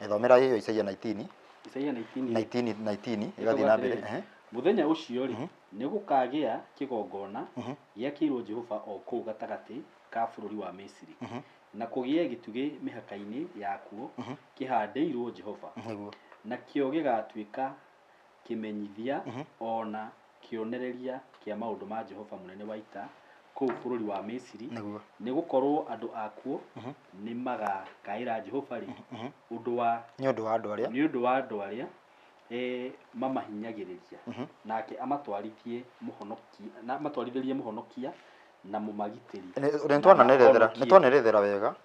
Thomera ĩyo Isaia 19. Isaia 19. 19 19 ĩgathiĩ na mbere. Atĩrĩrĩ, mũthenya ũcio rĩ, nĩ gũkagĩa kĩgongona gĩakĩirwo Jehova o kũu gatagatĩ ka bũrũri wa Misiri, na kũgĩe gĩtugĩ mĩhaka-inĩ yakuo kĩhandĩirwo Jehova. Nakĩo gĩgatuĩka kĩmenyithia ona kĩonereria kĩa maũndũ ma Jehova mũnene wa ita kũu bũrũri wa Misiri, nĩ gũkorwo andũ akuo nĩ magakaĩra Jehova rĩ ũndũ wa Nĩ ũndũ wa andũ arĩa nĩ ũndũ wa andũ arĩa mamahinyagĩrĩria, nake amatwarithie mũhonokia na amatwarithĩrie mũhonokia na mũmagitĩri. Nĩ twanerethera, nĩ Ahonokie. twanerethera wega.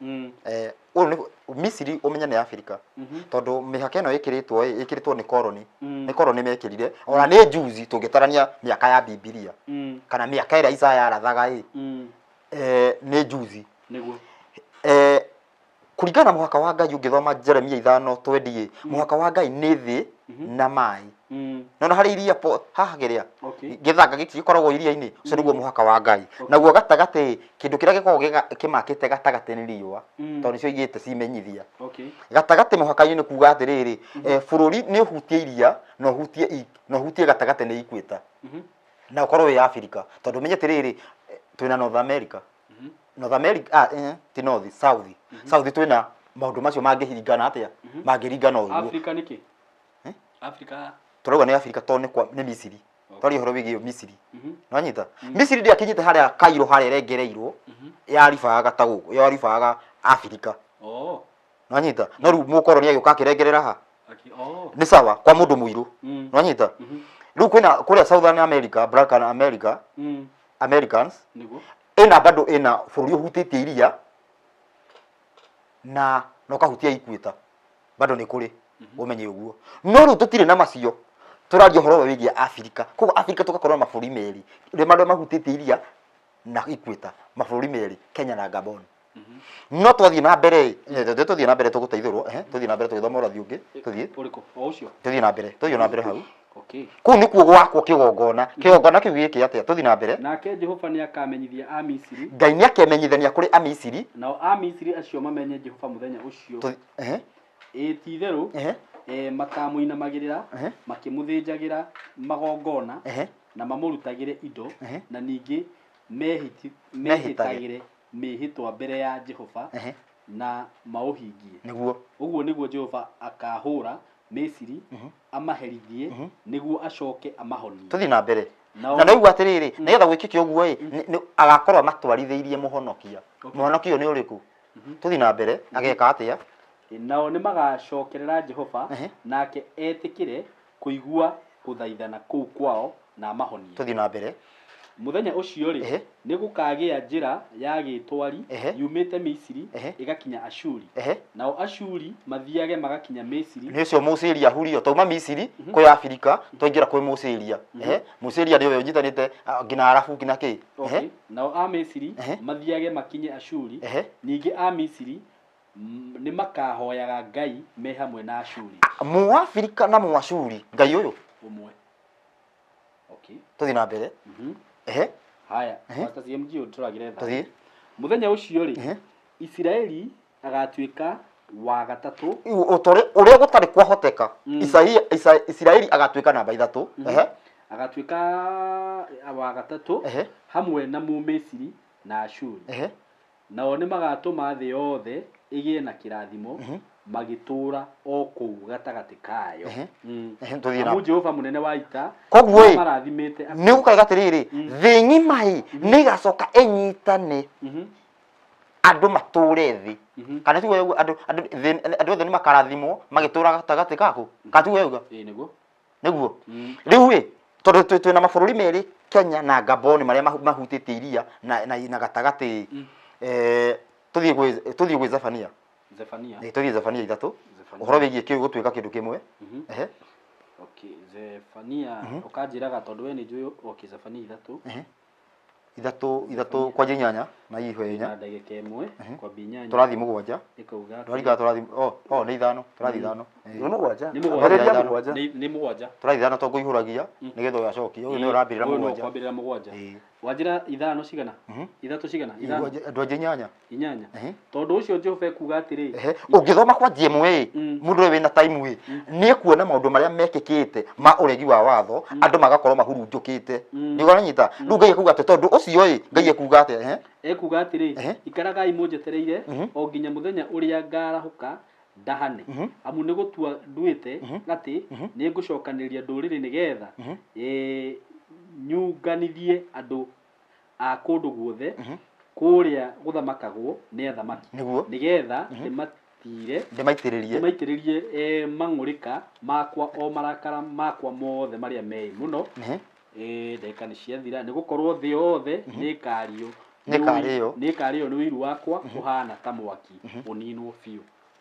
Ũyũ nĩ Misiri, ũmenye nĩ Afrika, tondũ mĩhaka ĩno ĩkĩrĩtwo ĩ ĩkĩrĩtwo nĩ koroni. Nĩ koroni mekĩrire, ona nĩ juzi tũngĩtarania mĩaka ya Bibilia kana mĩaka ĩrĩa Isaya arathaga ĩ, nĩ juzi. Kũringana na mũhaka wa Ngai, ũngĩthoma Jeremia 5:20 ĩ, mũhaka wa Ngai nĩ thĩ na maĩ. Nona harĩ iria po haha kĩrĩa gĩthanga gĩkĩ gĩkoragwo iria-inĩ, ũcio nĩguo mũhaka wa Ngai. Naguo gatagatĩ, kĩndũ kĩrĩa gĩkoragwo kĩmakĩte gatagatĩ nĩ riũa, tondũ nĩcio igĩte cimenyithia. Gatagatĩ mũhaka-inĩ nĩ kuga atĩrĩrĩ, bũrũri nĩ ũhutie iria na ũhutie na ũhutie gatagatĩ nĩ equator, na ũkorwo wĩ Africa, tondũ ũmenye atĩrĩrĩ, twĩna North America. North America, ti North, South. South twĩna maũndũ macio mangĩringana atĩa, mangĩringana ũguo. Africa nĩkĩ? Eh? Africa. Tũrauga nĩ Africa tondũ nĩ kwa nĩ Misiri. Twaria ũhoro wĩgiĩ Misiri. Nĩwanyita? Misiri ndĩakinyĩte harĩa Cairo harĩa ĩrengereirwo, yaribaga ta gũkũ, yaribaga Africa. Oh. Nwanyita no rĩu mũkoroni agĩũka akĩrengerera ha nĩ sawa kwa mũndũ mũirũ. Nwanyita rĩu kwĩna kũrĩa Southern America, Black America, Americans ĩna bado ĩna bũrũri ũhutĩtie iria na ũkahutia equator, bado nĩ kũrĩ ũmenye ũguo. No rĩu tũtirĩ na macio, tũraria ũhoro wĩgiĩ Afrika. Koguo Afrika tũgakorwo na mabũrũri merĩ rĩ marĩa mahutĩtie iria na equator, mabũrũri merĩ Kenya na Gabon. No twathiĩ na mbere, tũthiĩ na mbere tũgũteithũrwo, tũthiĩ na mbere tũgĩthoma ũrathi ũngĩ, tũthiĩ ũrĩkũ o ũcio, tũthiĩ na mbere, tũthiĩ na mbere hau. Kũu nĩkuo gwakwo kĩgongona, kĩgongona kĩu gĩkĩ atĩa? Tũthiĩ na mbere. Nake Jehova nĩakamenyithia Amisiri, Ngai nĩakemenyithania kũrĩ Amisiri, nao Amisiri acio mamenye Jehova mũthenya ũcio. Ĩ ti-itherũ makamũinamagĩrĩra makĩmũthĩnjagĩra magongona na mamũrutagĩre indo, na ningĩ mehĩtagĩre mĩhĩtwa mbere ya Jehova na maũhingie. Nĩguo ũguo nĩguo Jehova akahũra Misiri amaherithie nĩguo acoke amahonie. Tũthiĩ na mbere. Na naigua atĩrĩrĩ, nĩgetha gwĩkĩke ũguo ĩ, agakorwo amatwarithĩirie mũhonokia. Mũhonokia ũyũ nĩ ũrĩkũ? Tũthiĩ na mbere, ageka atĩa? Nao nĩmagacokerera Jehova, nake etĩkĩre kũigua gũthaithana kũu kwao na amahonie. Tũthiĩ na mbere. Mũthenya ũcio rĩ, nĩgũkagĩa njĩra ya gĩtwari yumĩte Misiri ĩgakinya Ashuri, nao Ashuri mathiage magakinya Misiri. Nĩ ũcio Mũciria hurio, tauma Misiri kwĩ Afrika twaingĩra kwĩ Mũciria. Mũciria nĩwe ũnyitanĩte nginya Arabu nginya kĩ. Nao a Misiri mathiage makinye Ashuri, ningĩ a Misiri nĩmakahoyaga Ngai me hamwe na Ashuri. Mũafrika na Mũashuri Ngai ũyũ ũmwe. Tũthiĩ na mbere. Haya, Pastor CMG ũtũragĩre tha. Tũthiĩ. Mũthenya ũcio rĩ, Isiraeli agatuĩka wa gatatũ. Ũrĩa gũtarĩ kwahoteka. Isiraeli agatuĩka namba 3. Agatuĩka wa gatatũ hamwe na Mũmisiri na Ashuri. Nao nĩmagatũma thĩ yothe ĩgĩe na kĩrathimo magĩtũũra o kũu gatagatĩ kayo. Amu Jehova mũnene wa ita koguo ĩ marathimĩte nĩ gũkaiga atĩrĩrĩ, thĩ ng'ima ĩ nĩĩgacoka ĩnyitane andũ matũũre thĩ. Kana tiguo yauga andũ andũ othe nĩmakarathimwo magĩtũũra gatagatĩ kako? Kana tiguo yauga? Ĩĩ nĩguo. Nĩguo. Rĩu ĩ tondũ twĩna mabũrũri merĩ Kenya na Gabon marĩa mahutĩtie iria na gatagatĩ. Tũthiĩ gwĩ Zefania. Zefania. Tũthiĩ Zefania 3. Ũhoro wĩgiĩ kĩu gũtuĩka kĩndũ kĩmwe. Okay, Zefania ũkanjĩraga tondũ we nĩ njũĩ. Okay, Zefania 3. 3 kwanja 8 na ihwe 4. Na ndagĩka 1 kwambia 8. Tũrathiĩ 7. Ĩkauga. Tũraringa tũrathiĩ nĩ 5, tũrathiĩ 5. Nĩ 7. Nĩ 7. Nĩ 7. Tũrathiĩ 5 tondũ ngũihũragia nĩgetha ũyũ acokie. Ũyũ nĩ ũrambĩrĩra 7. Kwambĩrĩra 7. Wanjĩra 5 cigana? 3 cigana? 5. Ndwanja 8. 8. Tondũ ũcio Jehova ekuga atĩrĩ, ũngĩthoma kwa GMA mũndũ ũrĩa wĩna time ĩ nĩekuona maũndũ marĩa mekĩkĩte ma ũregi wa watho, andũ magakorwo mahurunjũkĩte. Nĩ ũranyita? Rĩu Ngai ekuga atĩ tondũ ũcio ĩ Ngai ekuga atĩ ekuga atĩrĩ, ikaragai mũnjetereire o nginya mũthenya ũrĩa ngarahũka ndahane, amu nĩ gũtua nduĩte atĩ nĩ ngũcokanĩrĩria ndũrĩrĩ nĩgetha nyunganithie andũ a kũndũ guothe kũrĩa gũthamakagwo nĩ athamaki, nĩgetha ndĩmatire ndĩmaitĩrĩrie mang'ũrĩka makwa o marakara makwa mothe marĩa meĩ mũno. Ndagĩka nĩ ciathira, nĩ gũkorwo thĩ yothe nĩĩkarĩo nĩ ũiru wakwa ũhana ta mwaki ũninwo biũ.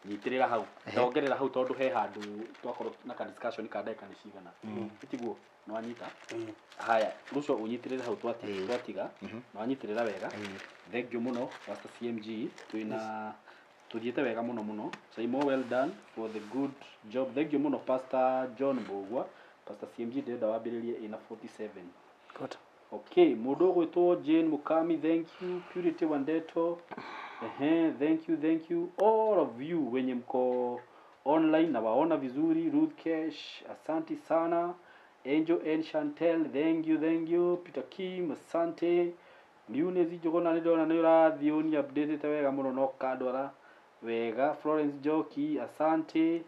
Nyitĩrĩra hau, ndongerera hau tondũ he handũ twakorwo na ka discussion ka ndagĩka nĩ cigana. Tiguo? Nĩwanyita? Haya, Ruco ũnyitĩrĩre hau twatiga, nĩwanyitĩrĩra wega. Thank you mũno Pastor CMG, twĩna tuthiĩte wega mũno mũno. Saimo, well done for the good job. Thank you mũno Pastor John Mbugua. Pastor CMG ndĩrenda wambĩrĩrie ĩna 47. Good. Okay, mũndũ ũgwĩtwo Jane Mukami, thank you. Purity Wandeto, thank you, thank you. All of you wenye mko online na waona vizuri. Ruth Cash, asante sana. Angel and Chantel, thank you, thank you. Peter Kim, asante. Eunice Njuguna nĩ ndona nĩ ũrathiĩ ũni updatĩte wega mũno no kandwara wega. Florence Njoki, asante.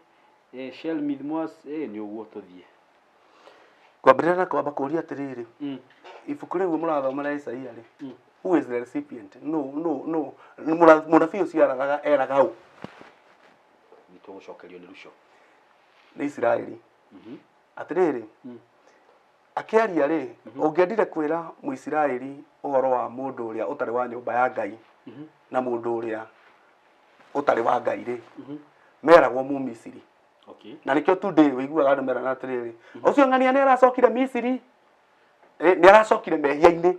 Shelmith Mwas, nĩ ũguo tũthiĩ. Kwambĩrĩria na kwamba kũũria atĩrĩrĩ, ibuku rĩu mũrathoma rĩa Isaia rĩ, who is the recipient? No, no, no. Mũnabii ũcio araga eraga ũ? Tũgũcokerio nĩ Ruco. Nĩ Isiraeli. Atĩrĩrĩ, akĩaria rĩ, ũngĩendire kwĩra Mũisiraeli ũhoro wa mũndũ ũrĩa ũtarĩ wa nyũmba ya Ngai na mũndũ ũrĩa ũtarĩ wa Ngai rĩ, meragwo Mũmisiri. Na nĩkĩo today wĩiguaga andũ merana atĩrĩrĩ, ũcio ng'ania nĩ aracokire Misiri, nĩ aracokire mehia-inĩ.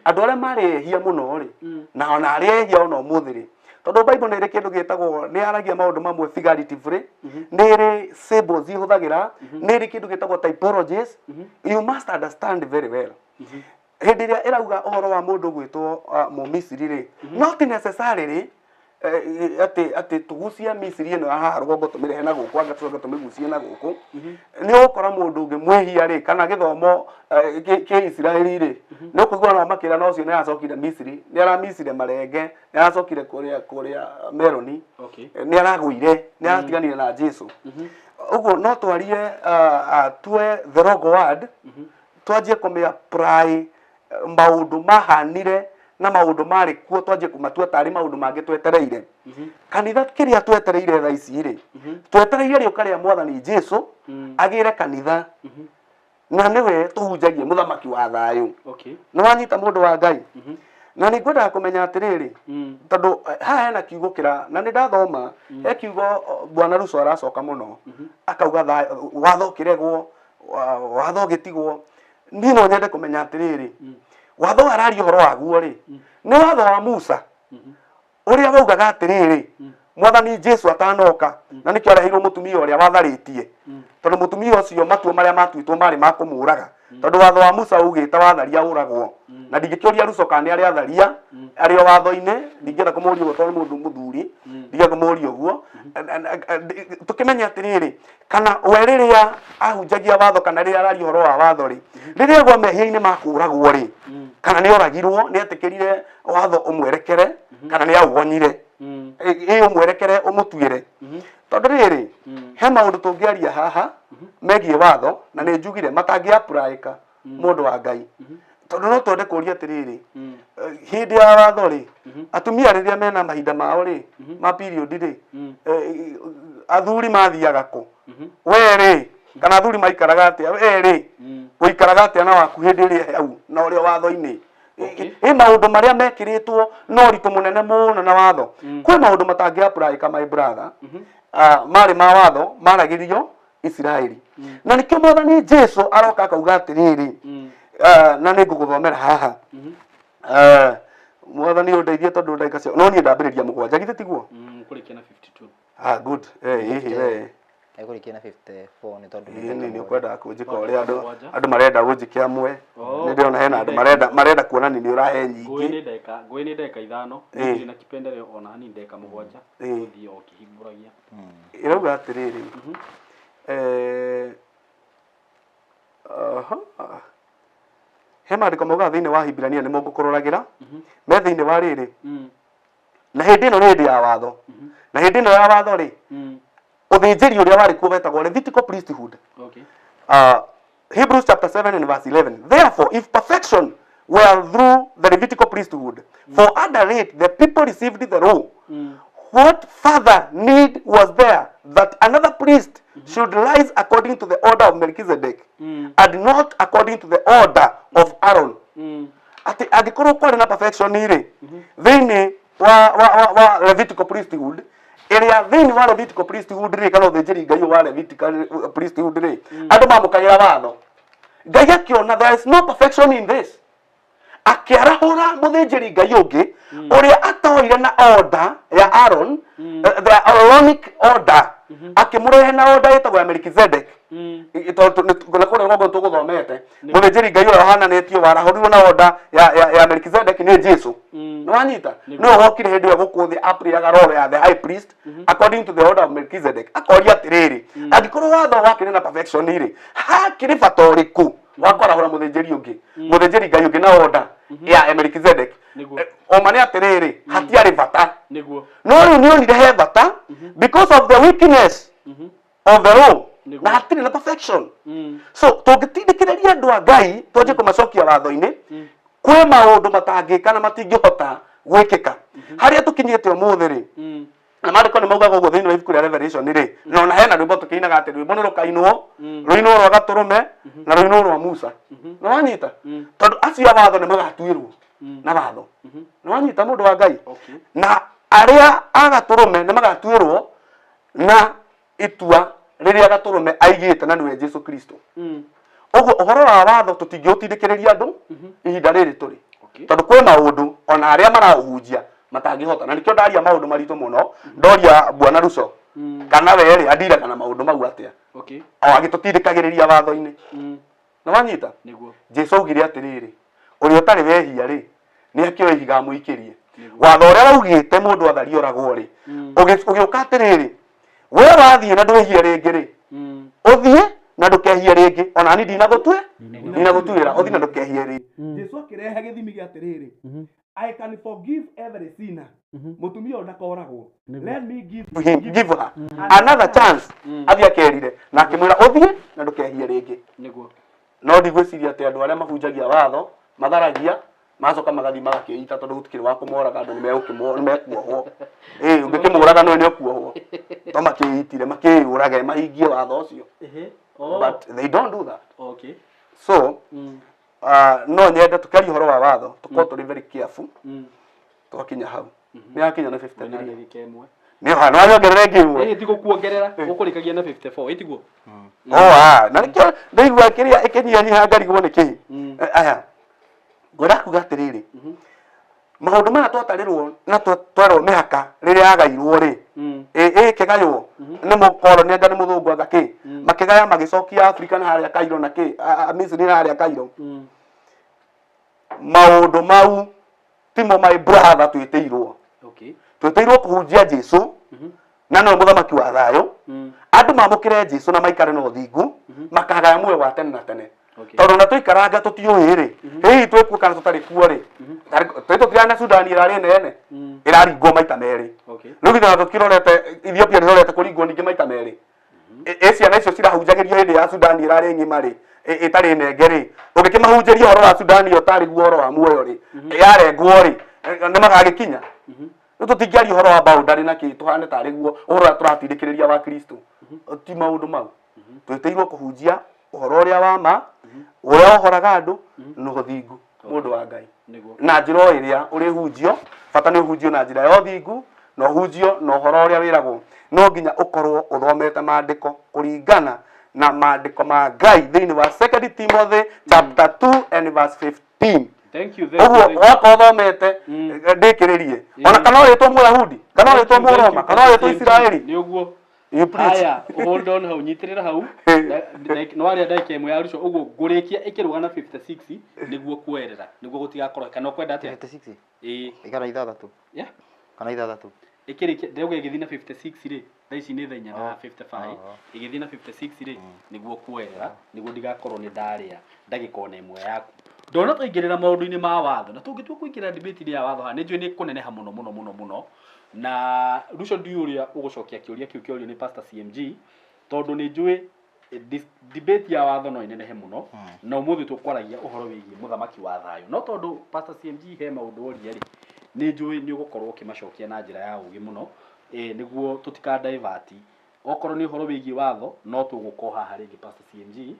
Andũ arĩa marĩ ehia mũno rĩ, na ona arĩa ehia ona ũmũthĩ rĩ, tondũ Bible nĩ ĩrĩ kĩndũ gĩtagwo, nĩ yaragia maũndũ mamwe figuratively, nĩ ĩrĩ symbols ihũthagĩra, nĩ ĩrĩ kĩndũ gĩtagwo typologies. You must understand very well. Hĩndĩ ĩrĩa ĩrauga ũhoro wa mũndũ gwĩtwo Mũmisiri rĩ, not necessarily atĩ tũgucie Misiri ĩno ya haha rũgongo tũmĩrehe na gũkũ, anga tũcoke tũmĩgucie na gũkũ. Nĩ ũgũkora mũndũ ũngĩ mwĩhia rĩ, kana gĩthomo kĩ Isiraeli rĩ, nĩ ũkũigua nao makĩra na ũcio nĩ aracokire Misiri, nĩ aramisire marenge, nĩ aracokire kũrĩa meroni, nĩ aragũire, nĩ aratiganire na Jesu. Ũguo no twarie tue the wrong word, twanjie kũmĩ apply maũndũ mahanire na maũndũ marĩ kuo, twanjie kũmatua tarĩ maũndũ mangĩ twetereire. Kanitha kĩrĩa twetereire thaa ici rĩ, twetereire rĩũka rĩa Mwathani Jesu agĩre kanitha, na nĩwe tũhunjagie mũthamaki wa thayũ. Nĩ wanyita mũndũ wa Ngai? Na nĩ ngwendaga kũmenya atĩrĩrĩ, tondũ haha hena kiugo kĩra, na nĩ ndathoma he kiugo Bwana Ruco aracoka mũno akauga watho ũkĩregwo, watho ũgĩtigwo. Niĩ no nyende kũmenya atĩrĩrĩ, watho araria ũhoro waguo rĩ, nĩ watho wa Musa ũrĩa waugaga atĩrĩrĩ, Mwathani Jesu atanoka, na nĩkĩo areheirwo mũtumia ũrĩa watharĩtie, tondũ mũtumia ũcio matua marĩa matuĩtwo marĩ ma kũmũraga, tondũ watho wa Musa ugĩte watharia ũragwo. Na ndingĩkĩũria Ruco kana nĩ arĩ atharia arĩ o watho-inĩ, ndingĩenda kũmũria ũguo tondũ nĩ mũndũ mũthuri, ndingĩenda kũmũria ũguo. Tũkĩmenye atĩrĩrĩ, kana we rĩrĩa ahunjagia watho kana rĩrĩa araria ũhoro wa watho rĩ, rĩrĩa agwa mehia-inĩ ma kũragwo rĩ, kana nĩ oragirwo, nĩ etĩkĩrire watho ũmwerekere, kana nĩ aũgonyire, ĩ ũmwerekere ũmũtuĩre. Tondũ rĩrĩ, he maũndũ tũngĩaria haha megiĩ watho, na nĩ njugire matangĩ apply-ĩka mũndũ wa Ngai. Tondũ no twende kũria atĩrĩrĩ, hĩndĩ ya watho rĩ, atumia rĩrĩa mena mahinda mao rĩ, ma period rĩ, athuri mathiaga kũ? We rĩ, kana athuri maikaraga atĩa? We rĩ, ũikaraga atĩa na waku hĩndĩ ĩrĩa hau na ũrĩa watho-inĩ? Ĩ maũndũ marĩa mekĩrĩtwo na ũritũ mũnene mũno na watho. Kwĩ maũndũ matangĩ apply-ĩka my brother, marĩ ma watho maragĩrio Isiraeli. Na nĩkĩo Mwathani Jesu aroka akauga atĩrĩrĩ, na nĩ ngũgũthomera haha. Mwathani ũndeithie tondũ ndagĩka cia, no niĩ ndambĩrĩria 7, githĩ tiguo? Kũrĩkia na 52. Ah, good. Hihi we. Egũrĩkia na 54 nĩ tondũ nĩ nĩ ũkwendaga kũnjĩka ũrĩa andũ marenda gũnjĩke amwe. Nĩ ndĩrona hena andũ marenda kuonania nĩ ũrahe nyingĩ. Ngũĩ nĩ ndagĩka 5, ndirĩ na kipendeleo ona hanini, ndagĩka 7, gũthiĩ o kĩhingũragia. Ĩrauga atĩrĩrĩ, he maandĩko maugaga thĩinĩ wa Hibrania nĩmo ngũkũroragĩra, me thĩinĩ wa rĩrĩ, na hĩndĩ ĩno nĩ hĩndĩ ya watho, na hĩndĩ ĩno ya watho rĩ, ũthĩnjĩri ũrĩa warĩ kuo wetagwo Levitical priesthood. Hebrews chapter 7 and verse 11. Therefore, if perfection were through the Levitical priesthood, for under it the people received the law, what further need was there that another priest should rise according to the order of Melchizedek, and not according to the order of Aaron? Atĩ angĩkorwo kwarĩ na perfection rĩ, thĩinĩ wa Levitical priesthood, ĩrĩa thĩinĩ wa Levitical priesthood rĩ, kana ũthĩnjĩri Ngai wa Levitical priesthood rĩ, andũ mamũkagĩra watho. Ngai akĩona there is no perfection in this, akĩarahũra mũthĩnjĩri Ngai ũngĩ ũrĩa atoire na order ya Aaron, the Aaronic order, akĩmũrehe na order ĩtagwo ya Melchizedek. Tondũ na kũrĩa rũgongo tũgũthomete, mũthĩnjĩri Ngai ũrĩa ũhananĩtio warahũrirwo na order ya Melchizedek nĩ Jesu. Nĩ wanyita? Nĩwe wokire hĩndĩ ĩyo gũkũ thĩ aplayaga role ya the high priest according to the order of Melchizedek. Akoria atĩrĩrĩ, angĩkorwo watho wakĩrĩ na perfection rĩ, hakĩrĩ bata ũrĩkũ wa kwarahũra mũthĩnjĩri ũngĩ, mũthĩnjĩri Ngai ũngĩ na order ya Melchizedek? Oma nĩ atĩrĩrĩ, hatiarĩ bata. No rĩu nĩ onire he bata because of the weakness of the law, na hatirĩ na perfection. So tũngĩtindĩkĩrĩria andũ a Ngai twanjie kũmacokia watho-inĩ, kwĩ maũndũ matangĩka na matingĩhota gwĩkĩka. Harĩa tũkinyĩte ũmũthĩ rĩ, Na maandĩko nĩ maugaga ũguo thĩinĩ wa ibuku rĩa Revelation rĩ, na ona hena rwĩmbo tũkĩinaga atĩ rwĩmbo nĩ rũkainwo, rũinwo rwa gatũrũme na rũinwo rwa Musa. Nĩ wanyita? Tondũ acio a watho nĩ magatuĩrwo na watho. Nĩ wanyita mũndũ wa Ngai? Na arĩa a gatũrũme nĩ magatuĩrwo na itua rĩrĩa gatũrũme aigĩte na nĩwe Jesu Kristo. Ũguo ũhoro wa watho tũtingĩũtindĩkĩrĩria andũ ihinda rĩrĩ tũrĩ. Tondũ kwĩ maũndũ ona arĩa maraũhunjia matangĩhota, na nĩkĩo ndaria maũndũ maritũ mũno, ndoria Bwana Ruco kana we rĩ andiraga na maũndũ mau atĩa, o agĩtũtindĩkagĩrĩria watho-inĩ. Nĩ wanyita? Jesu augire atĩrĩrĩ, ũrĩa ũtarĩ wehia rĩ nĩ akĩoe ihiga amũikĩrie. Watho ũrĩa waugĩte mũndũ atharie oragwo rĩ, ũgĩũka atĩrĩrĩ, we wathiĩ na ndwĩhie rĩngĩ rĩ, ũthiĩ na ndũkehie rĩngĩ, ona niĩ ndinagũtuĩra, ũthiĩ na ndũkehie rĩngĩ. Jesu akĩrehe gĩthimi gĩa atĩrĩrĩ, I can forgive every sinner. Mũtumia ũyũ ndakoragwo. Let me give him, give her another chance. Athiĩ akerire na akĩmwĩra ũthiĩ na ndũkehie rĩngĩ. No ndigwĩciria atĩ andũ arĩa mahunjagia watho matharagia macoka magathiĩ magakĩita, tondũ gũtikĩrĩ wa kũmoraga, andũ nĩ mekuohwo. Ũngĩkĩmũraga no nĩ ũkuohwo. No makĩitire, makĩyũrage, mahingie watho ũcio. But they don't do that. So no nyende tũkĩaria ũhoro wa watho tũkorwo tũrĩ very careful. Twakinya hau nĩ yakinya na 53 nĩ ha no nyongerere ĩngĩ ĩmwe. Ti gũkuongerera, ũkũrĩkagia na 54 ĩtiguo? Na nĩkĩo ndaigua kĩrĩa ĩkĩnyihanyiha ngarigwo nĩ kĩĩ. Aya ngwenda kuga atĩrĩrĩ, maũndũ maya twatarĩrwo na twerwo mĩhaka rĩrĩa yagairwo rĩ, ĩkĩgaywo nĩ mũkoroni anga nĩ mũthũngũ anga kĩ, makĩgaya magĩcokia Afrika na harĩa Cairo na kĩ, Misri na harĩa Cairo. Maũndũ mau timo my brother twĩtĩirwo. Twĩtĩirwo kũhunjia Jesu na nĩwe mũthamaki wa thayũ. Andũ mamũkĩre Jesu na maikare na ũthingu, makagaya muoyo wa tene na tene. Tondũ ona tũikaranga tũtiũĩ rĩ, hihi twĩkuo kana tũtarĩ kuo rĩ, twĩ tũtirarĩ na Sudan ĩrarĩ nene, ĩraringwo maita merĩ. Rĩu githĩ ona tũtirorete Ethiopia nĩrorete kũringwo ningĩ maita merĩ. Ĩ ciana icio cirahunjagĩrio hĩndĩ ya Sudan ĩrarĩ ng'ima rĩ, ĩtarĩ nenge rĩ, ũngĩkĩmahunjĩria ũhoro wa Sudan ĩyo tarĩ guo ũhoro wa muoyo rĩ, yarengwo rĩ, nĩ magagĩkinya. Rĩu tũtingĩaria ũhoro wa boundary na kĩ tũhane tarĩ guo ũhoro ũrĩa tũratindĩkĩrĩria wa Kristo. Ti maũndũ mau. Twĩtĩirwo kũhunjia ũhoro ũrĩa wa ma, ũrĩa ũhoraga andũ na ũthingu, mũndũ wa Ngai. Na njĩra o ĩrĩa ũrĩhunjio, bata nĩ ũhunjio na njĩra ya ũthingu, na ũhunjio na ũhoro ũrĩa wĩragwo. No nginya ũkorwo ũthomete maandĩko kũringana na maandĩko ma Ngai thĩinĩ wa 2 Timothy chapter 2 and verse 15. Thank you, thank you. Ũguo wakorwo ũthomete ndĩkĩrĩrie. Ona kana ũrĩtwo Mũyahudi, kana ũrĩtwo Mũroma, kana ũrĩtwo Isiraeli. Nĩ ũguo. Aya, hold on hau, nyitĩrĩra hau. No aria ndagĩka ĩmwe ya Ruco, ũguo ngũrĩkia ĩkĩrũga na 56 nĩguo kuoerera, nĩguo gũtigakorwo kana ũkwenda atĩa? 56? Ĩĩ. Kana ithathatũ? Yeah. Kana ithathatũ? Ĩkĩrĩkia, ndĩrauga ĩgĩthiĩ na 56 rĩ, thaa ici nĩ thaa inya na 55, ĩgĩthiĩ na 56 rĩ, nĩguo kuoerera, nĩguo ndigakorwo nĩ ndarĩa ndagĩka ona ĩmwe yaku. Ndona twaingĩrĩra maũndũ-inĩ ma watho, na tũngĩtua kũingĩrĩra debate-inĩ ya watho haha, nĩ njũĩ nĩ kũneneha mũno mũno mũno mũno. Na Ruco ndiũĩ ũrĩa ũgũcokia kĩũria kĩu kĩorio nĩ Pastor CMG, tondũ nĩ njũĩ debate ya watho no ĩnenehe mũno, na ũmũthĩ tũkwaragia ũhoro wĩgiĩ mũthamaki wa thayũ. No tondũ Pastor CMG he maũndũ oria rĩ, nĩ njũĩ nĩ ũgũkorwo ũkĩmacokia na njĩra ya ũgĩ mũno, nĩguo tũtika divert. Okorwo nĩ ũhoro wĩgiĩ watho, no tũgũka haha rĩngĩ Pastor CMG,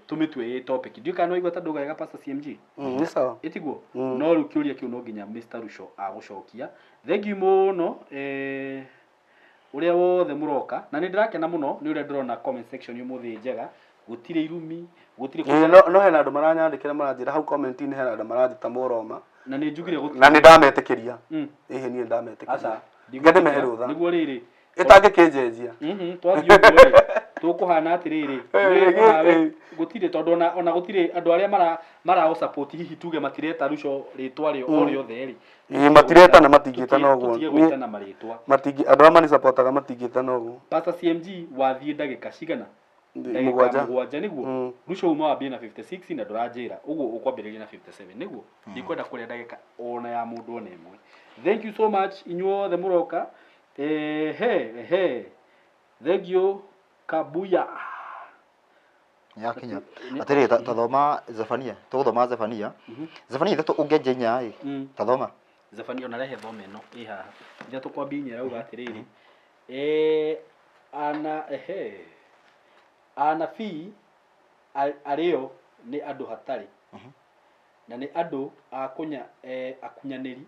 tũmĩtue ĩ topic. Ndiũĩ kana nĩ waigua ta ndauga wega Pastor CMG? Nĩ sawa. Ĩtiguo? No rĩu kĩũria kĩu no nginya Mr. Ruco agũcokia. Thank you mũno, ũrĩa wothe mũroka, na nĩ ndĩrakena mũno nĩ ũrĩa ndĩrona comment section ũmũthĩ njega, gũtirĩ irumi, gũtirĩ No hena andũ maranyandĩkĩra maranjĩra hau comment-inĩ, hena andũ maranjĩta Mũroma. Na nĩ njugire gũtirĩ. Na nĩ ndametĩkĩria. Ĩhĩ, niĩ ndametĩkĩria. Aca, Ngende mehe rũtha. Nĩguo rĩrĩ. Ĩtangĩkĩnjenjia. Twathiĩ ũguo rĩ, tũkũhana atĩrĩrĩ, nawe gũtirĩ tondũ ona gũtirĩ andũ arĩa maraũ support hihi tuge matireta Ruco rĩtwa rĩo o rĩothe rĩ. Ĩĩ, matiretana, matingĩtana ũguo. Tũtige gwĩtana marĩtwa. Matingĩ, andũ arĩa manisupportaga matingĩtana ũguo. Pastor CMG wathiĩ ndagĩka cigana? Ndagĩka Mũgwanja. Mũgwanja nĩguo. Ruco uma wambie na 56 na ndũranjĩra, ũguo ũkwambĩrĩria na 57 nĩguo. Ndikwenda kũrĩa ndagĩka ona ya mũndũ ona ĩmwe. Thank you so much inyuothe mũroka. Ehe. Thank you Kabuya. Yakinya. Atĩrĩrĩ, tathoma Zefania. Tũgũthoma Zefania. Zefania ithatũ ũngĩanjia inya ĩ. Tathoma. Zefania ona rehe thome ĩno ĩ haha. Ithatũ kwa inya ĩrauga atĩrĩrĩ, ana ehe anabii arĩo nĩ andũ hatarĩ na nĩ andũ a kũnya akunyanĩri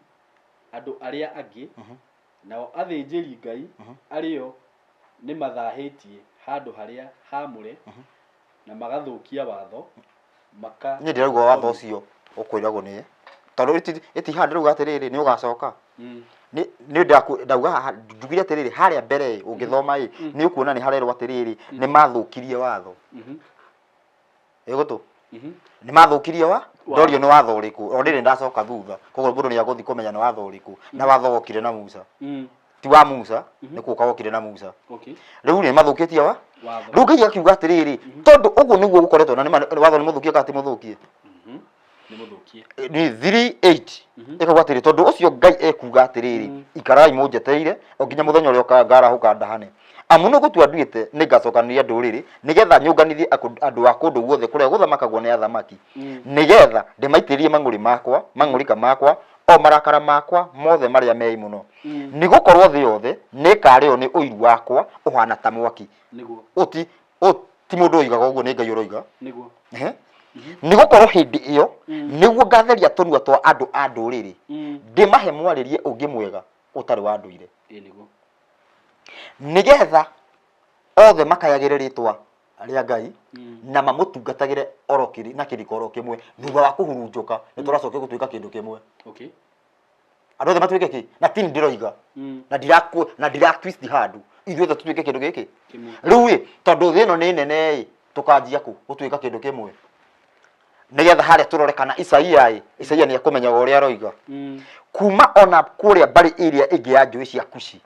andũ arĩa angĩ, nao athĩnjĩri Ngai arĩo nĩ mathahĩtie handũ harĩa haamũre na magathũkia watho maka. Niĩ ndĩrauga watho ũcio ũkwĩragwo nĩ tondũ ĩti haha ndĩrauga atĩrĩrĩ nĩ ũgacoka. Nĩ nĩ ndauga haha njugire atĩrĩrĩ harĩa mbere ĩ, ũngĩthoma ĩ, nĩ ũkuona nĩ harerwo atĩrĩrĩ nĩ mathũkirie watho. Ĩgũtũ nĩ mathũkirie wa ndorio nĩ watho ũrĩkũ o rĩrĩ ndacoka thutha, koguo mũndũ nĩ agũthiĩ kũmenya nĩ watho ũrĩkũ na watho wokire na Musa. Ti wa Musa, nĩ kũka wokire na Musa. Rĩu nĩ mathũkĩtie wa watho. Rĩu Ngai akiuga atĩrĩrĩ, tondũ ũguo nĩguo gũkoretwo na nĩ watho nĩ mũthũkie kana ti mũthũkie? Nĩ mũthũkie. Nĩ 3:8 ĩkauga atĩrĩ, tondũ ũcio Ngai ekuga atĩrĩrĩ, ikarai mũnjetereire o nginya mũthenya ũrĩa ngarahũka ndahane, amu nĩ gũtua nduĩte nĩ ngacokanĩria ndũrĩrĩ nĩgetha nyũnganithie andũ a kũndũ guothe kũrĩa gũthamakagwo nĩ athamaki, nĩgetha ndĩmaitĩrĩrie mang'ũrĩ makwa, mang'ũrĩka makwa, o marakara makwa mothe marĩa mei mũno, nĩ gũkorwo thĩ yothe nĩĩkarĩo nĩ ũiru wakwa ũhana ta mwaki. Nĩguo. Ũti ti mũndũ ũigaga ũguo, nĩ Ngai ũroiga. Nĩguo. Nĩ gũkorwo hĩndĩ ĩyo nĩguo ngatheria tũnua twa andũ a ndũrĩrĩ, ndĩmahe mwarĩrie ũngĩ mwega ũtarĩ wa ndũire, Ĩ nĩguo. Nĩgetha othe makayagĩre rĩtwa rĩa Ngai na mamũtungatagĩre oro kĩrĩ na kĩriko oro kĩmwe. Thutha wa kũhurunjũka nĩ tũracokia gũtuĩka kĩndũ kĩmwe. Andũ othe matuĩke kĩ na tini ndĩroiga na ndiraku na ndira twist handũ, ithuĩ othe tũtuĩke kĩndũ gĩkĩ. Kĩmwe. Rĩu ĩ, tondũ thĩ ĩno nĩ nene ĩ, tũkanjia kũ gũtuĩka kĩndũ kĩmwe nĩgetha harĩa tũrore kana Isaia ĩ, Isaia nĩ ekũmenyaga ũrĩa aroiga. Kuma ona kũrĩa mbarĩ ĩrĩa ĩngĩ ya njũĩ cia Kushi,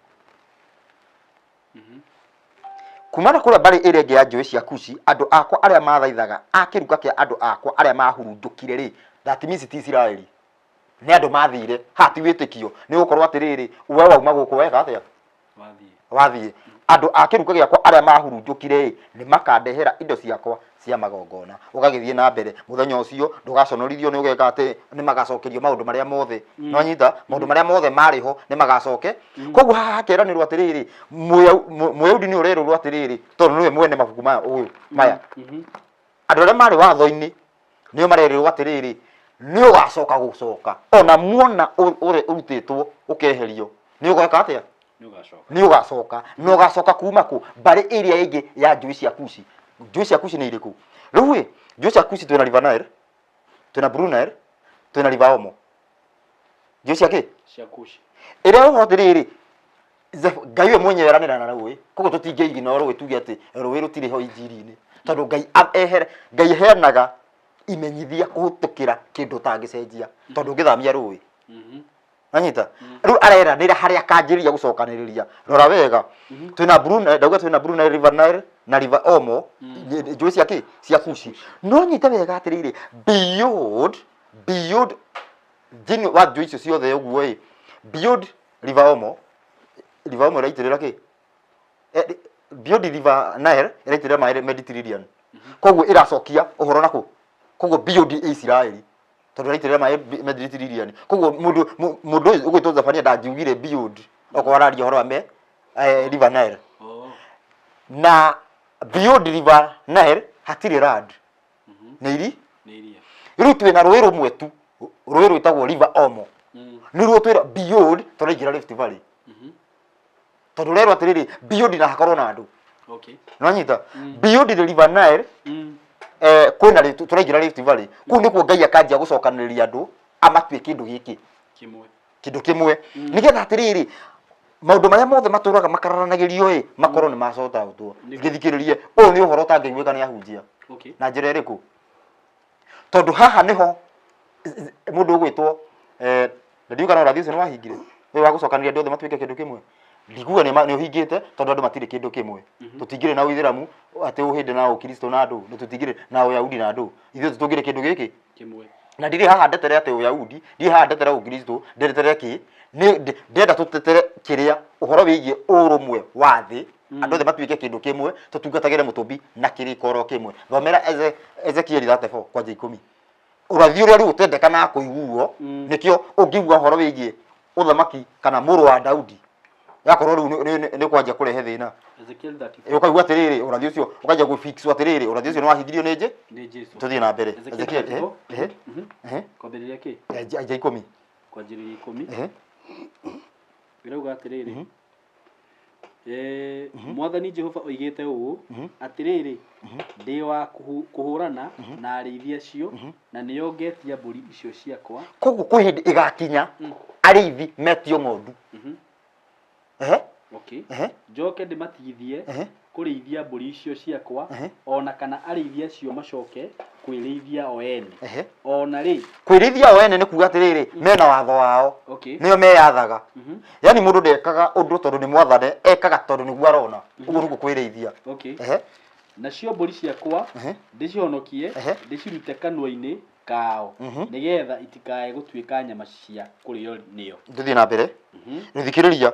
kuma na kũrĩa mbarĩ ĩrĩa ĩngĩ ya njũĩ cia Kushi, andũ akwa arĩa mathaithaga a kĩruka kĩa andũ akwa arĩa mahurunjũkire rĩ, that means ti Isiraeli, nĩ andũ mathire haha, ti wĩtĩkio, nĩ gũkorwo atĩrĩrĩ, we wauma gũkũ weka atĩa? Wathiĩ. Wathiĩ. Andũ a kĩruka gĩakwa arĩa mahurunjũkire ĩ, nĩ makandehera indo ciakwa cia magongona. Ũgagĩthiĩ na mbere, mũthenya ũcio ndũgaconorithio, nĩ ũgeka atĩ nĩ magacokerio maũndũ marĩa mothe nwanyita, maũndũ marĩa mothe marĩ ho nĩ magacoke. Koguo haha hakeranĩrwo atĩrĩrĩ, Mũyahudi nĩ ũrerũrwo atĩrĩrĩ, tondũ nĩwe mwene mabuku maya ũyũ maya, andũ arĩa marĩ watho-inĩ nĩo marerĩrwo atĩrĩrĩ, nĩ ũgacoka gũcoka ona muona ũrĩa ũrutĩtwo ũkeherio, nĩ ũgeka atĩa? Nĩ ũgacoka. Nĩ ũgacoka, na ũgacoka kuma kũ? Mbarĩ ĩrĩa ĩngĩ ya njũĩ cia Kushi. Njũĩ cia Kushi nĩ irĩkũ rĩu ĩ? Njũĩ cia Kushi twĩna River Nile, twĩna Blue Nile, twĩna River Omo. Njũĩ cia kĩ? Cia Kushi. Ĩrĩa ũhoro atĩrĩrĩ, Ngai we mwenyewe eranĩra na rũĩ, koguo tũtingĩigina rũĩ tuge atĩ rũĩ rũtirĩ ho injiri-inĩ, tondũ Ngai ehere Ngai aheanaga imenyithia kũhĩtũkĩra kĩndũ ũtangĩcenjia, tondũ ũngĩthamia rũĩ. Wanyita? Rĩu areranĩra harĩa akanjĩrĩria gũcokanĩrĩria. Rora wega, twĩna Blue Nile, ndauga twĩna Blue Nile, River Nile na River Omo, njũĩ cia kĩ? Cia Kushi. No nyite wega atĩrĩrĩ, beyond thĩinĩ wa njũĩ icio ciothe ũguo ĩ, beyond River Omo, River Omo ĩraitĩrĩra kĩ? Beyond River Nile ĩraitĩrĩra maĩ Mediterranean. Koguo ĩracokia ũhoro nakũ? Koguo beyond Isiraeli, tondũ ĩraitĩrĩra maĩ Mediterranean. Koguo mũndũ mũndũ ũyũ ũgwĩtwo Zefania ndangiugire beyond okorwo araria ũhoro wa River Nile. Na beyond River Nile hatirĩ land, nĩ iri Nĩ iria. Rĩu twĩna rũĩ rũmwe tu, rũĩ rwĩtagwo River Omo. Nĩruo twĩra beyond tũraingĩra Rift Valley, tondũ rerwo atĩrĩrĩ, beyond na hakorwo na andũ. Nĩwanyita? Beyond the River Nile kwĩna tũraingĩra Rift Valley. Kũu nĩkuo Ngai akanjia gũcokanĩrĩria andũ amatue kĩndũ gĩkĩ Kĩmwe. Kĩndũ kĩmwe, nĩgetha atĩrĩrĩ, maũndũ marĩa mothe matũraga makararanagĩrio ĩ, makorwo nĩ macotaũtwo. Gĩthikĩrĩrie, ũyũ nĩ ũhoro ũtangĩiguĩka nĩ ahunjia. Na njĩra ĩrĩkũ? Tondũ haha nĩho mũndũ ũgwĩtwo na ndiũĩ kana ũrathi ũcio nĩ wahingire, ũyũ wa gũcokanĩria andũ othe matuĩke kĩndũ kĩmwe. Ndiguga nĩ ũhingĩte, tondũ andũ matirĩ kĩndũ kĩmwe. Tũtingĩrĩ na ũithĩramu atĩ ũhĩndĩ na ũkristo na andũ, na tũtingĩrĩ na ũyahudi na andũ, ithuĩ tũngĩrĩ kĩndũ gĩkĩ Kĩmwe. Na ndirĩ haha ndetere atĩ ũyahudi, ndirĩ haha ndetere ũkristo, ndetere kĩ nĩ ndĩrenda tũtetere kĩrĩa ũhoro wĩgiĩ ũrũmwe wa thĩ, andũ othe matuĩke kĩndũ kĩmwe, tũtungatagĩre mũtũmbi na kĩrĩko oro kĩmwe. Thomera Ezekieli 34 kwanja 10, ũrathi ũrĩa rĩu ũtendekanaga kũiguo. Nĩkĩo ũngĩigua ũhoro wĩgiĩ Ũthamaki kana mũrũ wa Daudi yakorwo rĩu nĩ kwanjia kũrehe thĩna. Ezekiel 34. Ũkaigua atĩrĩrĩ, ũrathi ũcio ũkanjia gũfix atĩrĩrĩ, ũrathi ũcio nĩ wahingirio nĩ nje. Nĩ Jesu. Tũthiĩ na mbere. Ezekiel Ezekiel, 34. Ehe. Kwambĩrĩria kĩ? Nja 10. Kwanjĩrĩria 10. Ĩrauga atĩrĩrĩ, Mwathani Jehova oigĩte ũũ, atĩrĩrĩ, ndĩ wa kũhũrana na arĩithi acio, na nĩo ngetia mbũri icio ciakwa. Koguo kwĩ hĩndĩ ĩgakinya arĩithi metio ng'ondu. Ehe. Okay. Ehe. Njoke ndĩmatigithie kũrĩithia mbũri icio ciakwa, ona kana arĩithi acio macoke kwĩrĩithia o ene. Ona rĩ, Kwĩrĩithia o ene nĩ kuga atĩrĩrĩ, mena watho wao. Nĩo meyathaga. Yani mũndũ ndekaga ũndũ tondũ nĩ mwathane, ekaga tondũ nĩguo arona. Ũguo nĩguo kwĩrĩithia. Okay. Nacio mbũri ciakwa ndĩcihonokie, ndĩcirute kanua-inĩ kao, nĩgetha itikae gũtuĩka nyama cia kũrĩo nĩo. Tũthiĩ na mbere. Thikĩrĩria.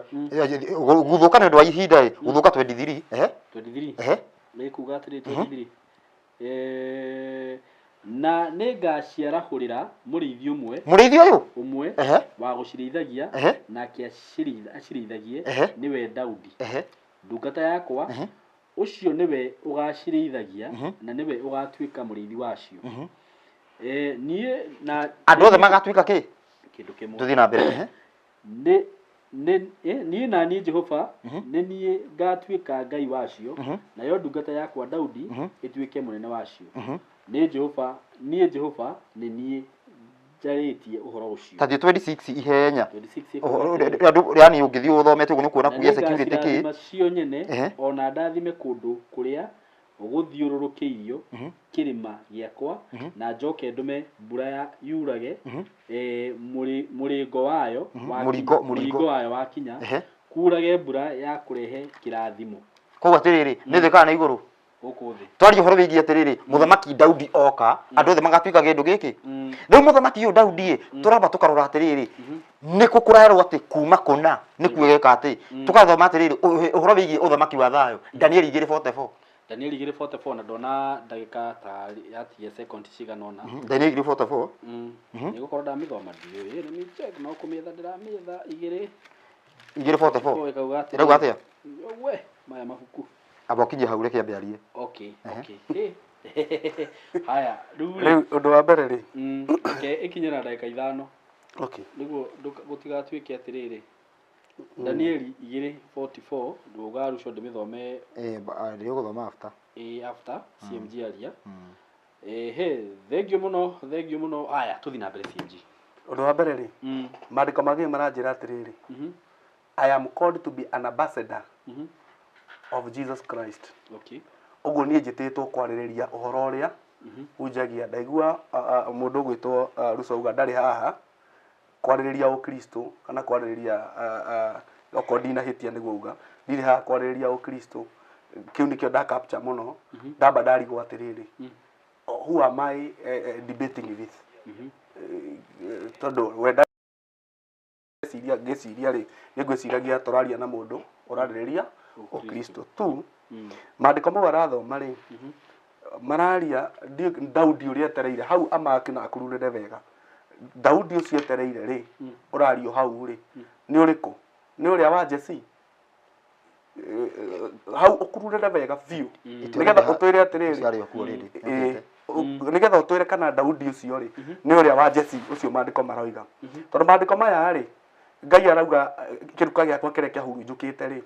Gũthũka nĩ ũndũ wa ihinda ĩ, gũthũka 23. 23. Nĩ kuga atĩrĩ, 23. Na nĩngaciarahũrĩra mũrĩithi ũmwe. Mũrĩithi ũyũ? Ũmwe wa gũcirĩithagia, nake acirĩithagie, nĩwe Daudi. Ndungata yakwa, ũcio nĩwe ũgacirĩithagia, na nĩwe ũgatuĩka mũrĩithi wacio. Niĩ na andũ othe magatuĩka kĩ? Kĩndũ kĩmwe. Tũthiĩ na mbere. Niĩ na niĩ Jehova, nĩ niĩ ngatuĩka Ngai wacio, nayo ndungata yakwa Daudi ĩtuĩke mũnene wacio. Nĩ Jehova, niĩ Jehova nĩ niĩ njarĩtie ũhoro ũcio. Ta thiĩ 26 ihenya. 26. Ũhoro, yani ũngĩthiĩ ũthomete ũguo nĩ kuona Na kũgĩa security kĩ. nĩngacirathima cio nyene, ona ndathime kũndũ kũrĩa gũthiũrũrũkĩirio kĩrĩma gĩakwa, na njoke ndũme mbura ya yurage, mũrĩngo wayo wakinya, Mũringo, mũringo. Mũringo wayo wakinya, kurage mbura ya kũrehe kĩrathimo. Koguo atĩrĩrĩ, nĩ thĩ kana nĩ igũrũ? Gũkũ thĩ. Twaria ũhoro wĩgiĩ atĩrĩrĩ, mũthamaki Daudi oka, andũ othe magatuĩka kĩndũ gĩkĩ. Rĩu mũthamaki ũyũ Daudi ĩ, tũramba tũkarora atĩrĩrĩ, nĩ kũ kũrerwo atĩ kuma kũna nĩ kuo geka atĩ tũkathoma atĩrĩrĩ, ũhoro wĩgiĩ ũthamaki wa thayũ, Danieli 2:44. Danieli 2:44, na ndona ndagĩka ta yatigia second cigana ũna. Danieli 2:44. Nĩ gũkorwo ndamĩthoma ndiũĩ, let me check, no kũmĩetha ndĩramĩetha igĩrĩ. 2:44. Four ĩkauga atĩrĩrĩ. Ĩrauga atĩa? We, maya mabuku. Amba ũkinyie hau, reke ambe arie. Okay, okay. Haya, rĩu rĩ. Rĩu ũndũ wa mbere rĩ. Reke ĩkinye na ndagĩka 5. Okay. Nĩguo gũtigatuĩke atĩrĩrĩ. Danieli 2:44, ndũgarucwo ndĩmĩthome. Ndĩgũthoma after. After CMG aria. He, thank you mũno, thank you mũno. Haya, tũthiĩ na mbere CMG. Ũndũ wa mbere rĩ, maandĩko mangĩ maranjĩra atĩrĩrĩ, I am called to be an ambassador of Jesus Christ. Ũguo niĩ njĩtĩtwo kwarĩrĩria ũhoro ũrĩa hunjagia. Ndaigua mũndũ ũgwĩtwo Russo auga ndarĩ haha kwarĩrĩria ũkristo kana kwarĩrĩria, okorwo ndinahĩtia nĩguo auga ndirĩ haha kwarĩrĩria ũkristo. Kĩu nĩkĩo nda capture mũno. Ndamba ndarigwo atĩrĩrĩ, who am I debating with? Tondũ wenda ngĩciria rĩ, nĩ ngwĩciragia tũraria na mũndũ ũrarĩrĩria ũkristo tu. Maandĩko mau arathoma rĩ, mararia Daudi ũrĩa etereire hau amaki na akururĩre wega. Daudi ũcio etereire rĩ, ũrario hau rĩ, nĩ ũrĩkũ? Nĩ ũrĩa wa Jesse? Hau ũkururĩre wega biũ, nĩgetha ũtwĩre atĩrĩrĩ, Ũcio arĩ o kuo rĩrĩ. Nĩgetha ũtwĩre kana Daudi ũcio rĩ nĩ ũrĩa wa Jesse ũcio maandĩko maroiga. Tondũ maandĩko maya rĩ, Ngai arauga kĩruka gĩakwa kĩrĩa kĩahurunjũkĩte rĩ,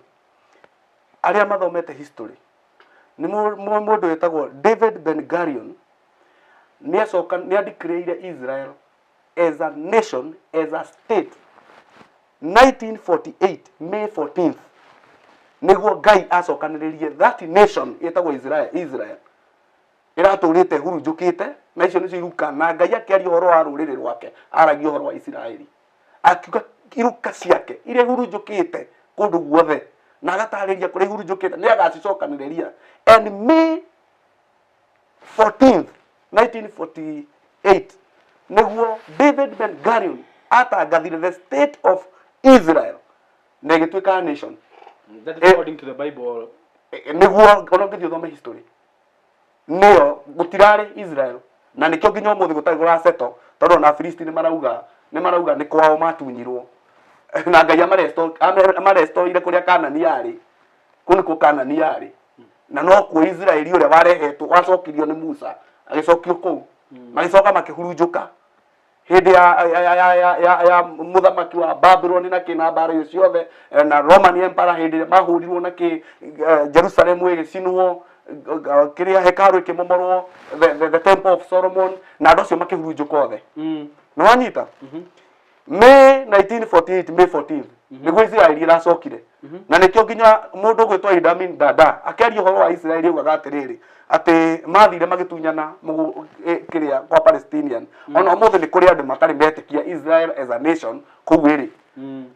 arĩa mathomete history nĩ mũndũ wĩtagwo David Ben Gurion nĩ acoka nĩ declare Israel as a nation, as a state, 1948 May 14th, nĩguo Ngai acokanĩrĩrie that nation ĩtagwo Israel. Israel ĩratũrĩte hurunjũkĩte, na icio nĩcio iruka, na Ngai akĩaria ũhoro wa rũrĩrĩ rwake aragia ũhoro wa Isiraeli, akiuga iruka ciake iria ihurunjũkĩte kũndũ guothe, na agatarĩria kũrĩa ihurunjũkĩte nĩ agacicokanĩrĩria. And May 14th 1948 nĩguo David Ben Gurion atangathire the state of Israel na ĩgĩtuĩka nation. That is according to the Bible. Nĩguo ona ũngĩthiĩ ũthome history nĩyo gũtirarĩ Israel, na nĩkĩo nginya ũmũthĩ gũtarĩ kũraceto, tondũ ona Afilisti nĩ marauga nĩ kwao matunyirwo. Na Ngai amarestorire kũrĩa Kanani yarĩ. Kũu nĩkuo Kanani yarĩ. Na no kuo Isiraeli ũrĩa warehetwo wacokirio nĩ Musa agĩcokio kũu. Magĩcoka makĩhurunjũka hĩndĩ ya mũthamaki wa Babuloni na kĩ na mbara icio ciothe, na Roman Empire hĩndĩ ĩrĩa mahũrirwo na kĩ, Jerusalem ĩgĩcinwo, kĩrĩa hekarũ ĩkĩmomorwo, the temple of Solomon, na andũ acio makĩhurunjũka othe. Nĩ wanyita? May 1948, May 14 nĩguo Isiraeli ĩracokire. Na nĩkĩo nginya mũndũ ũgwĩtwo Idi Amin Dada akĩaria ũhoro wa Isiraeli augaga atĩrĩrĩ, atĩ mathire magĩtunyana kĩrĩa kwa Palestinian. Ona ũmũthĩ nĩ kũrĩ andũ matarĩ metĩkia Israel as a nation kũu ĩrĩ.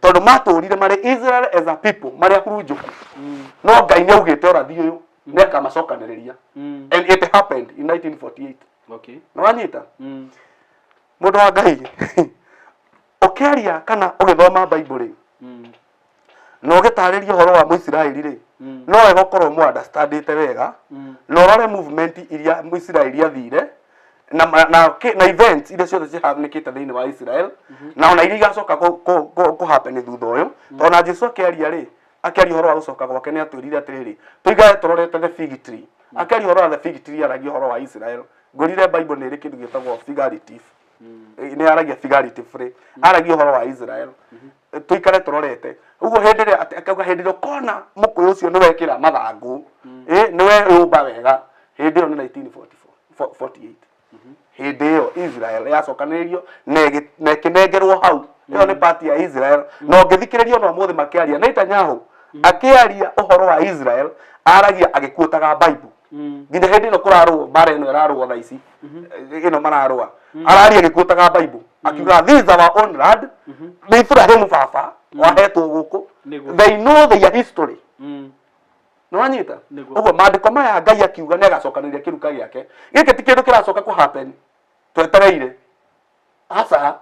Tondũ matũrire marĩ Israel as a people marĩ ahurunjũku. No Ngai nĩ augĩte ũrathi ũyũ nĩ akamacokanĩrĩria. And it happened in 1948. Nĩ wanyita? Mũndũ wa Ngai, ũkĩaria kana ũgĩthoma Bible rĩ, na ũgĩtarĩria ũhoro wa Mũisiraeli rĩ, no wega ũkorwo mũ understandĩte wega, na ũrore movement iria Mũisiraeli athire, na events iria ciothe cihanĩkĩte thĩinĩ wa Israel, na ona iria igacoka kũ happen thutha ũyũ. Tondũ na Jesu akĩaria rĩ, akĩaria ũhoro wa gũcoka gwake nĩ atwĩrire atĩrĩrĩ, tũikare tũrorete the fig tree. Akĩaria ũhoro wa the fig tree aragia ũhoro wa Israel. Ngwĩrire Bible nĩ ĩrĩ kĩndũ gĩtagwo figurative. Nĩ aragia figuratively, aragia ũhoro wa Israel. Tũikare tũrorete ũguo hĩndĩ ĩrĩa akauga hĩndĩ ĩrĩa ũkona mũkũyũ ũcio nĩ wekĩra mathangũ, nĩ weyũmba wega, hĩndĩ ĩyo nĩ 1944, 48. Hĩndĩ ĩyo Israel yacokanĩrĩirio na ĩkĩnengerwo hau. Ĩyo nĩ part ya Israel. Na ũngĩthikĩrĩria ona ũmũthĩ makĩaria, Netanyahu akĩaria ũhoro wa Israel aragia agĩkuotaga Bible. Nginya hĩndĩ ĩno kũrarũo mbara ĩno ĩrarũo thaa ici, ĩno mararũa, araria agĩkuotaga Bible akiuga this is our own land, nĩ Ibrahim baba wahetwo gũkũ. They know their history. Nĩ wanyita? Ũguo maandĩko maya Ngai akiuga nĩ agacokanĩrĩria kĩruka gĩake. Gĩkĩ ti kĩndũ kĩracoka kũ happen twetereire. Aca,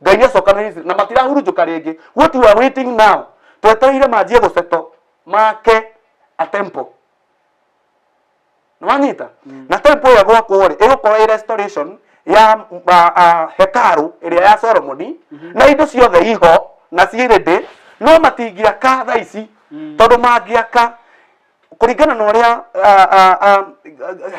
Ngai nĩ acokanĩrĩire na matirahurunjũka rĩngĩ. What you are waiting now, twetereire manjie gũceto make a temple. Nĩ wanyita? Na temple ĩyo gwakwo rĩ, ĩgũkorwo ĩ restoration ya hekarũ ĩrĩa ya Solomoni, na indo ciothe iho na ciĩ ready, no matingĩaka thaa ici, tondũ mangĩaka kũringana na ũrĩa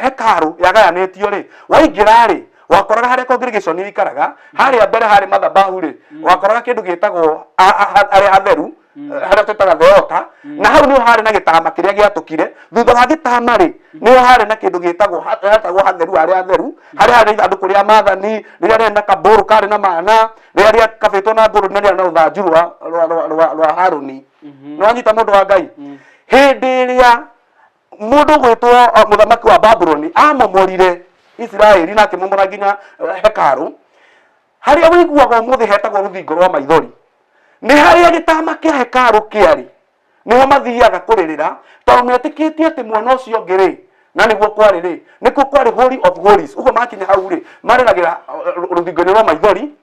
hekarũ yagayanĩtio rĩ, waingĩra rĩ, wakoraga harĩa congregation ĩikaraga, harĩa mbere harĩ mathabahu rĩ, wakoraga kĩndũ gĩtagwo harĩa hatheru, harĩa twĩtaga the altar, na hau nĩho harĩ na gĩtama kĩrĩa gĩatũkire. Thutha wa gĩtama rĩ, nĩho harĩ na kĩndũ gĩtagwo hetagwo hatheru harĩa hatheru, harĩa harĩ ithandũkũ rĩa maathani, rĩrĩa rĩarĩ na kabũrũ karĩ na mana, rĩrĩa rĩakabĩtwo na ngũrũ, na rĩarĩ na rũthanju rwa Harũni. Nĩ wanyita mũndũ wa Ngai? Hĩndĩ ĩrĩa mũndũ ũgwĩtwo mũthamaki wa Babuloni amomorire Isiraeli na akĩmomora nginya hekarũ, harĩa wĩiguaga ũmũthĩ hetagwo rũthingo rwa maithori, nĩ harĩa gĩtama kĩa hekarũ kĩarĩ, nĩho mathiaga kũrĩrĩra, tondũ metĩkĩtie atĩ mwena ũcio ũngĩ rĩ, na nĩguo kwarĩ rĩ, nĩkuo kwarĩ Holy of Holies. Ũguo makinya hau rĩ, marĩragĩra rũthingo-inĩ rwa maithori,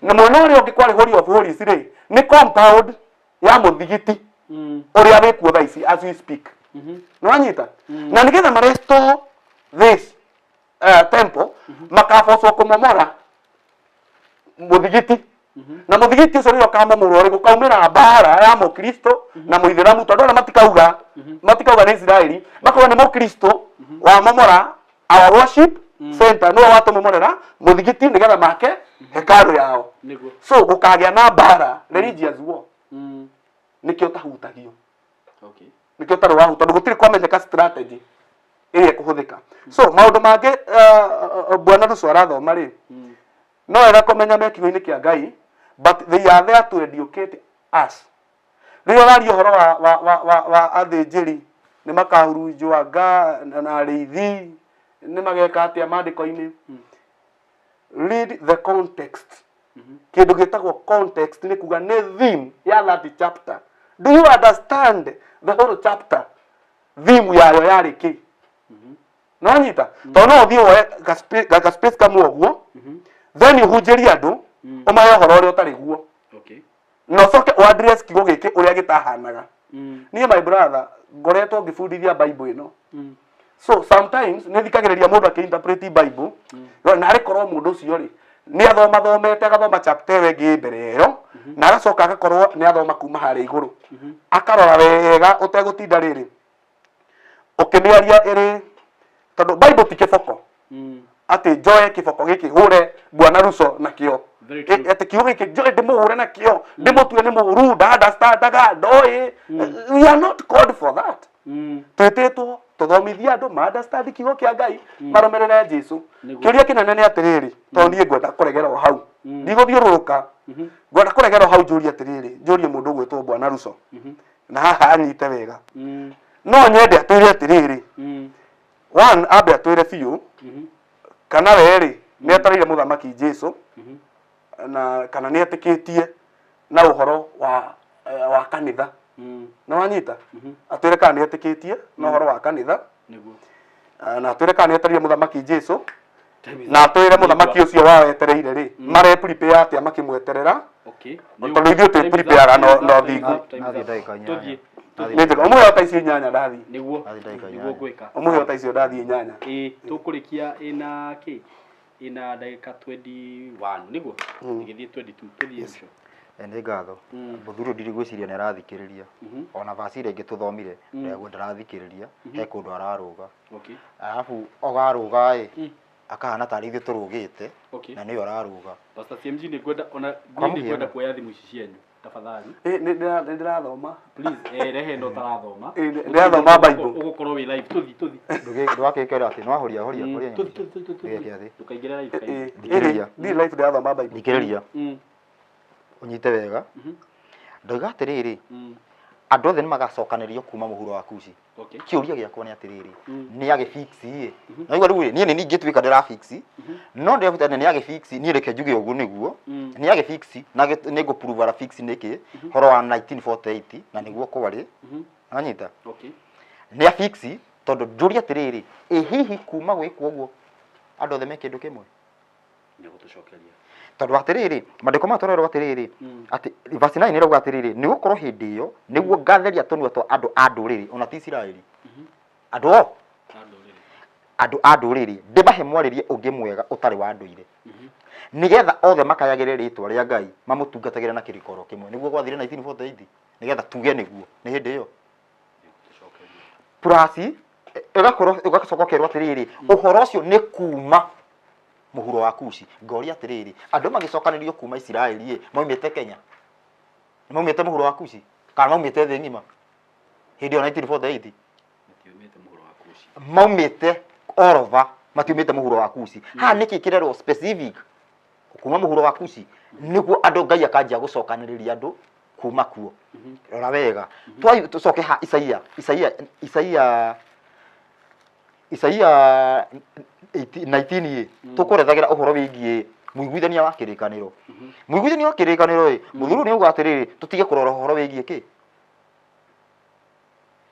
na mwena ũrĩa ũngĩ kwarĩ Holy of Holies rĩ, nĩ compound ya mũthigiti ũrĩa wĩkuo thaa ici as we speak. Nĩ wanyita? Na nĩgetha ma restore this temple, makabocwo kũmomora mũthigiti, na mũthigiti ũcio rĩrĩa ũkamomorwo rĩ, gũkaumĩra mbara ya mũkristo na mũithĩramu, tondũ arĩa matikauga nĩ Isiraeli, makauga nĩ mũkristo wamomora our worship center, nĩwe watũmomorera mũthigiti nĩgetha make hekarũ yao. So gũkagĩa na mbara, religious war. Nĩkĩo ũtahutagio. Nĩkĩo ũtarĩ wahuta, tondũ gũtirĩ kwamenyeka strategy ĩrĩa ĩkũhũthĩka. So maũndũ mangĩ Bwana Russo arathoma rĩ, no wega kũmenya me kiugo-inĩ kĩa Ngai, but they are there to educate us. Rĩrĩa ũraria ũhoro wa athĩnjĩri nĩ makahurunjwo anga na arĩithi nĩ mageka atĩa maandĩko-inĩ, read the context. Kĩndũ gĩtagwo context nĩ kuga nĩ theme ya that chapter. Do you understand the whole chapter? Theme yayo yarĩ kĩ? Nĩ wanyita? Tondũ no ũthiĩ woe ga space kamwe ũguo, then ũhunjĩrie andũ, ũmahe ũhoro ũrĩa ũtarĩ guo, na ũcoke ũ address kiugo gĩkĩ ũrĩa gĩtahanaga. Niĩ, my brother, ngoretwo ngĩbundithia Bible ĩno, so sometimes nĩ thikagĩrĩria mũndũ akĩ-interpret Bible, na arĩ korwo mũndũ ũcio rĩ, nĩ athomathomete agathoma chapter ĩyo ĩngĩ mbere ĩyo. Na agacoka agakorwo nĩ athoma kuma harĩa igũrũ, akarora wega ũtegũtinda rĩrĩ ũkĩmĩaria ĩrĩ, tondũ Bible ti kĩboko atĩ njoe kĩboko gĩkĩ hũre Bwana Ruco nakĩo. Very true. Atĩ kiugo gĩkĩ njoe ndĩmũhũre nakĩo, ndĩmũtue nĩ mũũru, nda-understandaga, ndoĩ. We are not called for that. Twĩtĩtwo tũthomithie andũ ma understand kiugo kĩa Ngai, marũmĩrĩre Jesu. Nĩguo. Kĩũria kĩnene nĩ atĩrĩrĩ, tondũ niĩ ngwenda kũregera o hau, ndigũthiũrũrũka, ngwenda kũregera o hau, njũrie atĩrĩrĩ, njũrie mũndũ ũgwĩtwo Bwana Ruco na haha anyite wega. No nyende atwĩre atĩrĩrĩ, one, ambe atwĩre biũ kana we rĩ nĩ etereire mũthamaki Jesu, na kana nĩ etĩkĩtie na ũhoro wa kanitha. Nĩ wanyita? Atwĩre kana nĩ etĩkĩtie na ũhoro wa kanitha. Nĩguo. Na atwĩre kana nĩ etereire mũthamaki Jesu, Time is na up. atwĩre mũthamaki ũcio wao etereire rĩ, mare prepare atĩa makĩmweterera? Okay. Tondũ ithuĩ twĩ prepare no thingu. Nathiĩ ndagĩka inyanya. Tũthiĩ. Nĩ njega, ũmũhe ta icio inyanya ndathiĩ. Nĩguo. Nathiĩ ndagĩka Nĩguo inyanya. ngwĩka. Ũmũhe ta icio ndathiĩ inyanya. Ĩĩ, tũkũrĩkia ĩna kĩ? Ĩna ndagĩka 21, nĩguo? Ĩgĩthiĩ 22, tũthiĩ Ruco. Nĩ ngatho. Mũthuri ũyũ ndirĩ gwĩciria nĩ arathikĩrĩria. Ona vaci ĩrĩa ĩngĩ tũthomire, ndegwo ndarathikĩrĩria, he kũndũ ararũga. Okay. Arabu ogarũga ĩ, akahana tarĩ ithuĩ tũrũgĩte, na nĩwe ararũga. Pastor CMG, nĩ ngwenda ona Kwa niĩ nĩ ngwenda mũhiano. kuoya thimũ ici cianyu tafadhali. Nĩ ndĩrathoma. Please, rehe ĩno ũtarathoma. Ĩ, ndĩrathoma Bible. Ũgũkorwo wĩ live. Tũthiĩ, tũthiĩ. Ndũgakĩkere atĩ nĩwahoria horia horia Tũthiĩ, tũthiĩ, tũthiĩ, Ndũgeke tũthiĩ. atĩ. Ndũkaingĩre live kaingĩ. Thikĩrĩria. Ndirĩ live, ndĩrathoma Bible. Thikĩrĩria. Ũnyite wega. Ndoiga atĩrĩrĩ, andũ othe nĩ magacokanĩrio kuma mũhuro wa Kushi. Okay. Kĩũria gĩakwa nĩ atĩrĩrĩ, nĩ agĩfix ĩ? Naigua rĩu ĩ, niĩ nĩ ningĩtuĩka ndĩrafix, no ndĩrabuta nĩ agĩfix, niĩ reke njuge ũguo nĩguo, nĩ agĩfix na nĩ ngũprove arafix nĩkĩ, horo wa 1948 na nĩguo kwarĩ. Wanyita? Okay. Nĩ afix, tondũ njũria atĩrĩrĩ, ĩ hihi kuma gwĩkwo ũguo andũ othe me kĩndũ kĩmwe? Nĩ gũtũcokeria. Tondũ atĩrĩrĩ, maandĩko maya tũrerwo atĩrĩrĩ, atĩ verse 9 ĩrauga atĩrĩrĩ, nĩ gũkorwo hĩndĩ ĩyo nĩguo ngatheria tũnua twa andũ a ndũrĩrĩ, ona ti Isiraeli, andũ o A ndũrĩrĩ. Andũ a ndũrĩrĩ, ndĩmahe mwarĩrie ũngĩ mwega ũtarĩ wa ndũire, nĩgetha othe makayagĩre rĩtwa rĩa Ngai, mamũtungatagĩre na kĩrĩkoro kĩmwe. Nĩguo gwathire 1948, nĩgetha tuge nĩguo nĩ hĩndĩ ĩyo. Nĩ gũtũcokeria. Plus ĩgakorwo ũgacoka ũkerwo atĩrĩrĩ, ũhoro ũcio nĩ kuma mũhuro wa Kushi. Ngoria atĩrĩrĩ, andũ magĩcokanĩrio kuma Isiraeli ĩ, maumĩte Kenya? Nĩ maumĩte mũhuro wa Kushi kana maumĩte thĩ ng'ima hĩndĩ ĩyo 1948? Matiumĩte mũhuro wa Kushi. Maumĩte all over, matiumĩte mũhuro wa Kushi. Haha nĩkĩ kĩrerwo specific kuma mũhuro wa Kushi? Nĩguo andũ Ngai akanjia gũcokanĩrĩria andũ kuma kuo. Rora wega. Tũcoke ha Isaia, Isaia, Isaia, Isaia 19 ĩ, tũkũrethagĩra ũhoro wĩgiĩ mũiguithania wa kĩrĩkanĩro. Mũiguithania wa kĩrĩkanĩro ĩ, mũthuri nĩ auga atĩrĩrĩ, tũtige kũrora ũhoro wĩgiĩ kĩ,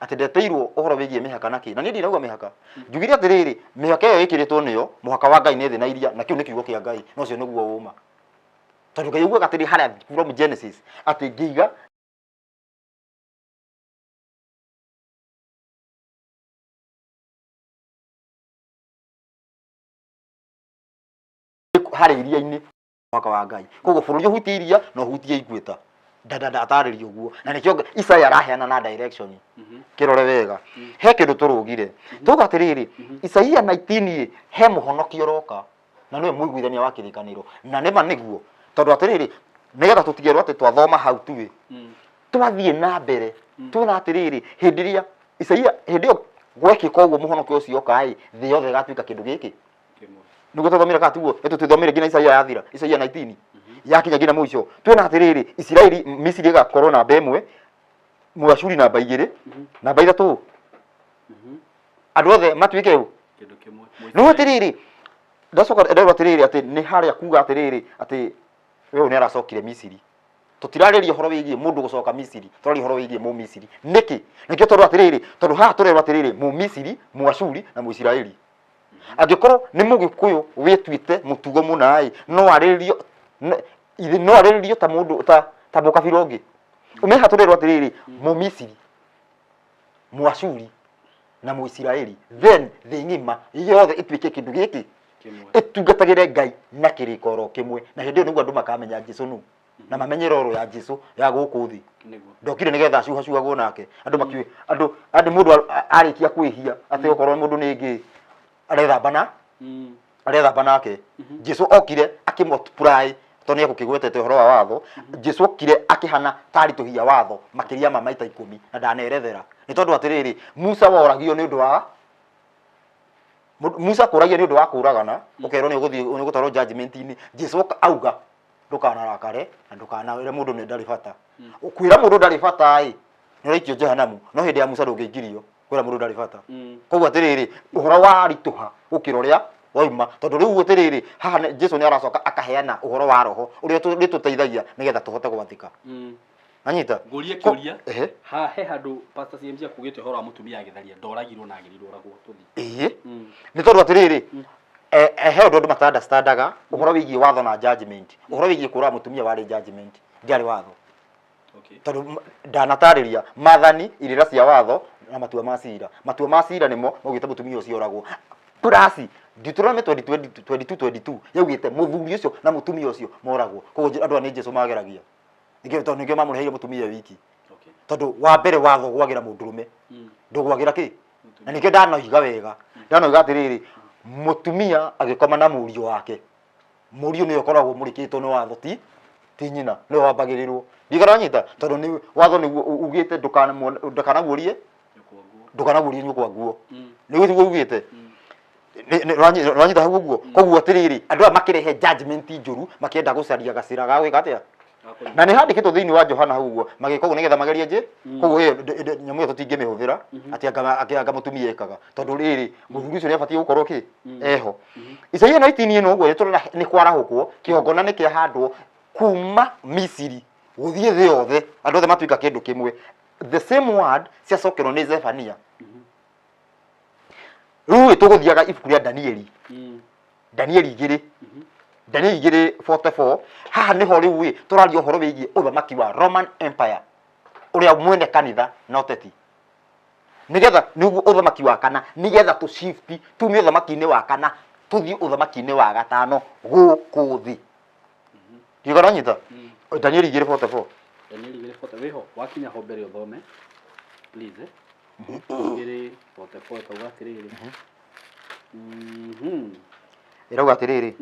atĩ ndeteirwo ũhoro wĩgiĩ mĩhaka na kĩ, na niĩ ndinauga mĩhaka. Njugire atĩrĩrĩ, mĩhaka ĩyo ĩkĩrĩtwo nĩyo mũhaka wa Ngai nĩ thĩ na iria, na kĩu nĩ kiugo kĩa Ngai, na ũcio nĩguo ũma, tondũ Ngai augaga atĩrĩ harĩa from Genesis atĩ ngĩiga harĩa iria-inĩ mũhaka wa Ngai. Koguo bũrũri ũhutie iria na ũhutie igwĩta, ndatarĩria ũguo, na nĩkĩo Isaiah araheana na direction. Kĩrore wega, he kĩndũ tũrũgire tuga atĩrĩrĩ, Isaia 19 ĩ, he mũhonokia ũroka na nĩwe mũiguithania wa kĩrĩkanĩro, na nĩma nĩguo, tondũ atĩrĩrĩ, nĩgetha tũtigerwo atĩ twathoma hau tu ĩ, twathiĩ na mbere tuona atĩrĩrĩ, hĩndĩ ĩrĩa Isaia, hĩndĩ ĩyo gwekĩka ũguo, mũhonokio ũcio oka ĩ, thĩ yothe ĩgatuĩka kĩndũ gĩkĩ. Kĩmwe. Nĩguo twathomire kana tiguo? Ĩtũ tũthomire nginya Isaia yathira, Isaia 19 yakinya nginya mũico, twĩna atĩrĩrĩ, Isiraeli, Misiri ĩgakorwo namba ĩmwe, Mũashuri namba igĩrĩ, namba ithatũ, andũ othe matuĩke ũ? Kĩndũ kĩmwe. No atĩrĩrĩ, ndacoka nderwo atĩrĩrĩ, atĩ nĩ harĩa kuga atĩrĩrĩ, atĩ we ũyũ nĩ aracokire Misiri. Tũtirarĩria ũhoro wĩgiĩ mũndũ gũcoka Misiri, tũraria ũhoro wĩgiĩ Mũmisiri. Nĩkĩ? Nĩkĩo tondũ atĩrĩrĩ, tondũ haha tũrerwo atĩrĩrĩ, Mũmisiri, Mũashuri na Mũisiraeli. Angĩkorwo nĩ Mũgĩkũyũ wĩtuĩte mũtugo mũna ĩ, no arĩrĩrio no arĩrĩrio ta mũndũ ta mũkabira ũngĩ. Ũmenye tũrerwo atĩrĩrĩ, Mũmisiri, Mũashuri na Mũisiraeli, then thĩ ng'ima yothe ĩtuĩke kĩndũ gĩkĩ, Kĩmwe. Ĩtungatagĩre Ngai na kĩrĩko oro kĩmwe, na hĩndĩ ĩyo nĩguo andũ makamenya Jesu nũ. Na mamenye roro ya Jesu ya gũkũ thĩ. Nĩguo. Ndokire nĩgetha acuhacuhagwo nake andũ makiuge andũ andũ mũndũ arĩkia kwĩhia atĩ okorwo mũndũ nĩ ngĩ arethamba na arethamba nake. Jesu okire akĩmultiply tondũ nĩ egũkĩgwetete ũhoro wa watho. Jesu okire akĩhana taritũhia watho makĩria ma maita 10 na ndanerethera nĩ tondũ atĩrĩrĩ Musa woragio nĩ ũndũ wa Musa kũragio nĩ ũndũ wa kũragana ũkerwo nĩ ũgũthiĩ nĩ ũgũtwarwo judgment-inĩ. Jesu oka auga ndũkanarakare na ndũkanawĩre mũndũ nĩ ndarĩ bata. Kwĩra mũndũ ndarĩ bata ĩ nĩ ũraikio jehanamu, no hĩndĩ ya Musa ndũngĩingĩrio kwĩra mũndũ ndarĩ bata. Koguo atĩrĩrĩ ũhoro waritũha gũkĩra ũrĩa wauma tondũ rĩu atĩrĩrĩ haha Jesu nĩ aracoka akaheana ũhoro wa roho ũrĩa ũrĩtũteithagia nĩgetha tũhote gwathĩka. Anyita? Ngũrie kĩũria. Ha he handũ Pastor CMG akugĩte ũhoro wa mũtumia agĩtharia ndoragirwo na agĩrĩirwo oragwo tũthiĩ. Ĩĩ. Nĩ tondũ atĩrĩrĩ he ũndũ andũ mata understandaga ũhoro wĩgiĩ watho na judgment. Ũhoro wĩgiĩ kũraga mũtumia warĩ judgment ndiarĩ watho. Tondũ ndanatarĩria mathani irĩra cia watho na matua ma cira. Matua ma cira nĩmo maugĩte mũtumia ũcio oragwo. Plus Deuteronomy 22:22 yaugĩte mũthuri ũcio na mũtumia ũcio moragwo. Koguo andũ aya nĩ Jesu mageragia. Nĩkĩo tondũ nĩkĩo mamũreheire mũtumia wiki. Tondũ wa mbere watho ũgwagĩra mũndũrũme ndũgwagĩra kĩ? Na nĩkĩo ndanoiga wega. Ndanoiga atĩrĩrĩ mũtumia agĩkoma na mũriũ wake mũriũ nĩwe ũkoragwo mũrĩkĩtwo nĩ watho ti nyina nĩwe wambagĩrĩrwo. Ndiũĩ kana wanyita tondũ nĩ watho nĩguo ugĩte ndũkanaguũrie ndũkanaguũrie nyũkwa nguo. Nĩguo tiguo ugĩte? Nĩwanyita hau ũguo? Koguo atĩrĩrĩ andũ aya makĩrehe judgment njũru makĩenda gũcaria gacĩra ga gwĩka atĩa? Na nĩ handĩkĩtwo thĩinĩ wa Johana hau ũguo magĩka ũguo nĩgetha magerie nje. Koguo ĩyo nyamũ ĩyo tũtingĩmĩhũthĩra atĩ anga mũtumia ekaga tondũ rĩrĩ mũthuri ũcio nĩ abatiĩ gũkorwo kĩ eho. Isaia 19 ĩno ũguo nĩtũrona nĩ kwarahũkwo kĩgongona nĩ kĩahandwo kuma Misiri gũthiĩ thĩ yothe andũ othe matuĩka kĩndũ kĩmwe. The same word ciacokerwo nĩ Zefania. Rĩu ĩ tũgũthiaga ibuku rĩa Danieli. Danieli igĩrĩ. Danieli 2:44 haha nĩho rĩu ĩ tũraria ũhoro wĩgiĩ ũthamaki wa Roman Empire ũrĩa mwene kanitha na ũteti nĩgetha nĩguo ũthamaki wa kana nĩgetha tũ shift tume ũthamaki-inĩ wa kana tũthiĩ ũthamaki-inĩ wa gatano gũkũ thĩ. Ndiũĩ kana wanyita? Danieli 2:44. Danieli 2:44 wĩho wakinya ho mbere ũthome please. 2:44 ĩkauga atĩrĩrĩ. Ĩrauga atĩrĩrĩ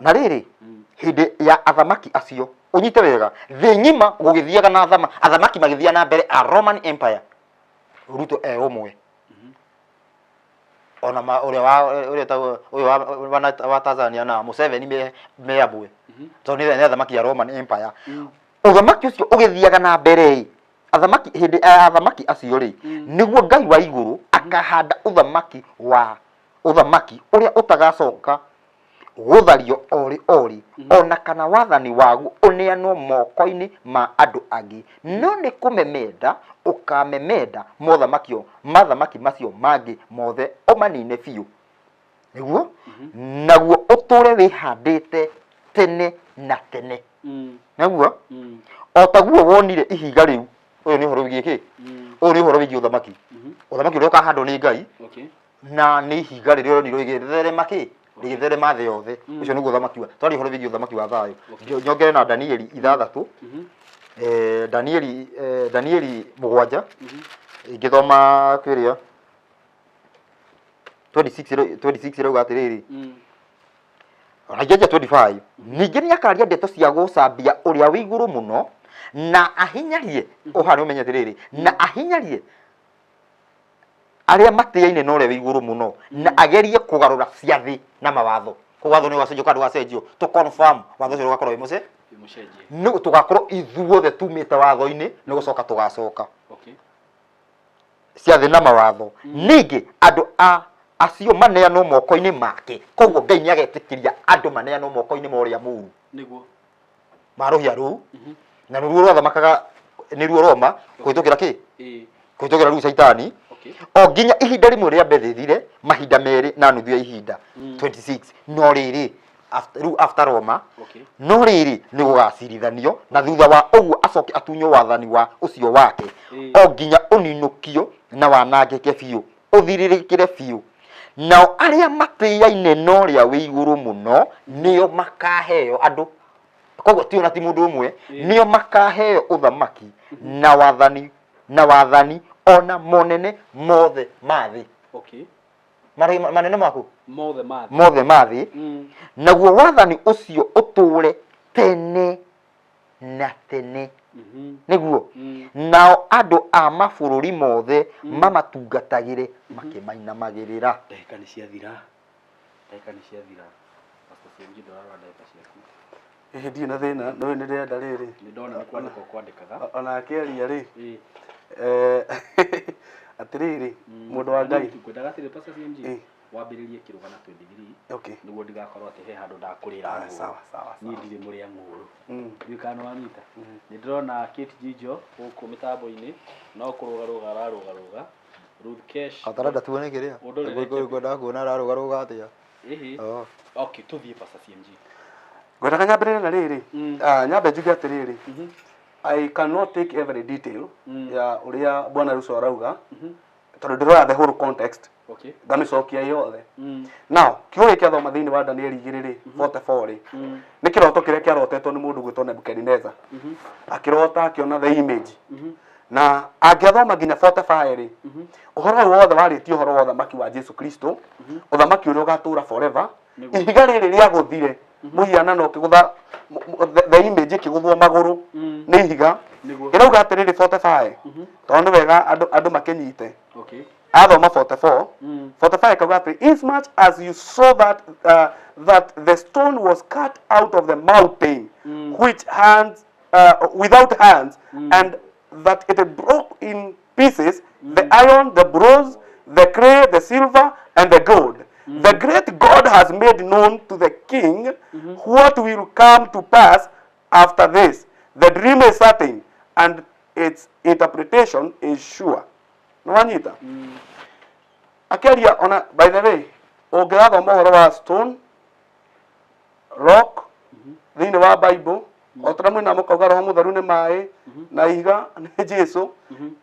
na rĩrĩ hĩndĩ ya athamaki acio ũnyite wega thĩ ng'ima gũgĩthiaga na athamaki magĩthiaga na mbere a Roman Empire Ruto e ũmwe ona ma ũrĩa wa ũrĩa etagwo ũyũ wa Tanzania na Museveni me amwe tondũ nĩ athamaki a Roman Empire. Ũthamaki ũcio ũgĩthiaga na mbere ĩ athamaki hĩndĩ ya athamaki acio rĩ nĩguo Ngai wa igũrũ akahanda ũthamaki wa ũthamaki ũrĩa ũtagacoka gũthario orĩ orĩ ona kana wathani waguo ũneanwo moko-inĩ ma andũ angĩ no nĩ kũmemenda ũkamemenda mothamakio mathamaki macio mangĩ mothe ũmanine biũ nĩguo naguo ũtũre wĩhandĩte tene na tene. Naguo o taguo wonire ihiga rĩu ũyũ nĩ ũhoro wĩgiĩ kĩ? Ũyũ nĩ ũhoro wĩgiĩ ũthamaki. Ũthamaki ũrĩa ũkahandwo nĩ Ngai na nĩ ihiga rĩrĩa ũronirwo rĩgĩtherema kĩ? Rĩgĩtherema thĩ yothe. Ũcio nĩguo ũthamaki wa twaria ũhoro wĩgiĩ ũthamaki wa thayũ. Nyongere na Danieli 6 Danieli Danieli 7 ingĩthoma kĩrĩa 26 26 ĩrauga atĩrĩrĩ ona ingĩanjia 25 ningĩ nĩ akaria ndeto cia gũcambia ũrĩa wĩ igũrũ mũno na ahinyarie ũha nĩ ũmenye atĩrĩrĩ na ahinyarie arĩa matĩaine na ũrĩa wĩ igũrũ mũno na agerie kũgarũra ciathĩ na mawatho. Koguo watho nĩ ũgacenjio kana ndũgacenjio tũ confirm watho ũcio ũgakorwo wĩ mũce Wĩ mũcenjie. Nĩ tũgakorwo ithuothe tumĩte watho-inĩ nĩ gũcoka tũgacoka. Ciathĩ na mawatho. Ningĩ andũ a acio maneanwo moko-inĩ make. Koguo Ngai nĩ agetĩkĩria andũ maneanwo moko-inĩ ma ũrĩa mũũru. Nĩguo. Ma rũhĩa rũu. Na nĩruo rwathamakaga nĩruo Roma kũhĩtũkĩra kĩ? Kũhĩtũkĩra rĩu Caitani. O nginya ihinda rĩmwe rĩa mbere rĩthire mahinda merĩ na nuthu ya ihinda. 26. No rĩrĩ rĩu after Roma no rĩrĩ nĩ gũgacirithanio na thutha wa ũguo acoke atunywo wathani wa ũcio wake o nginya ũninũkio na wanangĩke biũ ũthirĩrĩkĩre biũ. Nao arĩa matĩaine na ũrĩa wĩ igũrũ mũno nĩo makaheo andũ. Koguo ti ona ti mũndũ ũmwe, nĩo makaheo ũthamaki na wathani na wathani ona monene mothe ma thĩ. Okay. Manene maku mothe ma thĩ. Mothe ma thĩ. Naguo wathani ũcio ũtũũre tene na tene. Nĩguo nao andũ a mabũrũri mothe mamatungatagĩre makĩmainamagĩrĩra. Ndagĩka nĩ ciathira. Ndagĩka nĩ ciathira. Pastor CMG, ndũrarora ndagĩka ciaku. Ĩhĩ, ndirĩ na thĩna, nĩũĩ nĩ ndĩrenda rĩrĩ. Nĩ ndona nĩ kwandĩka ũkwandĩkaga. Ona akĩaria rĩ, atĩrĩrĩ, mũndũ wa Ngai. Ngwendaga atĩrĩ, Pastor CMG, wambĩrĩrie kĩrũgana 23 nĩguo ndigakorwo atĩ he handũ ndakũrĩra Ah, ngũrũ. Sawa sawa. Niĩ ndirĩ mũrĩa ng'ũrũ. Ndiũĩ kana nĩ wanyita. Nĩ ndĩrona Kate Jijo gũkũ mĩtambo-inĩ no kũrũgarũga ararũgarũga. Ruth Kesh. Atarenda tuone kĩrĩa Ũndorere. Ngwendaga kuona ararũgarũga atĩa. Ĩhĩ. Oh. Okay, tũthiĩ, Pastor CMG. Ngwendaga nyambĩrĩrie na rĩrĩ, nyambe njuge atĩrĩrĩ, I cannot take every detail ya ũrĩa bwana Ruto arauga, tondũ ndĩroya the whole context ngamĩcokia yothe. Now, kiugo gĩkĩ athoma thĩinĩ wa Danieli 2 rĩ, 44 rĩ, nĩ kĩroto kĩrĩa kĩarotetwo nĩ mũndũ gwĩtwo Nebukadnezar. Akĩrota akĩona the image, na angĩathoma nginya 45 rĩ, ũhoro ũyũ wothe warĩtie ũhoro wa ũthamaki wa Jesu Kristo, ũthamaki ũrĩa ũgatũra forever. Ihiga rĩrĩ rĩagũthire mũhianano ũkĩgũtha the image ĩkĩgũthwo magũrũ nĩ ihiga. Ĩrauga atĩrĩrĩ, 45, tondũ nĩ wega andũ makĩnyite. Athoma 44, 45 kauga atĩ, "Inasmuch as you saw that the stone was cut out of the mountain which hands without hands, and that it broke in pieces the iron, the bronze, the clay, the silver and the gold, the great God has made known to the king what will come to pass after this. The dream is certain and its interpretation is sure." Nĩwanyita? Akĩaria ona, by the way, ũngĩrathoma ũhoro wa stone, rock thĩinĩ wa Bible, o ta ũrĩa mwĩna mũkauga Roho Mũtheru nĩ maĩ na ihiga nĩ Jesu,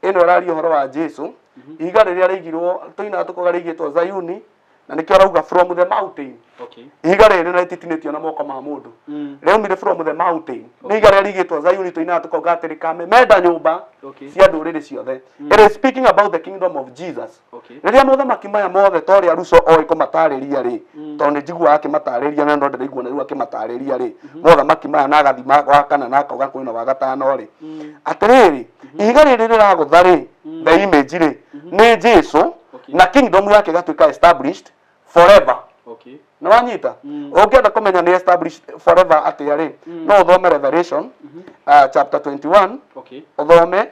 ĩno ĩraria ũhoro wa Jesu. Ihiga rĩrĩa rĩigirwo, tũinaga tũkauga rĩigĩtwo Zayuni, na nĩkĩo arauga from the mountain. Ihiga rĩrĩ na rĩtitinĩtio na moko ma mũndũ, rĩaumire from the mountain, nĩ ihiga rĩrĩa rĩigĩtwo Zayuni. Tũinaga tũkauga atĩ rĩkamemenda nyũmba cia ndũrĩrĩ ciothe. It is speaking about the kingdom of Jesus. Rĩrĩa mothamaki maya mothe, ta ũrĩa Ruto oĩ kũmatarĩria rĩ, tondũ nĩ njiguaga akĩmatarĩria na no ndĩraigua na rĩu akĩmatarĩria rĩ, mothamaki maya na agathima wa kana na akauga kwĩna wa gatano rĩ, atĩrĩrĩ, ihiga rĩrĩ rĩragũtha rĩ the image rĩ, nĩ Jesu, na kingdom yake ĩgatuĩka established forever. Nĩ wanyita? Ũngĩenda kũmenya nĩ established forever atĩa rĩ, no ũthome Revelation chapter 21. Ũthome,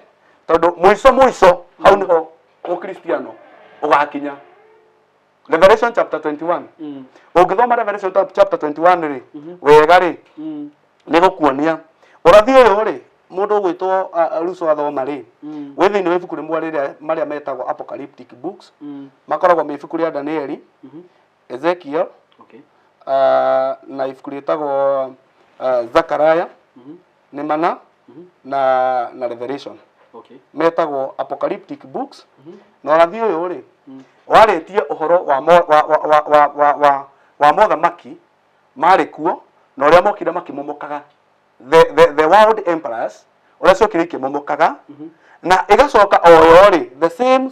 tondũ mũico mũico hau nĩho ũkristiano ũgakinya. Revelation chapter 21. Ũngĩthoma Revelation chapter 21 rĩ wega rĩ, nĩ gũkuonia ũrathi ũyũ rĩ mũndũ ũgwĩtwo Ruto athoma rĩ, wĩ thĩinĩ wa ibuku rĩmwe rĩrĩa marĩa metagwo apocalyptic books. Makoragwo me ibuku rĩa Danieli, Ezekiel, na ibuku rĩtagwo Zakaria, nĩ mana, na Revelation. Metagwo apocalyptic books. Na ũrathi ũyũ rĩ warĩtie ũhoro wa mo, wa, wa, wa, wa, wa, wa, wa mothamaki marĩ kuo na ũrĩa mokire makĩmomokaga, the world emperors, ũrĩa ciokire ikĩmomokaga, na ĩgacoka o yo rĩ, the same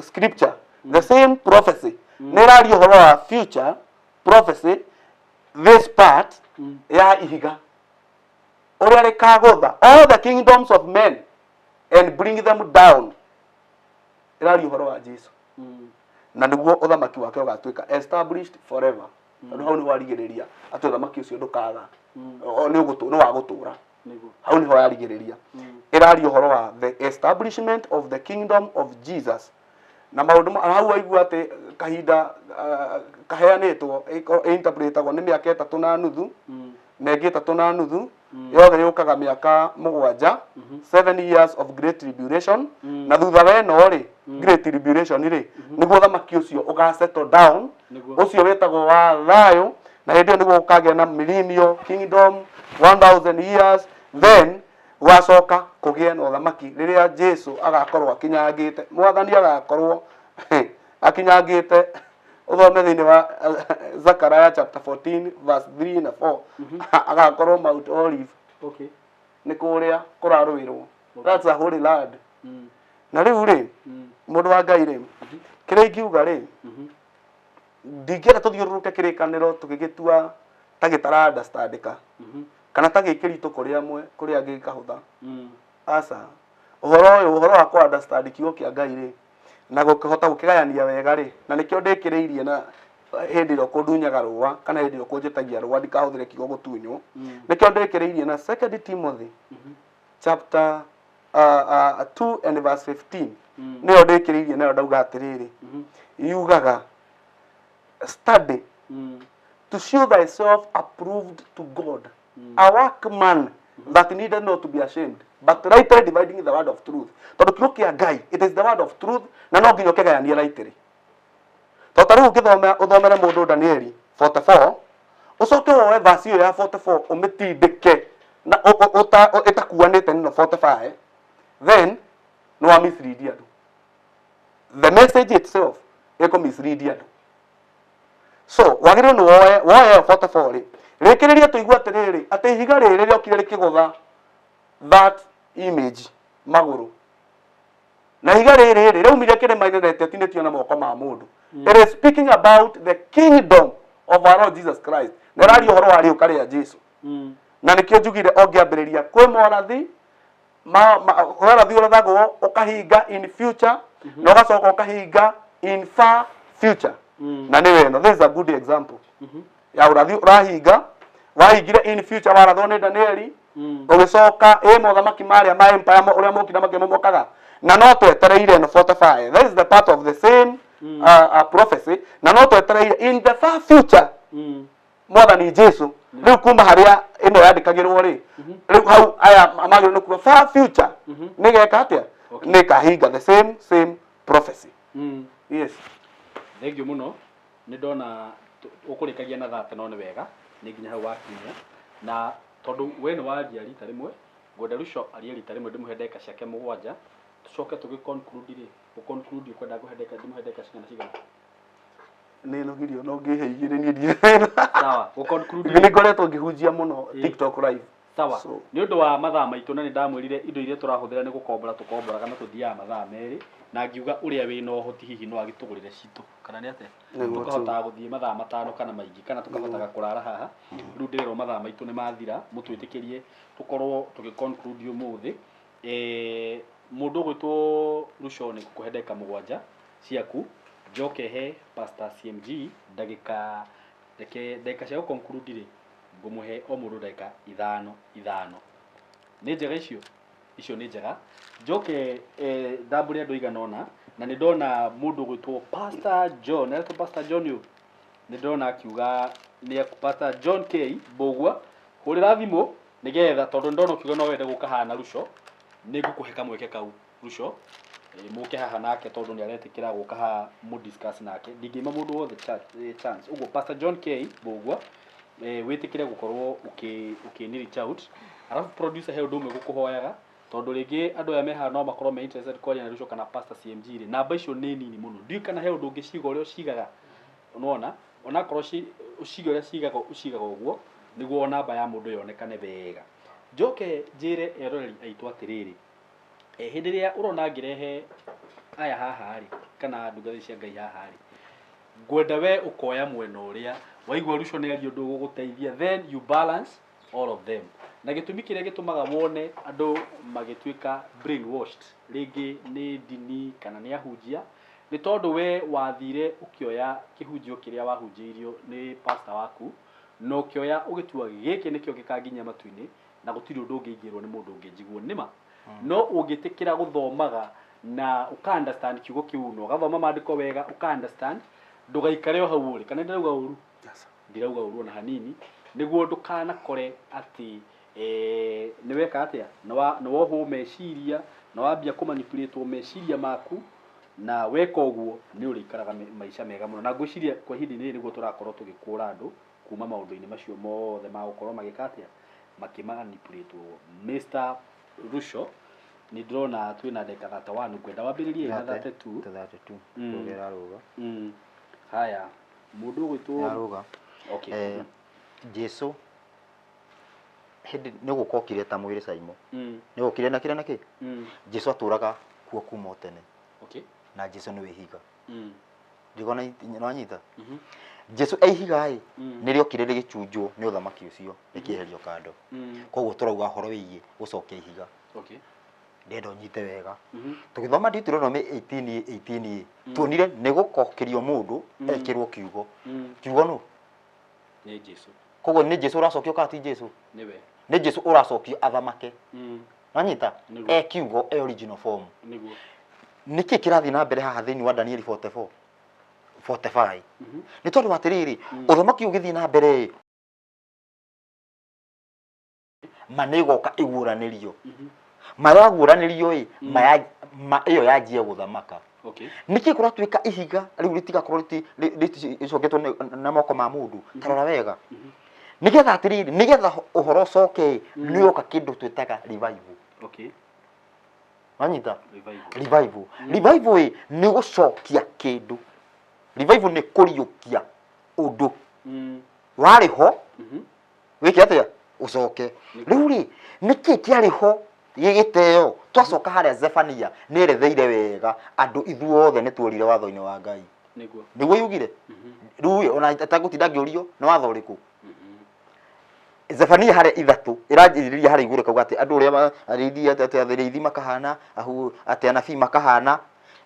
scripture, the same prophecy, nĩ ĩraria ũhoro wa future prophecy, this part ya ihiga ũrĩa rĩkagũtha all the kingdoms of men and bring them down. Ĩraria ũhoro wa Jesu, na nĩguo ũthamaki wake ũgatuĩka established forever, tondũ hau nĩho arigĩrĩria atĩ ũthamaki ũcio ndũkaga, nĩ wa gũtũra. Hau nĩho yarigĩrĩria, ĩraria ũhoro wa the establishment of the kingdom of Jesus na maũndũ hau waigua atĩ kahinda kaheanĩtwo ĩinterpretagwo nĩ mĩaka 3.5 na ĩngĩ 3.5, yothe yũkaga mĩaka 7, 7 years of great tribulation. Na thutha wa ĩno rĩ, great tribulation rĩ, nĩguo ũthamaki ũcio ũga settle down, ũcio wĩtagwo wa thayũ, na hĩndĩ ĩyo nĩguo gũkagĩa na millennial kingdom, 1000 years. Then gwacoka kũgĩe na ũthamaki rĩrĩa Jesu agakorwo akinyangĩte, mwathani agakorwo akinyangĩte. Ũthome thĩinĩ wa Zechariah chapter 14 verse 3 na 4, agakorwo Mount Olive. Nĩ kũrĩa kũrarũĩrwo. That's a holy land. Na rĩu rĩ, mũndũ wa Ngai rĩ, kĩrĩa ingiuga rĩ, ndingĩenda tũthiũrũrũke kĩrĩkanĩro tũgĩgĩtua ta gĩtara understandĩka kana ta gĩkĩritũ kũrĩ amwe, kũrĩ angĩ gĩkahũtha. Aca, ũhoro ũyũ, ũhoro wa kũ understand kiugo kĩa Ngai rĩ, na gũkĩhota gũkĩgayania wega rĩ, na nĩkĩo ndĩkĩrĩirie na hĩndĩ ĩrĩa ũkũndunyaga rũa kana hĩndĩ ĩrĩa ũkũnjĩtagia rũa ndikahũthĩre kiugo gũtunywo, nĩkĩo ndĩkĩrĩirie na Second Timothy chapter 2 and verse 15. Nĩyo ndĩkĩrĩirie nayo, ndauga atĩrĩrĩ, yugaga, "Study to show thyself approved to God, a workman that needed not to be ashamed, but rightly dividing the word of truth." Tondũ kiugo kĩa Ngai, it is the word of truth, na no nginya ũkĩgayanie rightly. Tondũ ta rĩu ũngĩthoma ũthomere mũndũ Danieli 44, ũcoke woe verse ĩyo ya 44 ũmĩtindĩke na ĩtakuanĩte nĩno 45, then nĩ wa mislead andũ. The message itself ĩkũ mislead andũ. So wagĩrĩirwo nĩ woe ĩyo 44 rĩ, rĩkĩrĩria tũigue atĩrĩrĩ, atĩ ihiga rĩrĩ rĩokire rĩkĩgũtha that image magũrũ, na ihiga rĩrĩ rĩ rĩaumire kĩrĩma-inĩ na rĩtiatinĩtio na moko ma mũndũ. It is speaking about the kingdom of our Lord Jesus Christ, na ĩraria ũhoro wa rĩũka rĩa Jesu. Na nĩkĩo njugire ũngĩambĩrĩria kwĩ morathi ũrathi ũrathagwo ũkahinga in future na ũgacoka ũkahinga in far future. Na nĩwe ĩno, this is a good example ya ũrathi ũrahinga, wahingire in future, warathwo nĩ Danieli, ũgĩcoka ĩ mothamaki marĩa ma empire ũrĩa mokire makĩmomokaga, na no twetereire ĩno 45. That is the part of the same prophecy, na no twetereire in the far future Mwathani Jesu. Rĩu kuma harĩa ĩno yandĩkagĩrwo rĩ, rĩu hau aya magĩrĩirwo nĩ kuga far future nĩgeka atĩa, nĩkahinga the same prophecy. Yes. Thank you mũno. Nĩ ndona ũkũrĩkagia na thate, no nĩ wega nĩ nginya hau wakinya, na tondũ we nĩ waria rita rĩmwe, ngwenda Ruco arie rita rĩmwe, ndĩmũhe ndagĩka ciake 7, tũcoke tũgĩ conclude rĩ. Gũ conclude ũkwenda ngũhe ndagĩka, ndĩmũhe ndagĩka cigana cigana? Nĩ nogirio no ngĩhe 2, niĩ ndirĩ. Sawa, gũ conclude. Nĩ ngoretwo ngĩhunjia mũno TikTok live. Sawa. So- Nĩ ũndũ wa mathaa maitũ, na nĩ ndamwĩrire indo iria tũrahũthĩra nĩ gũkombora tũkomboraga na tũthiaga mathaa 2, na ngiuga ũrĩa wĩna ũhoti hihi no agĩtũgũrĩre citũ, kana nĩ atĩa? Nĩguo. Tũkahotaga gũthiĩ mathaa 5 kana maingĩ, kana tũkahotaga kũrara haha. Rĩu ndĩrerwo mathaa maitũ nĩ mathira, mũtwĩtĩkĩrie tũkorwo tũgĩ conclude ũmũthĩ. Mũndũ ũgwĩtwo Ruco, nĩ ngũkũhe ndagĩka 7 ciaku, njoke he Pastor CMG ndagĩka, reke ndagĩka cia gũ conclude rĩ, ngũmũhe o mũndũ ndagĩka 5 5. Nĩ njega icio? Icio nĩ njega. Njoke ndambũre andũ aigana ũna, na nĩ ndona mũndũ ũgwĩtwo Pastor John, aretwo Pastor John ũyũ, nĩ ndona akiuga nĩ Pastor John K Mbũgua, hũrĩra thimũ nĩgetha, tondũ nĩ ndona ũkiuga no wende gũka haha na Ruco, nĩ ngũkũhe kamweke kau, Ruco, mũke haha nake, tondũ nĩ aretĩkĩra gũka haha mũ discuss nake. Ndingĩima mũndũ wothe chance. Ũguo Pastor John K Mbũgua, wĩtĩkĩre gũkorwo ũkĩni reach out. Alafu producer, he ũndũ ũmwe gũkũhoyaga, tondũ rĩngĩ andũ aya me haha no makorwo me interested kwaria na Ruco kana Pastor CMG rĩ, namba icio nĩ nini mũno. Ndiũĩ kana he ũndũ ũngĩciga ũrĩa ũcigaga, nĩwona onakorwo ũcige ũrĩa cigaga, ũcigaga ũguo nĩguo namba ya mũndũ yonekane wega. Njoke njĩre eroreri aitũ atĩrĩrĩ, hĩndĩ ĩrĩa ũrona ngĩrehe aya haha rĩ, kana ndungata cia Ngai haha rĩ, ngwenda we ũkoya mwena ũrĩa waigua Ruco nĩ aria ũndũ ũgũgũteithia, then you balance all of them. Na gĩtũmi kĩrĩa gĩtũmaga wone andũ magĩtuĩka brainwashed rĩngĩ nĩ ndini kana nĩ ahunjia, nĩ tondũ we wathire ũkĩoya kĩhunjio kĩrĩa wahunjĩirio nĩ pastor waku, na ũkĩoya ũgĩtua gĩkĩ nĩkĩo gĩkanginyia matu-inĩ, na gũtirĩ ũndũ ũngĩ ingĩrwo nĩ mũndũ ũngĩ njiguo nĩma. No ũngĩtĩkĩra gũthomaga na ũka understand kiugo kĩu, na ũgathoma maandĩko wega, ũka understand, ndũgaikare o hau ũrĩ. Kana ndĩrauga ũru? Ndirauga ũru ona hanini. Nĩguo ndũkanakore atĩ nĩ weka atĩa, nĩ wohwo meciria na wambia kũmanipulate meciria maku, na weka ũguo nĩ ũrĩikaraga maica mega mũno. Na ngwĩciria kwa ihinda rĩrĩ nĩguo tũrakorwo tũgĩkũra andũ kuma maũndũ-inĩ macio mothe ma gũkorwo magĩka atĩa, makĩmanipulate. Mr Ruco, nĩ ndĩrona twĩna ndagĩka 31, ngwenda wambĩrĩrie na 32. 32. Rũgera rũga. Haya, mũndũ ũgwĩtwo Nĩarũga. Okay. Jesu hĩndĩ nĩ gũka okire ta mwĩrĩ Saimo. Nĩ gũkire na kĩrĩa na kĩ? Jesu atũraga kuo kuma o tene. Na Jesu nĩwe ihiga. Ndigona nĩwanyita? Jesu e ihiga ĩ, nĩrĩokire rĩgĩcunjwo nĩ ũthamaki ũcio, rĩkĩeherio kando. Koguo tũrauga ũhoro wĩgiĩ gũcokia ihiga. Ndĩrenda ũnyite wega. Tũgĩthoma Deuteronomy 18:18 ĩ, tuonire nĩ gũkokĩrio mũndũ ekĩrwo kiugo. Kiugo nũ? Nĩ Jesu. Koguo nĩ Jesu ũracokio kana ti Jesu? Nĩwe. Nĩ Jesu ũracokio athamake. Wanyita? Nĩguo. E kiugo, e original form. Nĩguo. Nĩkĩ kĩrathiĩ na mbere haha thĩinĩ wa Danieli 44 45? Nĩ tondũ atĩrĩrĩ, ũthamaki ũgĩthiĩ na mbere ĩ, ma nĩ ĩgoka ĩguũranĩrio. Ma yaguũranĩrio ĩ, ma ya ma ĩyo yanjie gũthamaka. Nĩkĩ kũratuĩka ihiga rĩu rĩtigakorwo rĩcoketwo na moko ma mũndũ? Ta rora wega. Nĩgetha atĩrĩrĩ, nĩgetha ũhoro ũcoke ĩ, nĩ ũroka kĩndũ twĩtaga revival. Wanyita? Revival. Revival. Revival ĩ, nĩ gũcokia kĩndũ. Revival nĩ kũriũkia ũndũ warĩ ho, wĩke atĩa? Ũcoke. Rĩu rĩ, nĩkĩ kĩarĩ ho gĩgĩteo? Twacoka harĩa Zefania nĩ eretheire wega andũ ithuothe nĩ tuorire watho-inĩ wa Ngai. Nĩguo. Nĩguo yugire? Rĩu ĩ, ona itagũtinda ngĩũrio nĩ watho ũrĩkũ? Zefania harĩa ithatũ ĩranjĩrĩria harĩa igũrũ ĩkauga atĩ andũ ũrĩa arĩithi atĩ arĩithi makahana, atĩ anabii makahana.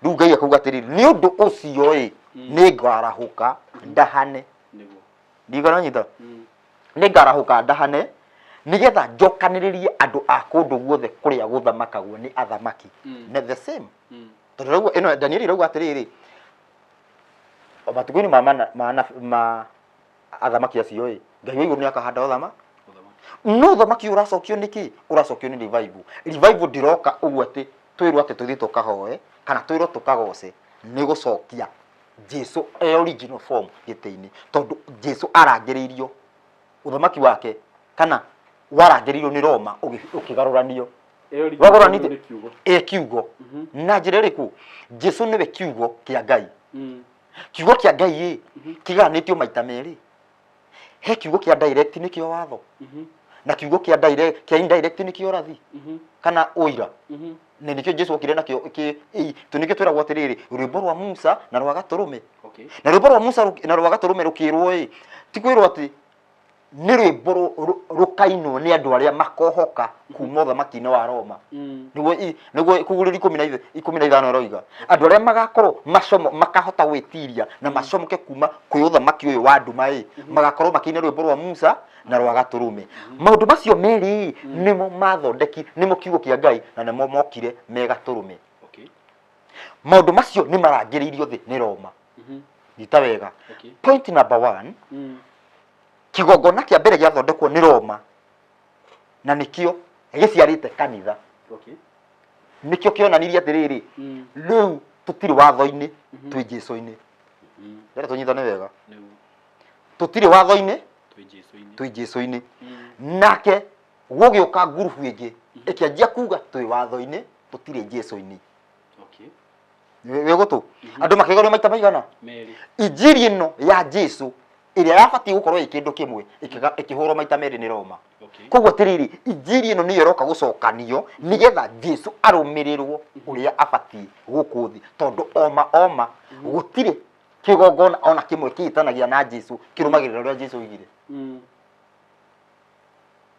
Rĩu Ngai akauga atĩrĩrĩ, nĩ ũndũ ũcio ĩ, nĩ ngarahũka ndahane. Nĩguo. Ndigana nyita? Nĩ ngarahũka ndahane nĩgetha njokanĩrĩrie andũ a kũndũ guothe kũrĩa gũthamakagwo nĩ athamaki. Na the same. Tondũ rĩu ĩno Danieli rauga atĩrĩrĩ, o matukũ-inĩ ma athamaki acio ĩ, Ngai wa igũrũ nĩ akahanda ũthamaki. No ũthamaki ũracokio nĩ kĩ? Ũracokio nĩ revival. Revival ndĩroka ũguo atĩ twĩrwo atĩ tũthiĩ tũkahoe kana twĩrwo tũkagoce, nĩ gũcokia Jesu e original form gĩtĩ-inĩ, tondũ Jesu arangĩrĩirio ũthamaki wake kana warangĩrĩirio nĩ Roma ũkĩgarũranio. E original Wagũranite form nĩ kiugo. E kiugo. Na njĩra ĩrĩkũ? Jesu nĩwe kiugo kĩa Ngai. Kiugo kĩa Ngai ĩ, kĩgayanĩtio maita merĩ. He kiugo kĩa direct nĩkĩo watho, na kiugo kĩa direct, kĩa indirect nĩkĩo ũrathi kana ũira. Na nĩkĩo Jesu okire nakĩo tũ nĩkĩo twĩragwo atĩrĩrĩ, rwĩmbo rwa Musa na rwa gatũrũme. Na rwĩmbo rwa Musa na rwa gatũrũme rũkĩrwo ĩ, ti kwĩrwo atĩ nĩ rwĩmbo rũkainwo nĩ andũ arĩa makohoka kuma ũthamaki-inĩ wa Roma. Nĩguo kugurĩrio 15 ĩroiga. Andũ arĩa magakorwo macomo, makahota gwĩtiria na macomoke kuma kwĩ ũthamaki ũyũ wa nduma ĩ, magakorwo makĩina rwĩmbo rwa Musa na rwa gatũrũme. Maũndũ macio merĩ nĩmo mathondeki, nĩmo kiugo kĩa Ngai na nĩmo mokire me gatũrũme. Maũndũ macio nĩ marangĩrĩirio thĩ nĩ Roma. Nyita wega. Point number 1, kĩgongona kĩa mbere gĩathondekwo nĩ Roma na nĩkĩo gĩciarĩte kanitha. Nĩkĩo kĩonanirie atĩrĩrĩ, rĩu tũtirĩ watho-inĩ, twĩ Jesũ-inĩ. Reke tũnyitane wega. Tũtirĩ watho-inĩ, twĩ Jesũ-inĩ. Nake gũgĩũka ngurubu ĩngĩ ĩkĩanjia kuga twĩ watho-inĩ, tũtirĩ Jesũ-inĩ. Wĩ gũtũ? Andũ makĩgerio maita maigana? Merĩ. Injiri ĩno ya Jesũ ĩrĩa yabatiĩ gũkorwo ĩ kĩndũ kĩmwe ĩkĩhũrwo maita merĩ nĩ Roma. Koguo atĩrĩrĩ, injiri ĩno nĩyo ĩroka gũcokanio nĩgetha Jesũ arũmĩrĩrwo ũrĩa abatiĩ gũkũ thĩ, tondũ oma oma gũtirĩ kĩgongona ona kĩmwe kĩhĩtanagia na Jesũ kĩrũmagĩrĩra ũrĩa Jesũ oigire.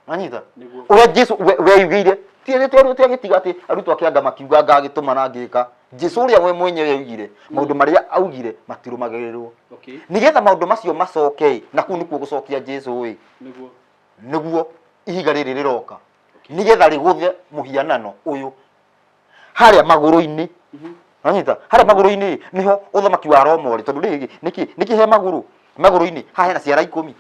Wanyita? Nĩguo. Ũrĩa Jesũ weyugĩire, ti atĩ twagĩtiga atĩ arutwo ake anga makiuga ngagĩtũma na ngĩka. Jesũ ũrĩa we mwenyewe oigire, maũndũ marĩa augire matirũmagĩrĩrwo. Nĩgetha maũndũ macio macoke ĩ, na kũu nĩkuo gũcokia Jesũ ĩ. Nĩguo. Nĩguo ihiga rĩrĩ rĩroka. Nĩgetha rĩgũthe mũhianano ũyũ harĩa magũrũ-inĩ. Wanyita? Harĩa magũrũ-inĩ nĩho ũthamaki wa Roma ũrĩ, tondũ rĩngĩ nĩkĩ he magũrũ? Magũrũ-inĩ haha hena ciara 10.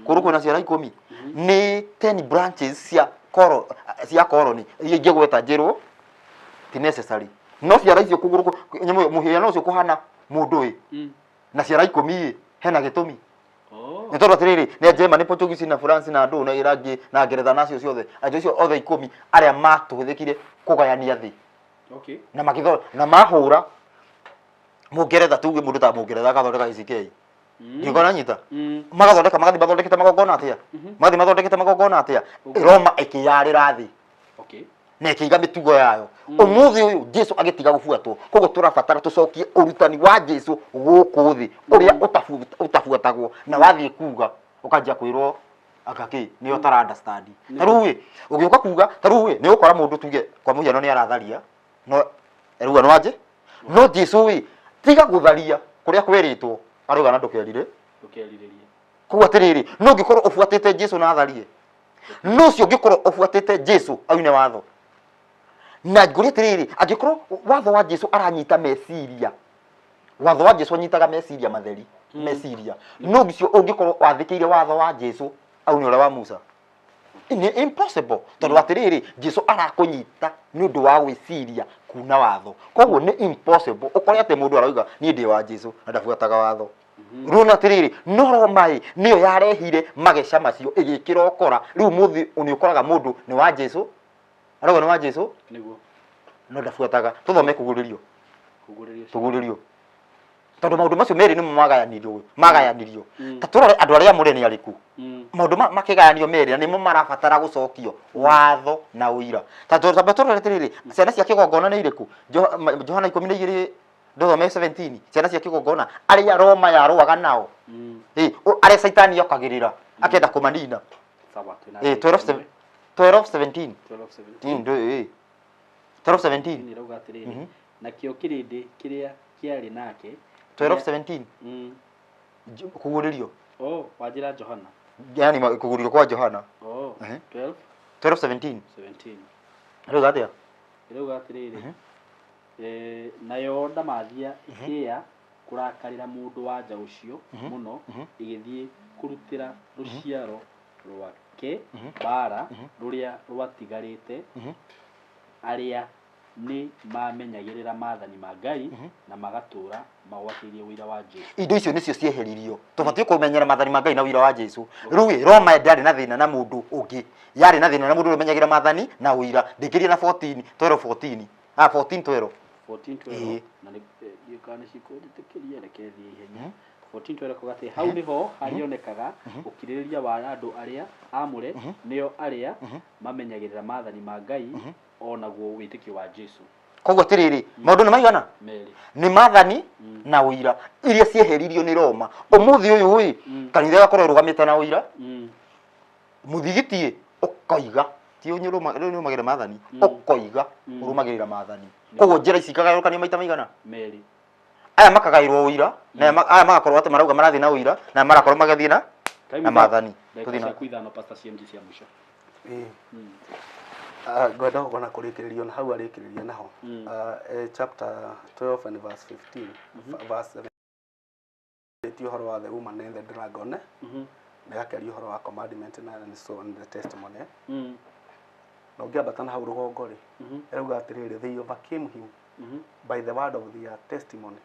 Kũrũ kwĩna ciara 10. Nĩ 10 branches cia koro, cia koroni. Iria ingĩgweta njĩrwo ti necessary. No ciara icio kũgũrũ nyamũ ĩyo, mũhiano ũcio kũhana mũndũ ĩ. Na ciara 10 ĩ, hena gĩtũmi. Nĩ tondũ atĩrĩrĩ, nĩ Germany, Portuguese na France na andũ na ĩrangĩ na Ngeretha na acio ciothe, andũ acio othe 10 arĩa matũhũthĩkire kũgayania thĩ. Na makĩtho, na mahũra Mũngeretha tuge mũndũ ta Mũngeretha agathondeka ACK. Ndingona nyita. Magathondeka magathi mathondekete magongona atia? Magathi mathondekete magongona atia? Roma ĩkĩyarĩra thĩ. Okay. Na ĩkĩiga mĩtugo yayo. Ũmũthĩ ũyũ Jesu agĩtiga gũbuatwo. Koguo tũrabatara tũcokie ũrutani wa Jesu gũkũ thĩ ũrĩa ũtabuatagwo na wathiĩ kuga ũkanjia kwĩrwo anga kĩ nĩ ũtara understand. Ta rĩu ĩ ũgĩũka kuga ta rĩu ĩ nĩ ũgũkora mũndũ tuge kwa mũhiano nĩ aratharia no rĩu no anje no Jesu ĩ tiga gũtharia kũrĩa kwĩrĩtwo arauga na ndũkerire Ndũkerirĩrie. Koguo atĩrĩrĩ no ũngĩkorwo ũbuatĩte Jesu na atharie no ũcio ũngĩkorwo ũbuatĩte Jesu aune watho na ngũria atĩrĩrĩ angĩkorwo watho wa Jesu aranyita meciria watho wa Jesu anyitaga meciria matheri meciria no ũcio ũngĩkorwo wathĩkĩire watho wa Jesu aune ũrĩa wa Musa nĩ impossible tondũ atĩrĩrĩ Jesu arakũnyita nĩ ũndũ wa gwĩciria kuna watho koguo nĩ impossible ũkore atĩ mũndũ arauga niĩ ndĩ wa Jesu na ndabuataga watho rona atĩrĩrĩ no Roma ĩ nĩyo yarehire mageca macio ĩgĩkĩra ũkora rĩu mũthĩ nĩ ũkoraga mũndũ nĩ wa Jesu arauga nĩ wa Jesu Nĩguo. no ndabuataga tũthome kũgũrĩrio Kũgũrĩrio. Tũgũrĩrio tondũ maũndũ macio merĩ nĩmo magayanĩrio ta tũrore andũ arĩa amũre nĩ arĩkũ maũndũ makĩgayanio merĩ na nĩmo marabatara gũcokio watho na ũira ta tũrore atĩrĩrĩ ciana cia kĩgongona nĩ irĩkũ Johana 12 ndũthome 17 ciana cia kĩgongona arĩa Roma yarũaga nao arĩa Caitani okagĩrĩra akenda kũmanina 12 17 12 17 ĩrauga atĩrĩrĩ nakĩo kĩrĩndĩ kĩrĩa kĩarĩ nake 12 17 kũguũrĩrio oh wanjĩra Johana yani kũguũrĩrio kwa Johana oh 12 12 17 17 ĩrauga atĩa ĩrauga atĩrĩrĩ nayo ndamathia ĩkĩĩa kũrakarĩra mũndũ wa nja ũcio mũno ĩgĩthiĩ kũrutĩra rũciaro rwake mbara rũrĩa rwatigarĩte arĩa nĩ mamenyagĩrĩra maathani ma Ngai na magatũra magwatĩirie ũira wa Jesu. Indo icio nĩcio cieheririo tũbatiĩ kũmenyera maathani ma Ngai na ũira wa Jesu rĩu Roma ndĩarĩ na thĩna na mũndũ ũngĩ yarĩ na thĩna na mũndũ ũrĩa ũmenyagĩra maathani na ũira ndĩkĩrie na 14 12 14 ah 14 12 14 12 na nĩ kana nĩ cikũnjĩtĩkĩria reke thiĩ ihenya 14 12 kuga atĩ hau nĩho harĩonekaga ũkirĩrĩria wa andũ arĩa amũre nĩo arĩa mamenyagĩrĩra maathani ma Ngai onaguo wĩtĩkio wa Jesu. Koguo atĩrĩrĩ maũndũ nĩ maigana merĩ nĩ maathani na ũira iria cieheririo nĩ Roma ũmũthĩ ũyũ ĩ kanitha ĩgakorwo ĩrũgamĩte na ũira mũthigiti ũkoiga ti ũrũmagĩrĩra maathani ũkoiga ũrũmagĩrĩra maathani koguo njĩra ici ikagayũkanio maita maigana merĩ aya makagaĩrwo ũira na aya magakorwo atĩ marauga marathiĩ na ũira na marakorwo magĩthiĩ na maathani. Ndagĩka ciaku ithano Pastor CMG cia mũico. Ngwenda ona kũrĩkĩrĩrio na hau arĩkĩrĩria naho chapter 12 and verse 15 verse 7 ũhoro wa the woman and the dragon na gakĩaria ũhoro wa commandment na so on the testimony na ũngĩambata na hau rũgongo rĩ ĩrauga atĩrĩrĩ they overcame him by the word of their testimony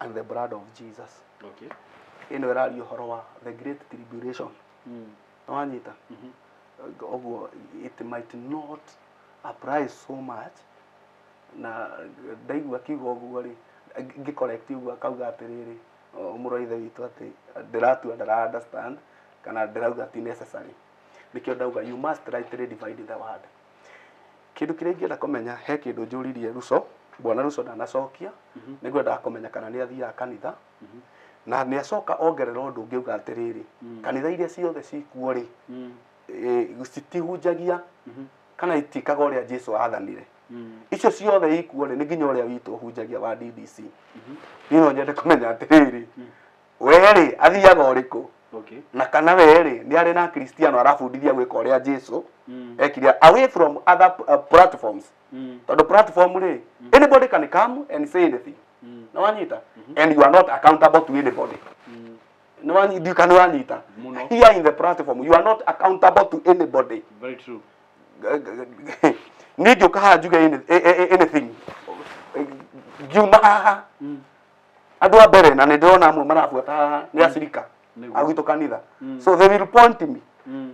and the blood of Jesus. Okay. Ĩno ĩraria ũhoro wa the great tribulation. Nĩwanyita? Ũguo it might not apply so much na ndaigua akiuga ũguo rĩ ngĩ correct ũguo akauga atĩrĩrĩ mũrũ wa ithe witũ atĩ ndĩratua ndara understand kana ndĩrauga ti necessary nĩkĩo ndauga you must rightly divide the word. Kĩndũ kĩrĩa ingĩenda kũmenya he kĩndũ njũririe Ruco bwana Ruco ndanacokia nĩngwendaga kũmenya kana nĩ athiaga kanitha na nĩ acoka ongerera ũndũ ũngĩ auga atĩrĩrĩ kanitha iria ciothe cikuo rĩ citihunjagia kana itikaga ũrĩa Jesu athanire icio ciothe ikuo rĩ nĩ nginya ũrĩa witũ ũhunjagia wa DDC niĩ no nyende kũmenya atĩrĩrĩ we rĩ athiaga ũrĩkũ Okay. na kana we rĩ nĩ arĩ na Kristiano arabundithia gwĩka ũrĩa Jesu ekire away from other platforms tondũ platform rĩ anybody can come and say anything nĩ wanyita and you are not accountable to anybody nĩ wanyita kana nĩ wanyita Mũno. here in the platform you are not accountable to anybody. Very true. Niĩ ngĩũka haha njuge anything ngiuma haha andũ a mbere na nĩ ndĩrona amwe marabuata haha nĩ acirika Nĩguo. a gwitũ kanitha so they will point me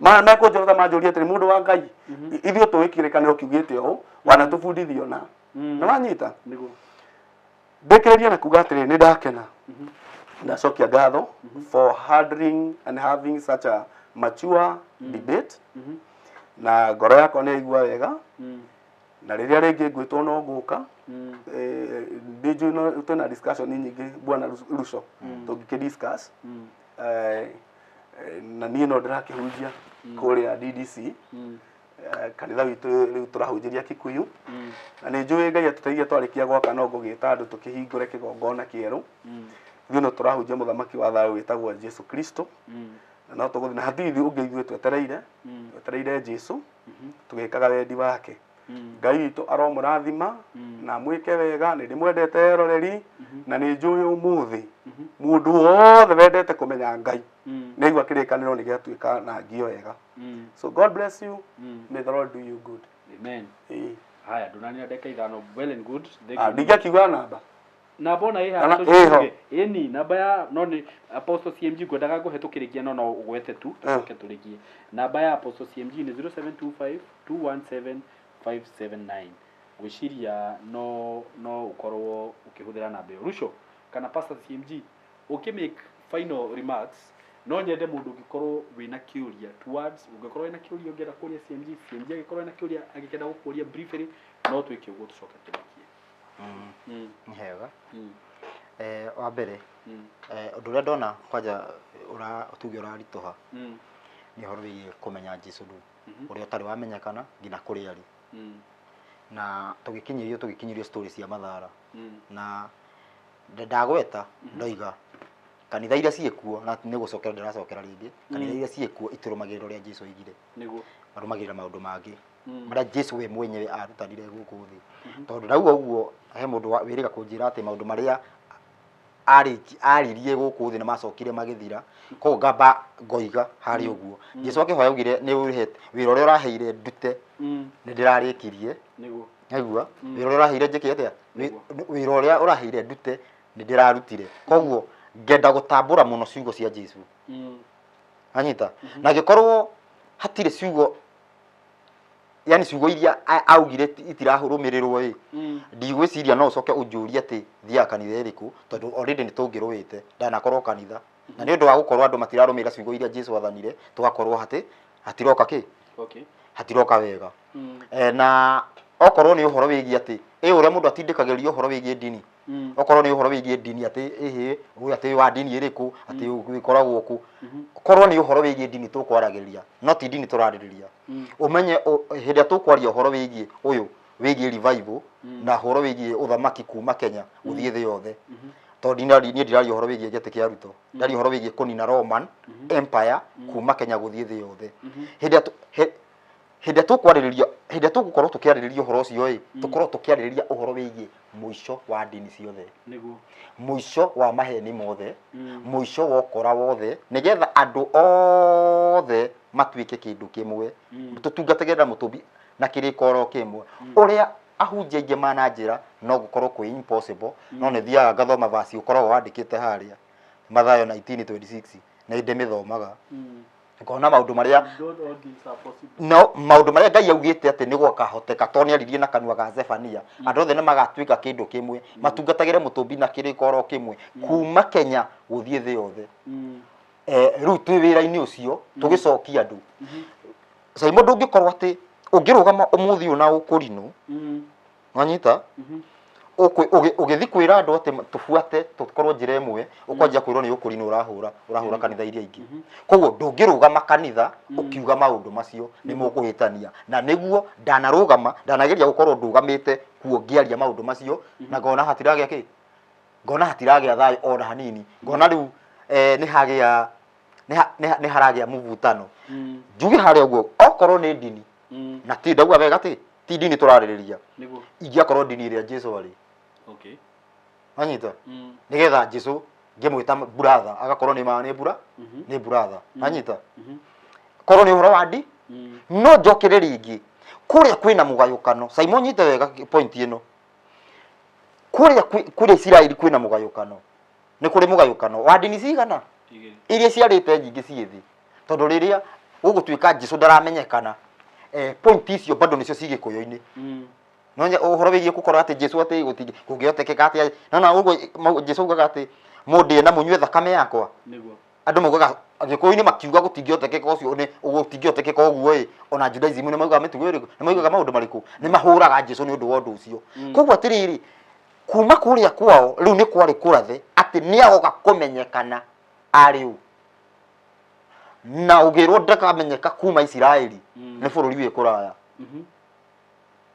mekũnjorota manjũrie atĩrĩ mũndũ wa Ngai ithuĩ tũĩ kĩrĩkanĩro kiugĩte ũũ wanatũbundithio na nĩ wanyita Nĩguo. Ndĩkĩrĩria na kuga atĩrĩ, nĩ ndakena, ndacokia ngatho for handling and having such a mature debate, na ngoro yakwa nĩ yaigua wega, na rĩrĩa rĩngĩ ngwĩtwo no ngũka. Ndĩ njũĩ no twĩna discussion nyingĩ, bwana Ruco, tũngĩkĩ discuss. Na niĩ no ndĩrakĩhunjia kũrĩa DDC, kanitha witũ rĩu tũrahunjĩria Kikuyu, na nĩ njũĩ Ngai atũteithia twarĩkia gwaka no ngũgĩta andũ tũkĩhingũre kĩgongona kĩerũ. Ithuĩ no tũrahunjia mũthamaki wa thayũ wĩtagwo Jesu Kristo, na no tũgũthiĩ na hatirĩ ũngĩ ithuĩ twetereire, twetereire Jesu, tũgĩkaga wendi wake. Ngai witũ aromũrathima na mwĩke wega. Nĩ ndĩmwendete eroreri, na nĩ njũĩ ũmũthĩ mũndũ wothe wendete kũmenya Ngai nĩ aigua kĩrĩkanĩro nĩ gĩatuĩka na ngio wega. So God bless you. May the Lord do you good. Amen. Ĩĩ. Haya, ndũnanira ndagĩka 5. Well and good. Thank Ah, you. ndingĩakiuga namba. Namba ona ĩ Kana haha. ĩho. Ĩni namba ya no nĩ Apostle CMG ngwendaga ngũhe tũkĩrĩkia, no ũgwete tu tũcoke tũrĩkie. Namba ya Apostle CMG nĩ 0725 217 579. Ngwĩciria no ũkorwo ũkĩhũthĩra namba ĩyo. Ruco kana Pastor CMG, ũkĩ make final remarks, no nyende mũndũ ũngĩkorwo wĩna kĩũria towards, ũngĩkorwo wĩna kĩũria ũngĩenda kũria CMG, CMG angĩkorwo wĩna kĩũria angĩkenda gũkũria briefly, no twĩke ũguo tũcoke tũrĩkie. Nĩ hega. Wa mbere, ũndũ ũrĩa ndona kwanja ũra tuge ũraritũha nĩ ũhoro wĩgiĩ kũmenya Jesu nũ, ũrĩa ũtarĩ wamenyekana nginya kũrĩa arĩ, na tũgĩkinyĩrio story cia Mathara, na ndagweta ndoiga kanitha iria ciĩkuo, na nĩ gũcokera ndĩracokera rĩngĩ, kanitha iria ciĩkuo itũrũmagĩrĩra ũrĩa Jesu oigire, marũmagĩrĩra maũndũ mangĩ marĩa Jesu we mwenyewe arutanire gũkũ thĩ, tondũ ndauga ũguo he mũndũ wĩrĩga kũnjĩra atĩ maũndũ marĩa aririe gũkũ thĩ nĩ macokire magĩthira. Koguo ngamba ngoiga harĩ ũguo Jesu akĩhoya augire nĩ ũrĩhete wĩra ũrĩa ũraheire ndute, nĩ ndĩrarĩkirie. Naigua wĩra ũrĩa ũraheire njĩke atĩa? Wĩra ũrĩa ũraheire ndute nĩ ndĩrarutire. Koguo ngenda gũtambũra mũno ciugo cia Jesu. Anyita na gĩkorwo hatirĩ ciugo, yani ciugo iria augire itirahũrũmĩrĩrwo ĩ, ndigwĩciria no ũcoke ũnjũrie atĩ thiaga kanitha ĩrĩkũ, tondũ already nĩ tũngĩrũĩte ndanakorwo kanitha, na nĩ ũndũ wa gũkorwo andũ matirarũmĩrĩra ciugo iria Jesu athanire, tũgakorwo hatĩ hatiroka kĩ, hatiroka wega. Na okorwo nĩ ũhoro wĩgiĩ atĩ ĩ ũrĩa mũndũ atindĩkagĩrĩria ũhoro wĩgiĩ ndini, okorwo nĩ ũhoro wĩgiĩ ndini atĩ ĩhĩ ũyũ atĩ wa ndini ĩrĩkũ, atĩ wĩkoragwo kũ, korwo nĩ ũhoro wĩgiĩ ndini tũkwaragĩrĩria, no ti ndini tũrarĩrĩria. Ũmenye hĩndĩ ĩrĩa tũkwaria ũhoro wĩgiĩ ũyũ wĩgiĩ revival na ũhoro wĩgiĩ ũthamaki kuma Kenya gũthiĩ thĩ yothe, tondũ niĩ ndiraria ũhoro wĩgiĩ gĩtĩ kĩa Ruto, ndaria ũhoro wĩgiĩ kũnina Roman Empire kuma Kenya gũthiĩ thĩ yothe. Hĩndĩ ĩrĩa hĩndĩ ĩrĩa tũkwarĩrĩria, hĩndĩ ĩrĩa tũgũkorwo tũkĩarĩrĩria ũhoro ũcio ĩ, tũkorwo tũkĩarĩrĩria ũhoro wĩgiĩ mũico wa ndini ciothe, mũico wa maheni mothe, mũico wa ũkora wothe, nĩgetha andũ othe matuĩke kĩndũ kĩmwe, tũtungatagĩre na mũtũmbi na kĩrĩko oro kĩmwe. Ũrĩa ahunjia aingĩ mananjĩra no gũkorwo kwĩ impossible, no nĩ thiaga ngathoma verse ũkoragwo wandĩkĩte harĩa Mathayo 19:26, nĩ ndĩmĩthomaga, ngona maũndũ marĩa Not all things are possible. No maũndũ marĩa Ngai augĩte atĩ nĩ gũkahoteka, tondũ nĩ aririe na kanua ga Zefania, andũ othe nĩ magatuĩka kĩndũ kĩmwe, matungatagĩre mũtũmbi na kĩrĩko oro kĩmwe kuma Kenya gũthiĩ thĩ yothe. Rĩu twĩ wĩra-inĩ ũcio tũgĩcokia andũ. Simon, ndũngĩkorwo atĩ ũngĩrũgama ũmũthĩ ũyũ na ũkũrinũ, wanyita, ũgĩthiĩ kwĩra andũ atĩ tũbuate tũkorwo njĩra ĩmwe, ũkwanjia kwĩrwo nĩ ũkũrinũ ũrahũra kanitha iria ingĩ. Koguo ndũngĩrũgama kanitha ũkiuga maũndũ macio, nĩ mũkũhĩtania. Na nĩguo ndanarũgama, ndanageria gũkorwo ndũgamĩte kuo ngĩaria maũndũ macio, na ngona hatiragĩa kĩ, ngona hatiragĩa thayũ ona hanini, ngona rĩu nĩ hagĩa nĩ haragĩa mũvutano. Njuge harĩa ũguo, okorwo nĩ ndini, na ti ndauga wega ti ndini tũrarĩrĩria, ingĩakorwo ndini ĩrĩa Jesu arĩ. Wanyita, nĩgetha Jesu ngĩmwĩta brother agakorwo nĩ ma nĩ bura nĩ brother. Wanyita, korwo nĩ ũhoro wa ndi, no njokere rĩngĩ kũrĩa kwĩna mũgayũkano. Simon, nyite wega point ĩno. Kũrĩa kũrĩa Isiraeli kwĩna mũgayũkano, nĩ kũrĩ mũgayũkano wa ndini cigana iria ciarĩte nyingĩ ciĩ thĩ, tondũ rĩrĩa gũgũtuĩka Jesu ndaramenyekana, point icio bado nĩcio ci Gĩkũyũ-inĩ. No ũhoro wĩgiĩ gũkorwo atĩ Jesu atĩ gũtingĩhotekeka atĩ no na ũguo Jesu augaga atĩ mũndĩe na mũnyue thakame yakwa. Nĩguo. Andũ maugaga Agĩkũyũ-inĩ makiuga gũtingĩhotekeka ũcio nĩ gũtingĩhotekeka ũguo ĩ ona Judaism nĩ maugaga mĩtugo ĩrĩkũ nĩ maugaga maũndũ marĩkũ nĩ mahũraga Jesu nĩ ũndũ wa ũndũ ũcio. Koguo atĩrĩrĩ kuma kũrĩa kwao rĩu nĩ kwarĩ kũrathe atĩ nĩ agoka kũmenyekana arĩ ũ na ũgĩrwo ndakamenyeka kuma Isiraeli nĩ bũrũri wĩ kũraya.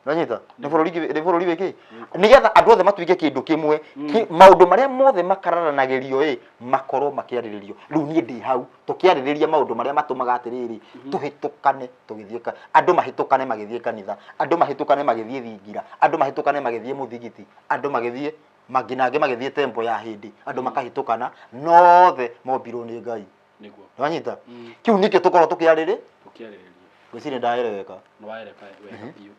Nanyita nĩ bũrũri wĩ kĩ nĩgetha andũ othe matuĩke kĩndũ kĩmwe maũndũ marĩa mothe makararanagĩrio ĩ makorwo makĩarĩrĩrio. Rĩu niĩ ndĩ hau tũkĩarĩrĩria maũndũ marĩa matũmaga atĩrĩrĩ tũhĩtũkane tũgĩthiĩ andũ mahĩtũkane magĩthiĩ kanitha, andũ mahĩtũkane magĩthiĩ thingira, andũ mahĩtũkane magĩthiĩ mũthigiti, andũ magĩthiĩ mangĩ magĩthiĩ tempo ya hĩndĩ, andũ makahĩtũkana nothe mombirwo nĩ Ngai. Nĩguo. Nĩwanyita? Kĩu nĩkĩo tũkorwo tũkĩarĩrĩ Tũkĩarĩrĩria. Ngwĩciria ndaereweka. Nĩwaereka wega biũ.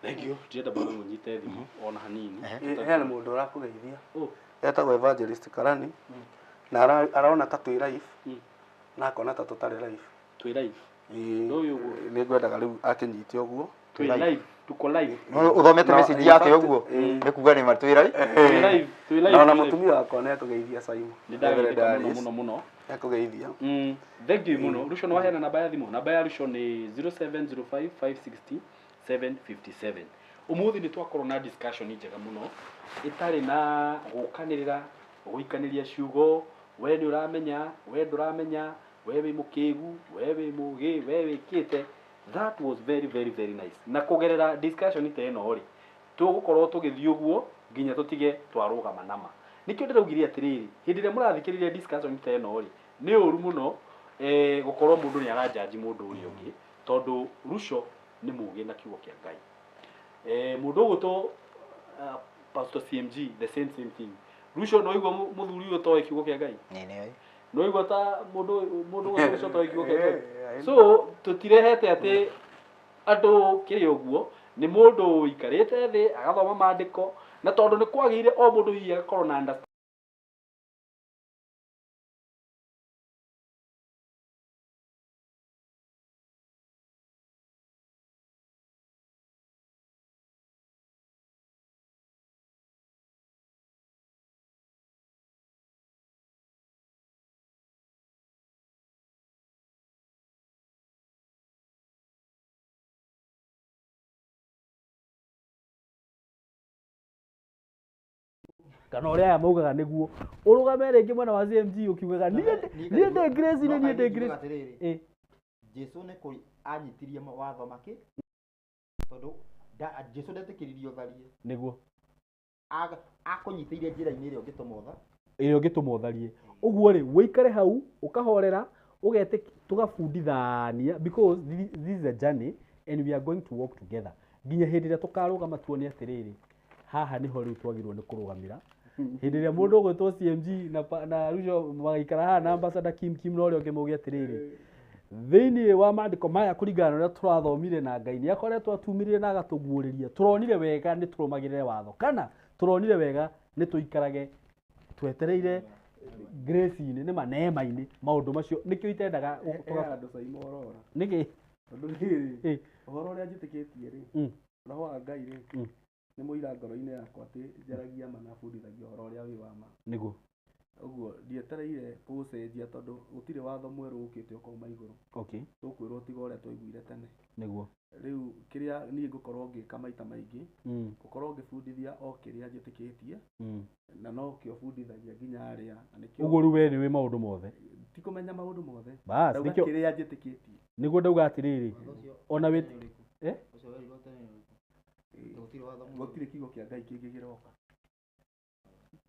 Thank you. Ndirenda mũndũ ũnyite thimũ ona hanini. Hena mũndũ ũrakũgeithia. Etagwo Evangelist Karani na arona ta twĩ live na akona ta tũtarĩ live. Twĩ live. Ndũĩ ũguo. Nĩ ngwendaga rĩu akĩnyite ũguo. Twĩ live. Tuko live. Ũthomete message yake ũguo nĩ kuga nĩ ma twĩ live. Twĩ live. Twĩ live. Na ona mũtumia wakwa nĩ akũgeithia Simon. Nĩ ndageithĩka mũno mũno mũno. Akũgeithia. Thank you mũno. Ruco nĩ waheana namba ya thimũ. Namba ya Ruco nĩ 0705 560 757. Ũmũthĩ nĩ twakorwo na discussion njega mũno ĩtarĩ na gũkanĩrĩra, gũikanĩria ciugo, we nĩ ũramenya, we ndũramenya, we wĩ mũkĩgu, we wĩ mũgĩ, we wĩkĩte. That was very very very nice. Na kũgerera discussion ta ĩno rĩ, tũgũkorwo tũgĩthiĩ ũguo nginya tũtige twarũgama nama. Nĩkĩo ndĩraugire atĩrĩrĩ, hĩndĩ ĩrĩa mũrathikĩrĩria discussion ta ĩno rĩ, nĩ ũru mũno gũkorwo mũndũ nĩ aranjanji mũndũ ũrĩa ũngĩ, tondũ Ruco nĩ mũgĩ na kiugo kĩa Ngai. Mũndũ ũgũtwo Pastor CMG, the same thing. Ruco no igua mũthuri ũyũ toĩ kiugo kĩa Ngai? Nĩ. No igua ta mũndũ ũgũtwo Ruco toĩ kiugo kĩa Ngai? So tũtirehete atĩ andũ kĩrĩ ũguo, nĩ mũndũ ũikarĩte thĩ agathoma maandĩko, na tondũ nĩ kwagĩrĩire o mũndũ hihi agakorwo na understanding. Kana ũrĩa aya maugaga nĩguo ũrũgame rĩngĩ mwena wa CMG ũkiugaga niĩ ndĩ Grace, niĩ ndĩ Grace. Jesu nĩ kũrĩ anyitirie watho makĩ tondũ Jesu ndetĩkĩririe ũtharie. Nĩguo. Akũnyitĩire njĩra-inĩ ĩrĩa ũngĩtũma ũtharie. Ĩrĩa ũngĩtũma ũtharie. Ũguo rĩ, wĩikare hau ũkahorera tũgabundithania because this is a journey and we are going to walk together. Nginya hĩndĩ ĩrĩa tũkarũgama tuone atĩrĩrĩ, haha nĩho rĩu twagĩrĩirwo nĩ kũrũgamĩra. Hĩndĩ ĩrĩa mũndũ ũgwĩtwo CMG na Ruco magaikara haha na Ambassador Kim Kim na ũrĩa ũngĩ mauge atĩrĩrĩ, thĩinĩ wa maandĩko maya kũringana na ũrĩa tũrathomire na Ngai nĩ akoretwo atumĩrire na agatũguũrĩria, tũronire wega nĩ tũrũmagĩrĩre watho kana tũronire wega nĩ tũikarage twetereire grace-inĩ nĩ manema-inĩ maũndũ macio nĩkĩo itendaga andũ Simon ũrora. Nĩkĩ? Tondũ rĩrĩ, ũhoro ũrĩa njĩtĩkĩtie rĩ, roho wa Ngai rĩ, nĩ mũira ngoro-inĩ yakwa atĩ njaragia ma na bundithagia ũhoro ũrĩa wĩ wa ma. Nĩguo. Ũguo ndietereire gũcenjia tondũ gũtirĩ watho mwerũ ũkĩte ũkauma igũrũ. Okay. Tũkwĩrwo tiga ũrĩa twaiguire tene. Nĩguo. Rĩu kĩrĩa niĩ ngũkorwo ngĩka maita maingĩ, ngũkorwo ngĩbundithia o kĩrĩa njĩtĩkĩtie, na no kĩo bundithagia nginya arĩa. Ũguo rĩu we nĩ wĩ maũndũ mothe. Ti kũmenya maũndũ mothe. Bas, Ndauga kĩrĩa njĩtĩkĩtie. Nĩguo ndauga atĩrĩrĩ, ona wĩ Gũtirĩ kiugo kĩa Ngai kĩngĩ kĩroka.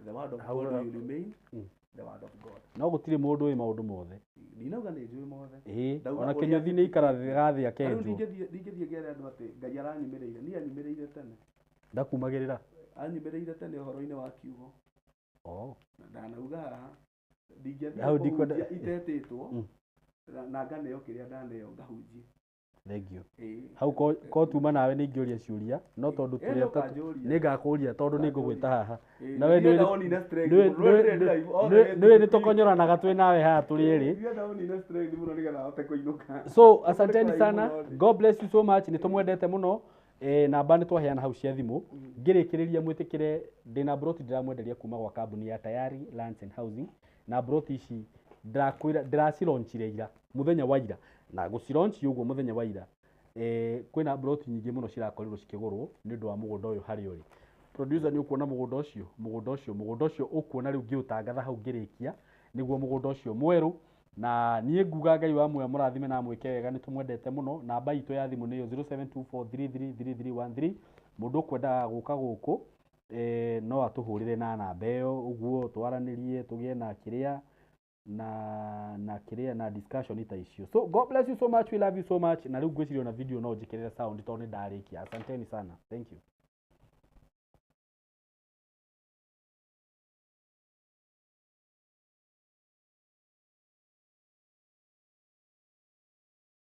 The word of God will remain the word of God. No gũtirĩ mũndũ wĩ maũndũ mothe. Ndinauga nĩ njũĩ mothe. Ona kĩnyũthi nĩ ikaraga thĩ akenjwo. Ndingĩthiĩ ngere andũ atĩ Ngai aranyumĩrĩire. Niĩ anyumĩrĩire tene. Ndakumagĩrĩra? Anyumĩrĩire tene ũhoro-inĩ wa kiugo. Na ndanauga haha ndingĩathiĩ kũhunjia itetĩtwo na nganeo kĩrĩa ndaneo ngahunjie. Thank you. Hau ko tuma nawe nĩ ingĩũria ciũria no tondũ tũrĩ atatũ nĩ ngakũria tondũ nĩ ngũgwĩta haha. Na we nĩ nĩ tũkonyoranaga twĩ nawe haha tũrĩ erĩ. So asanteni sana. God bless you so much. Nĩ tũmwendete mũno. Namba nĩ twaheana hau cia thimũ. Ngĩrĩkĩrĩria mwĩtĩkĩre ndĩna broti ndĩramwenderia kuma gwa kambuni ya Tayari Lands and Housing, na broti ici ndĩrakwĩra ndĩracironchire ira mũthenya wa ira, na gũcironchi ũguo mũthenya wa ira kwĩna broti nyingĩ mũno cirakorirwo cikĩgũrwo nĩ ũndũ wa mũgũnda ũyũ harĩa ũrĩ. Producer nĩ ũkuona mũgũnda ũcio, mũgũnda ũcio ũkuona rĩu ngĩũtangatha hau ngĩrĩkia nĩguo mũgũnda ũcio mwerũ. Na niĩ nguga Ngai wa muoyo mũrathime na mwĩke wega, nĩ tũmwendete mũno. Namba itũ ya thimũ nĩyo 0724333313. Mũndũ ũkwendaga gũka gũkũ no atũhũrĩre na namba ĩyo ũguo twaranĩrie tũgĩe na kĩrĩa na kĩrĩa na discussion ta icio. So God bless you so much, we love you so much. Na rĩu ngwĩciria ona video no njĩkĩrĩre sound tondũ nĩ ndarĩkia. Asanteni sana, thank you.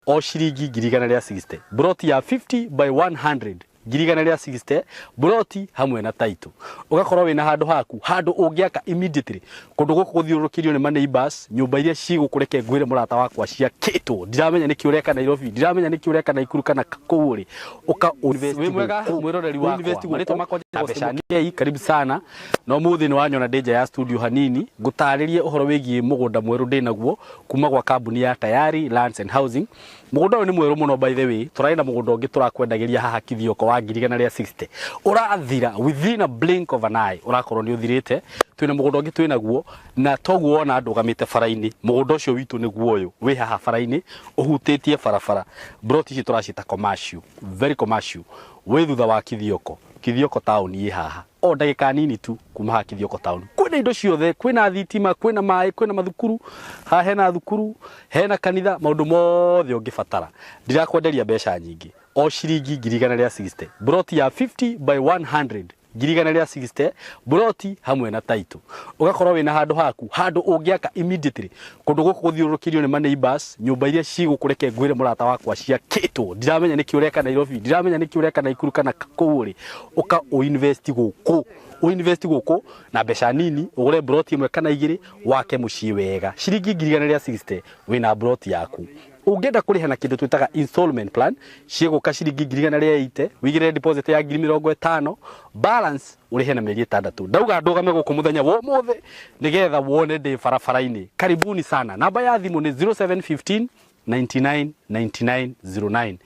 O ciringi 160,000, broti ya 50 by 100 160,000, broti hamwe na title. Ũgakorwo wĩna handũ haku, handũ ũngĩaka immediately. Kũndũ gũkũ gũthiũrũrũkĩirio nĩ maneighbors, nyũmba iria cigũkũreke ngwĩre mũrata wakwa ciakĩtwo. Ndiramenya nĩkĩ ũreka Nairobi, ndiramenya nĩkĩ ũreka Naikuru kana kũu ũrĩ. Ũka wĩ mwega mwĩroreri wakwa, marĩtwa makwa njĩtagwo Simon, karibu sana. Na ũmũthĩ nĩ wanyona ndĩ nja ya studio hanini ngũtarĩrie ũhoro wĩgiĩ mũgũnda mwerũ ndĩnaguo kuma gwa kambuni ya Tayari Lands and Housing. Mũgũnda ũyũ nĩ mwerũ mũno by the way, tũrarĩ na mũgũnda ũngĩ tũrakwendagĩria haha Kithioko wa 160,000, ũrathira within a blink of an eye, ũrakorwo nĩ ũthirĩte. Twĩna mũgũnda ũngĩ twĩnaguo, na toguo wona ndũgamĩte bara-inĩ. Mũgũnda ũcio witũ nĩguo ũyũ wĩ haha bara-inĩ ũhutĩtie barabara. Broti ici tũracita commercial, very commercial, wĩ thutha wa Kithioko. Kithioko town ĩ haha o ndagĩka nini tu kuma haha Kithioko town. Kwĩna indo ciothe, kwĩna thitima, kwĩna maĩ, kwĩna mathukuru, haha hena thukuru, hena kanitha, maũndũ mothe ũngĩbatara. Ndirakwenderia mbeca nyingĩ, o ciringi 160,000, broti ya 50 by 100 160,000, broti hamwe na title. Ũgakorwo wĩna handũ haku, handũ ũngĩaka immediately. Kũndũ gũkũ gũthiũrũrũkĩirio nĩ maneighbors, nyũmba iria cigũkũreke ngwĩre mũrata wakwa ciakĩtwo. Ndiramenya nĩkĩ ũreka Nairobi, ndiramenya nĩkĩ ũreka Naikuru kana kũu ũrĩ. Ũka ũinvest gũkũ, ũinvest gũkũ na mbeca nini, ũgũre broti ĩmwe kana igĩrĩ, wake mũciĩ wega. Ciringi 160,000 wĩna broti yaku. Ũngĩenda kũrĩha na kĩndũ twĩtaga installment plan, cigũka ciringi 180,000, wĩigĩrĩre deposit ya 50,000, balance ũrĩhe na mĩeri 6. Ndauga ndũgame gũkũ mũthenya wa ũmũthĩ nĩgetha wone ndĩ barabara-inĩ. Karibuni sana. Namba ya thimũ nĩ 0715 99 99 09.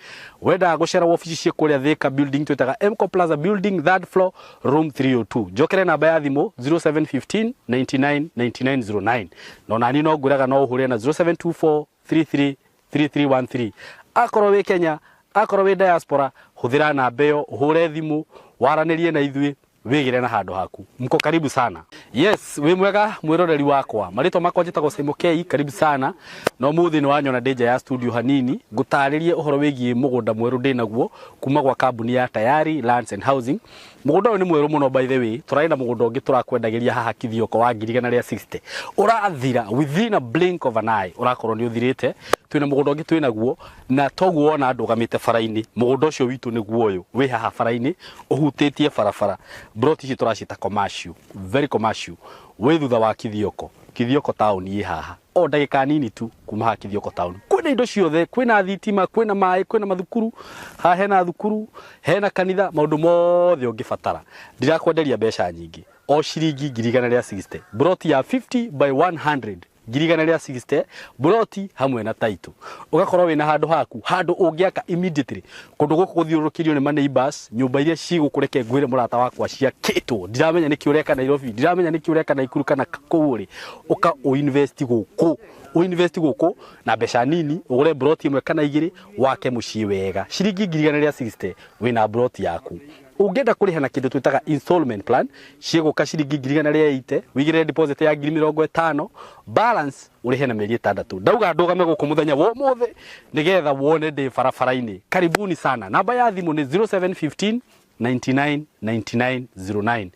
Wendaga gũcera wabici ciĩ kũrĩa Thika building twĩtaga Mco Plaza building third floor room 302. Njokere namba ya thimũ 0715 99 99 09. No nani no ngwĩraga no ũhũre na 0724 33 3313. Akorwo wĩ Kenya, akorwo wĩ diaspora, hũthĩra namba ĩyo, ũhũre thimũ, waranĩrie na ithuĩ, wĩgĩre na handũ haku. Mko karibu sana. Yes, wĩ mwega mwĩroreri wakwa. Marĩtwa makwa njĩtagwo Simon K, karibu sana. Na ũmũthĩ nĩ wanyona ndĩ nja ya studio hanini ngũtarĩrie ũhoro wĩgiĩ mũgũnda mwerũ ndĩnaguo kuma gwa kambuni ya Tayari Lands and Housing. Mũgũnda ũyũ nĩ mwerũ mũno by the way, tũrarĩ na mũgũnda ũngĩ tũrakwendagĩria haha Kithioko wa 160,000, ũrathira within a blink of an eye, ũrakorwo nĩ ũthirĩte. Twĩna mũgũnda ũngĩ twĩnaguo, na toguo wona ndũgamĩte bara-inĩ. Mũgũnda ũcio witũ nĩguo ũyũ wĩ haha bara-inĩ ũhutĩtie barabara. Broti ici tũracita commercial, very commercial, wĩ thutha wa Kithioko. Kithioko town ĩ haha o ndagĩka nini tu kuma haha Kithioko town. Kwĩna indo ciothe, kwĩna thitima, kwĩna maĩ, kwĩna mathukuru, haha hena thukuru, hena kanitha, maũndũ mothe ũngĩbatara. Ndirakwenderia mbeca nyingĩ, o ciringi 160,000, broti ya 50 by 100 160,000, broti hamwe na title. Ũgakorwo wĩna handũ haku, handũ ũngĩaka immediately. Kũndũ gũkũ gũthiũrũrũkĩirio nĩ maneighbors, nyũmba iria cigũkũreke ngwĩre mũrata wakwa ciakĩtwo. Ndiramenya nĩkĩ ũreka Nairobi, ndiramenya nĩkĩ ũreka Naikuru kana kũu ũrĩ. Ũka ũinvest gũkũ, ũinvest gũkũ na mbeca nini, ũgũre broti ĩmwe kana igĩrĩ, wake mũciĩ wega. Ciringi 160,000 wĩna broti yaku. Ũngĩenda kũrĩha na kĩndũ twĩtaga installment plan, cigũka ciringi 180,000, wĩigĩrĩre deposit ya 50,000, balance ũrĩhe na mĩeri 6. Ndauga ndũgame gũkũ mũthenya wa ũmũthĩ nĩgetha wone ndĩ barabara-inĩ. Karibuni sana. Namba ya thimũ nĩ 0715 99 99 09.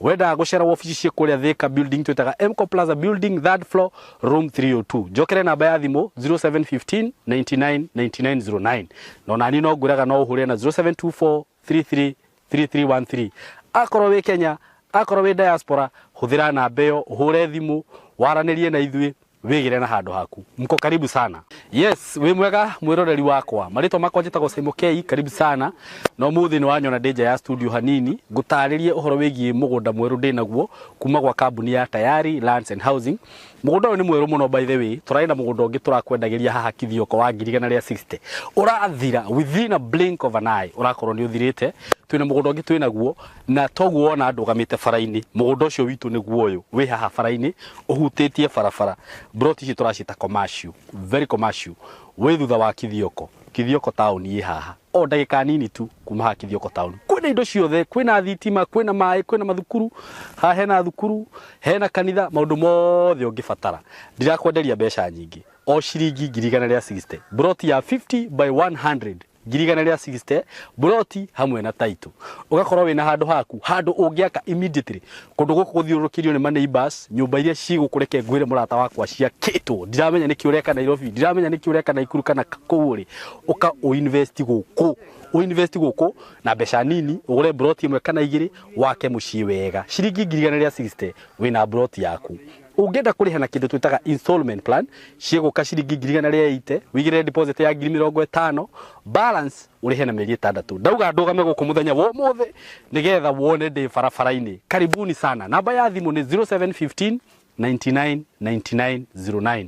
Wendaga gũcera wabici ciĩ kũrĩa Thika building twĩtaga Mco Plaza building third floor room 302. Njokere namba ya thimũ 0715 99 99 09. No nani no ngwĩraga no ũhũre na 0724 33 3313. Akorwo wĩ Kenya, akorwo wĩ diaspora, hũthĩra namba ĩyo, ũhũre thimũ, waranĩrie na ithuĩ, Wigire na handu haku. Mko karibu sana. Yes, wi mwega mwiroreri wakwa. Marĩtwa makwa njĩtagwo Simon K, karibu sana. No mũthĩ nĩ wanyona ndĩ nja ya studio hanini, ngũtarĩrie ũhoro wĩgiĩ mũgũnda mwerũ ndĩ naguo kuma gwa kambuni ya Tayari Lands and Housing. Mũgũnda ũyũ nĩ mwerũ mũno by the way, tũrarĩ na mũgũnda ũngĩ tũrakwendagĩria haha Kithioko wa 160,000. Ũrathira within a blink of an eye, ũrakorwo nĩ ũthirĩte. Twĩna mũgũnda ũngĩ twĩnaguo na toguo wona ndũgamĩte bara-inĩ. Mũgũnda ũcio witũ nĩguo ũyũ wĩ haha bara-inĩ ũhutĩtie barabara. Broti ici tũraciĩta commercial, very commercial. Wĩ thutha wa Kithioko. Kithioko town ĩ haha o ndagĩka nini tu kuma haha Kithioko town. Kwĩna indo ciothe, kwĩna thitima, kwĩna maĩ, kwĩna mathukuru, haha hena thukuru, hena kanitha, maũndũ mothe ũngĩbatara. Ndirakwenderia mbeca nyingĩ, o ciringi 160,000. Broti ya 50 by 100, 160,000, broti hamwe na title. Ũgakorwo wĩna handũ haku, handũ ũngĩaka immediately. Kũndũ gũkũ gũthiũrũrũkĩirio nĩ ma neighbors, nyũmba iria cigũkũreke ngwĩre mũrata wakwa ciakĩtwo. Ndiramenya nĩkĩ ũreka Nairobi, ndiramenya nĩkĩ ũreka Naikuru kana kũu ũrĩ. Ũka ũinvest gũkũ, ũinvest gũkũ na mbeca nini, ũgũre broti ĩmwe kana igĩrĩ, wake mũciĩ wega. Ciringi 160,000 wĩna broti yaku. Ũngĩenda kũrĩha na kĩndũ twĩtaga installment plan, cigũka ciringi 180,000, wĩigĩrĩre deposit ya 50,000, balance ũrĩhe na mĩeri 6. Ndauga ndũgame gũkũ mũthenya wa ũmũthĩ nĩgetha wone ndĩ barabara-inĩ. Karibuni sana. Namba ya thimũ nĩ 0715 99 99 09.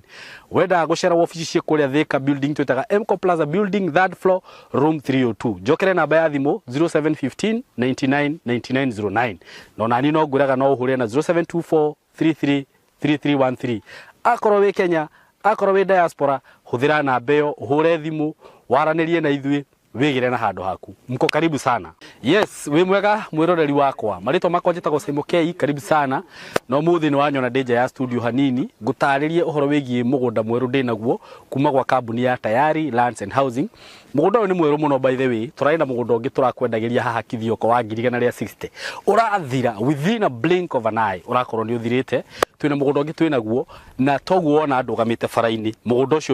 Wenda gũcera wabici ciĩ kũrĩa Thika building twĩtaga Mco Plaza building, third floor, room 302. Njokere namba ya thimũ 0715 99 99 09. No nani no ngwĩraga no ũhũre na 0724 33 3313. Akorwo wĩ Kenya, akorwo wĩ diaspora, hũthĩra namba ĩyo, ũhũre thimũ, waranĩrie na ithuĩ, wĩgĩre na handũ haku. Mko karibu sana. Yes, wĩ mwega mwĩroreri wakwa. Marĩtwa makwa njĩtagwo Simon K, karibu sana. No mũthĩ nĩ wanyona ndĩ nja ya studio hanini, ngũtarĩrie ũhoro wĩgiĩ mũgũnda mwerũ ndĩ naguo kuma gwa kambuni ya Tayari Lands and Housing. Mũgũnda ũyũ nĩ mwerũ mũno by the way, tũrarĩ na mũgũnda ũngĩ tũrakwendagĩria haha Kithioko wa 160,000. Ũrathira within a blink of an eye, ũrakorwo nĩ ũthirĩte. Twĩna mũgũnda ũngĩ twĩnaguo na toguo wona ndũgamĩte bara-inĩ. Mũgũnda ũcio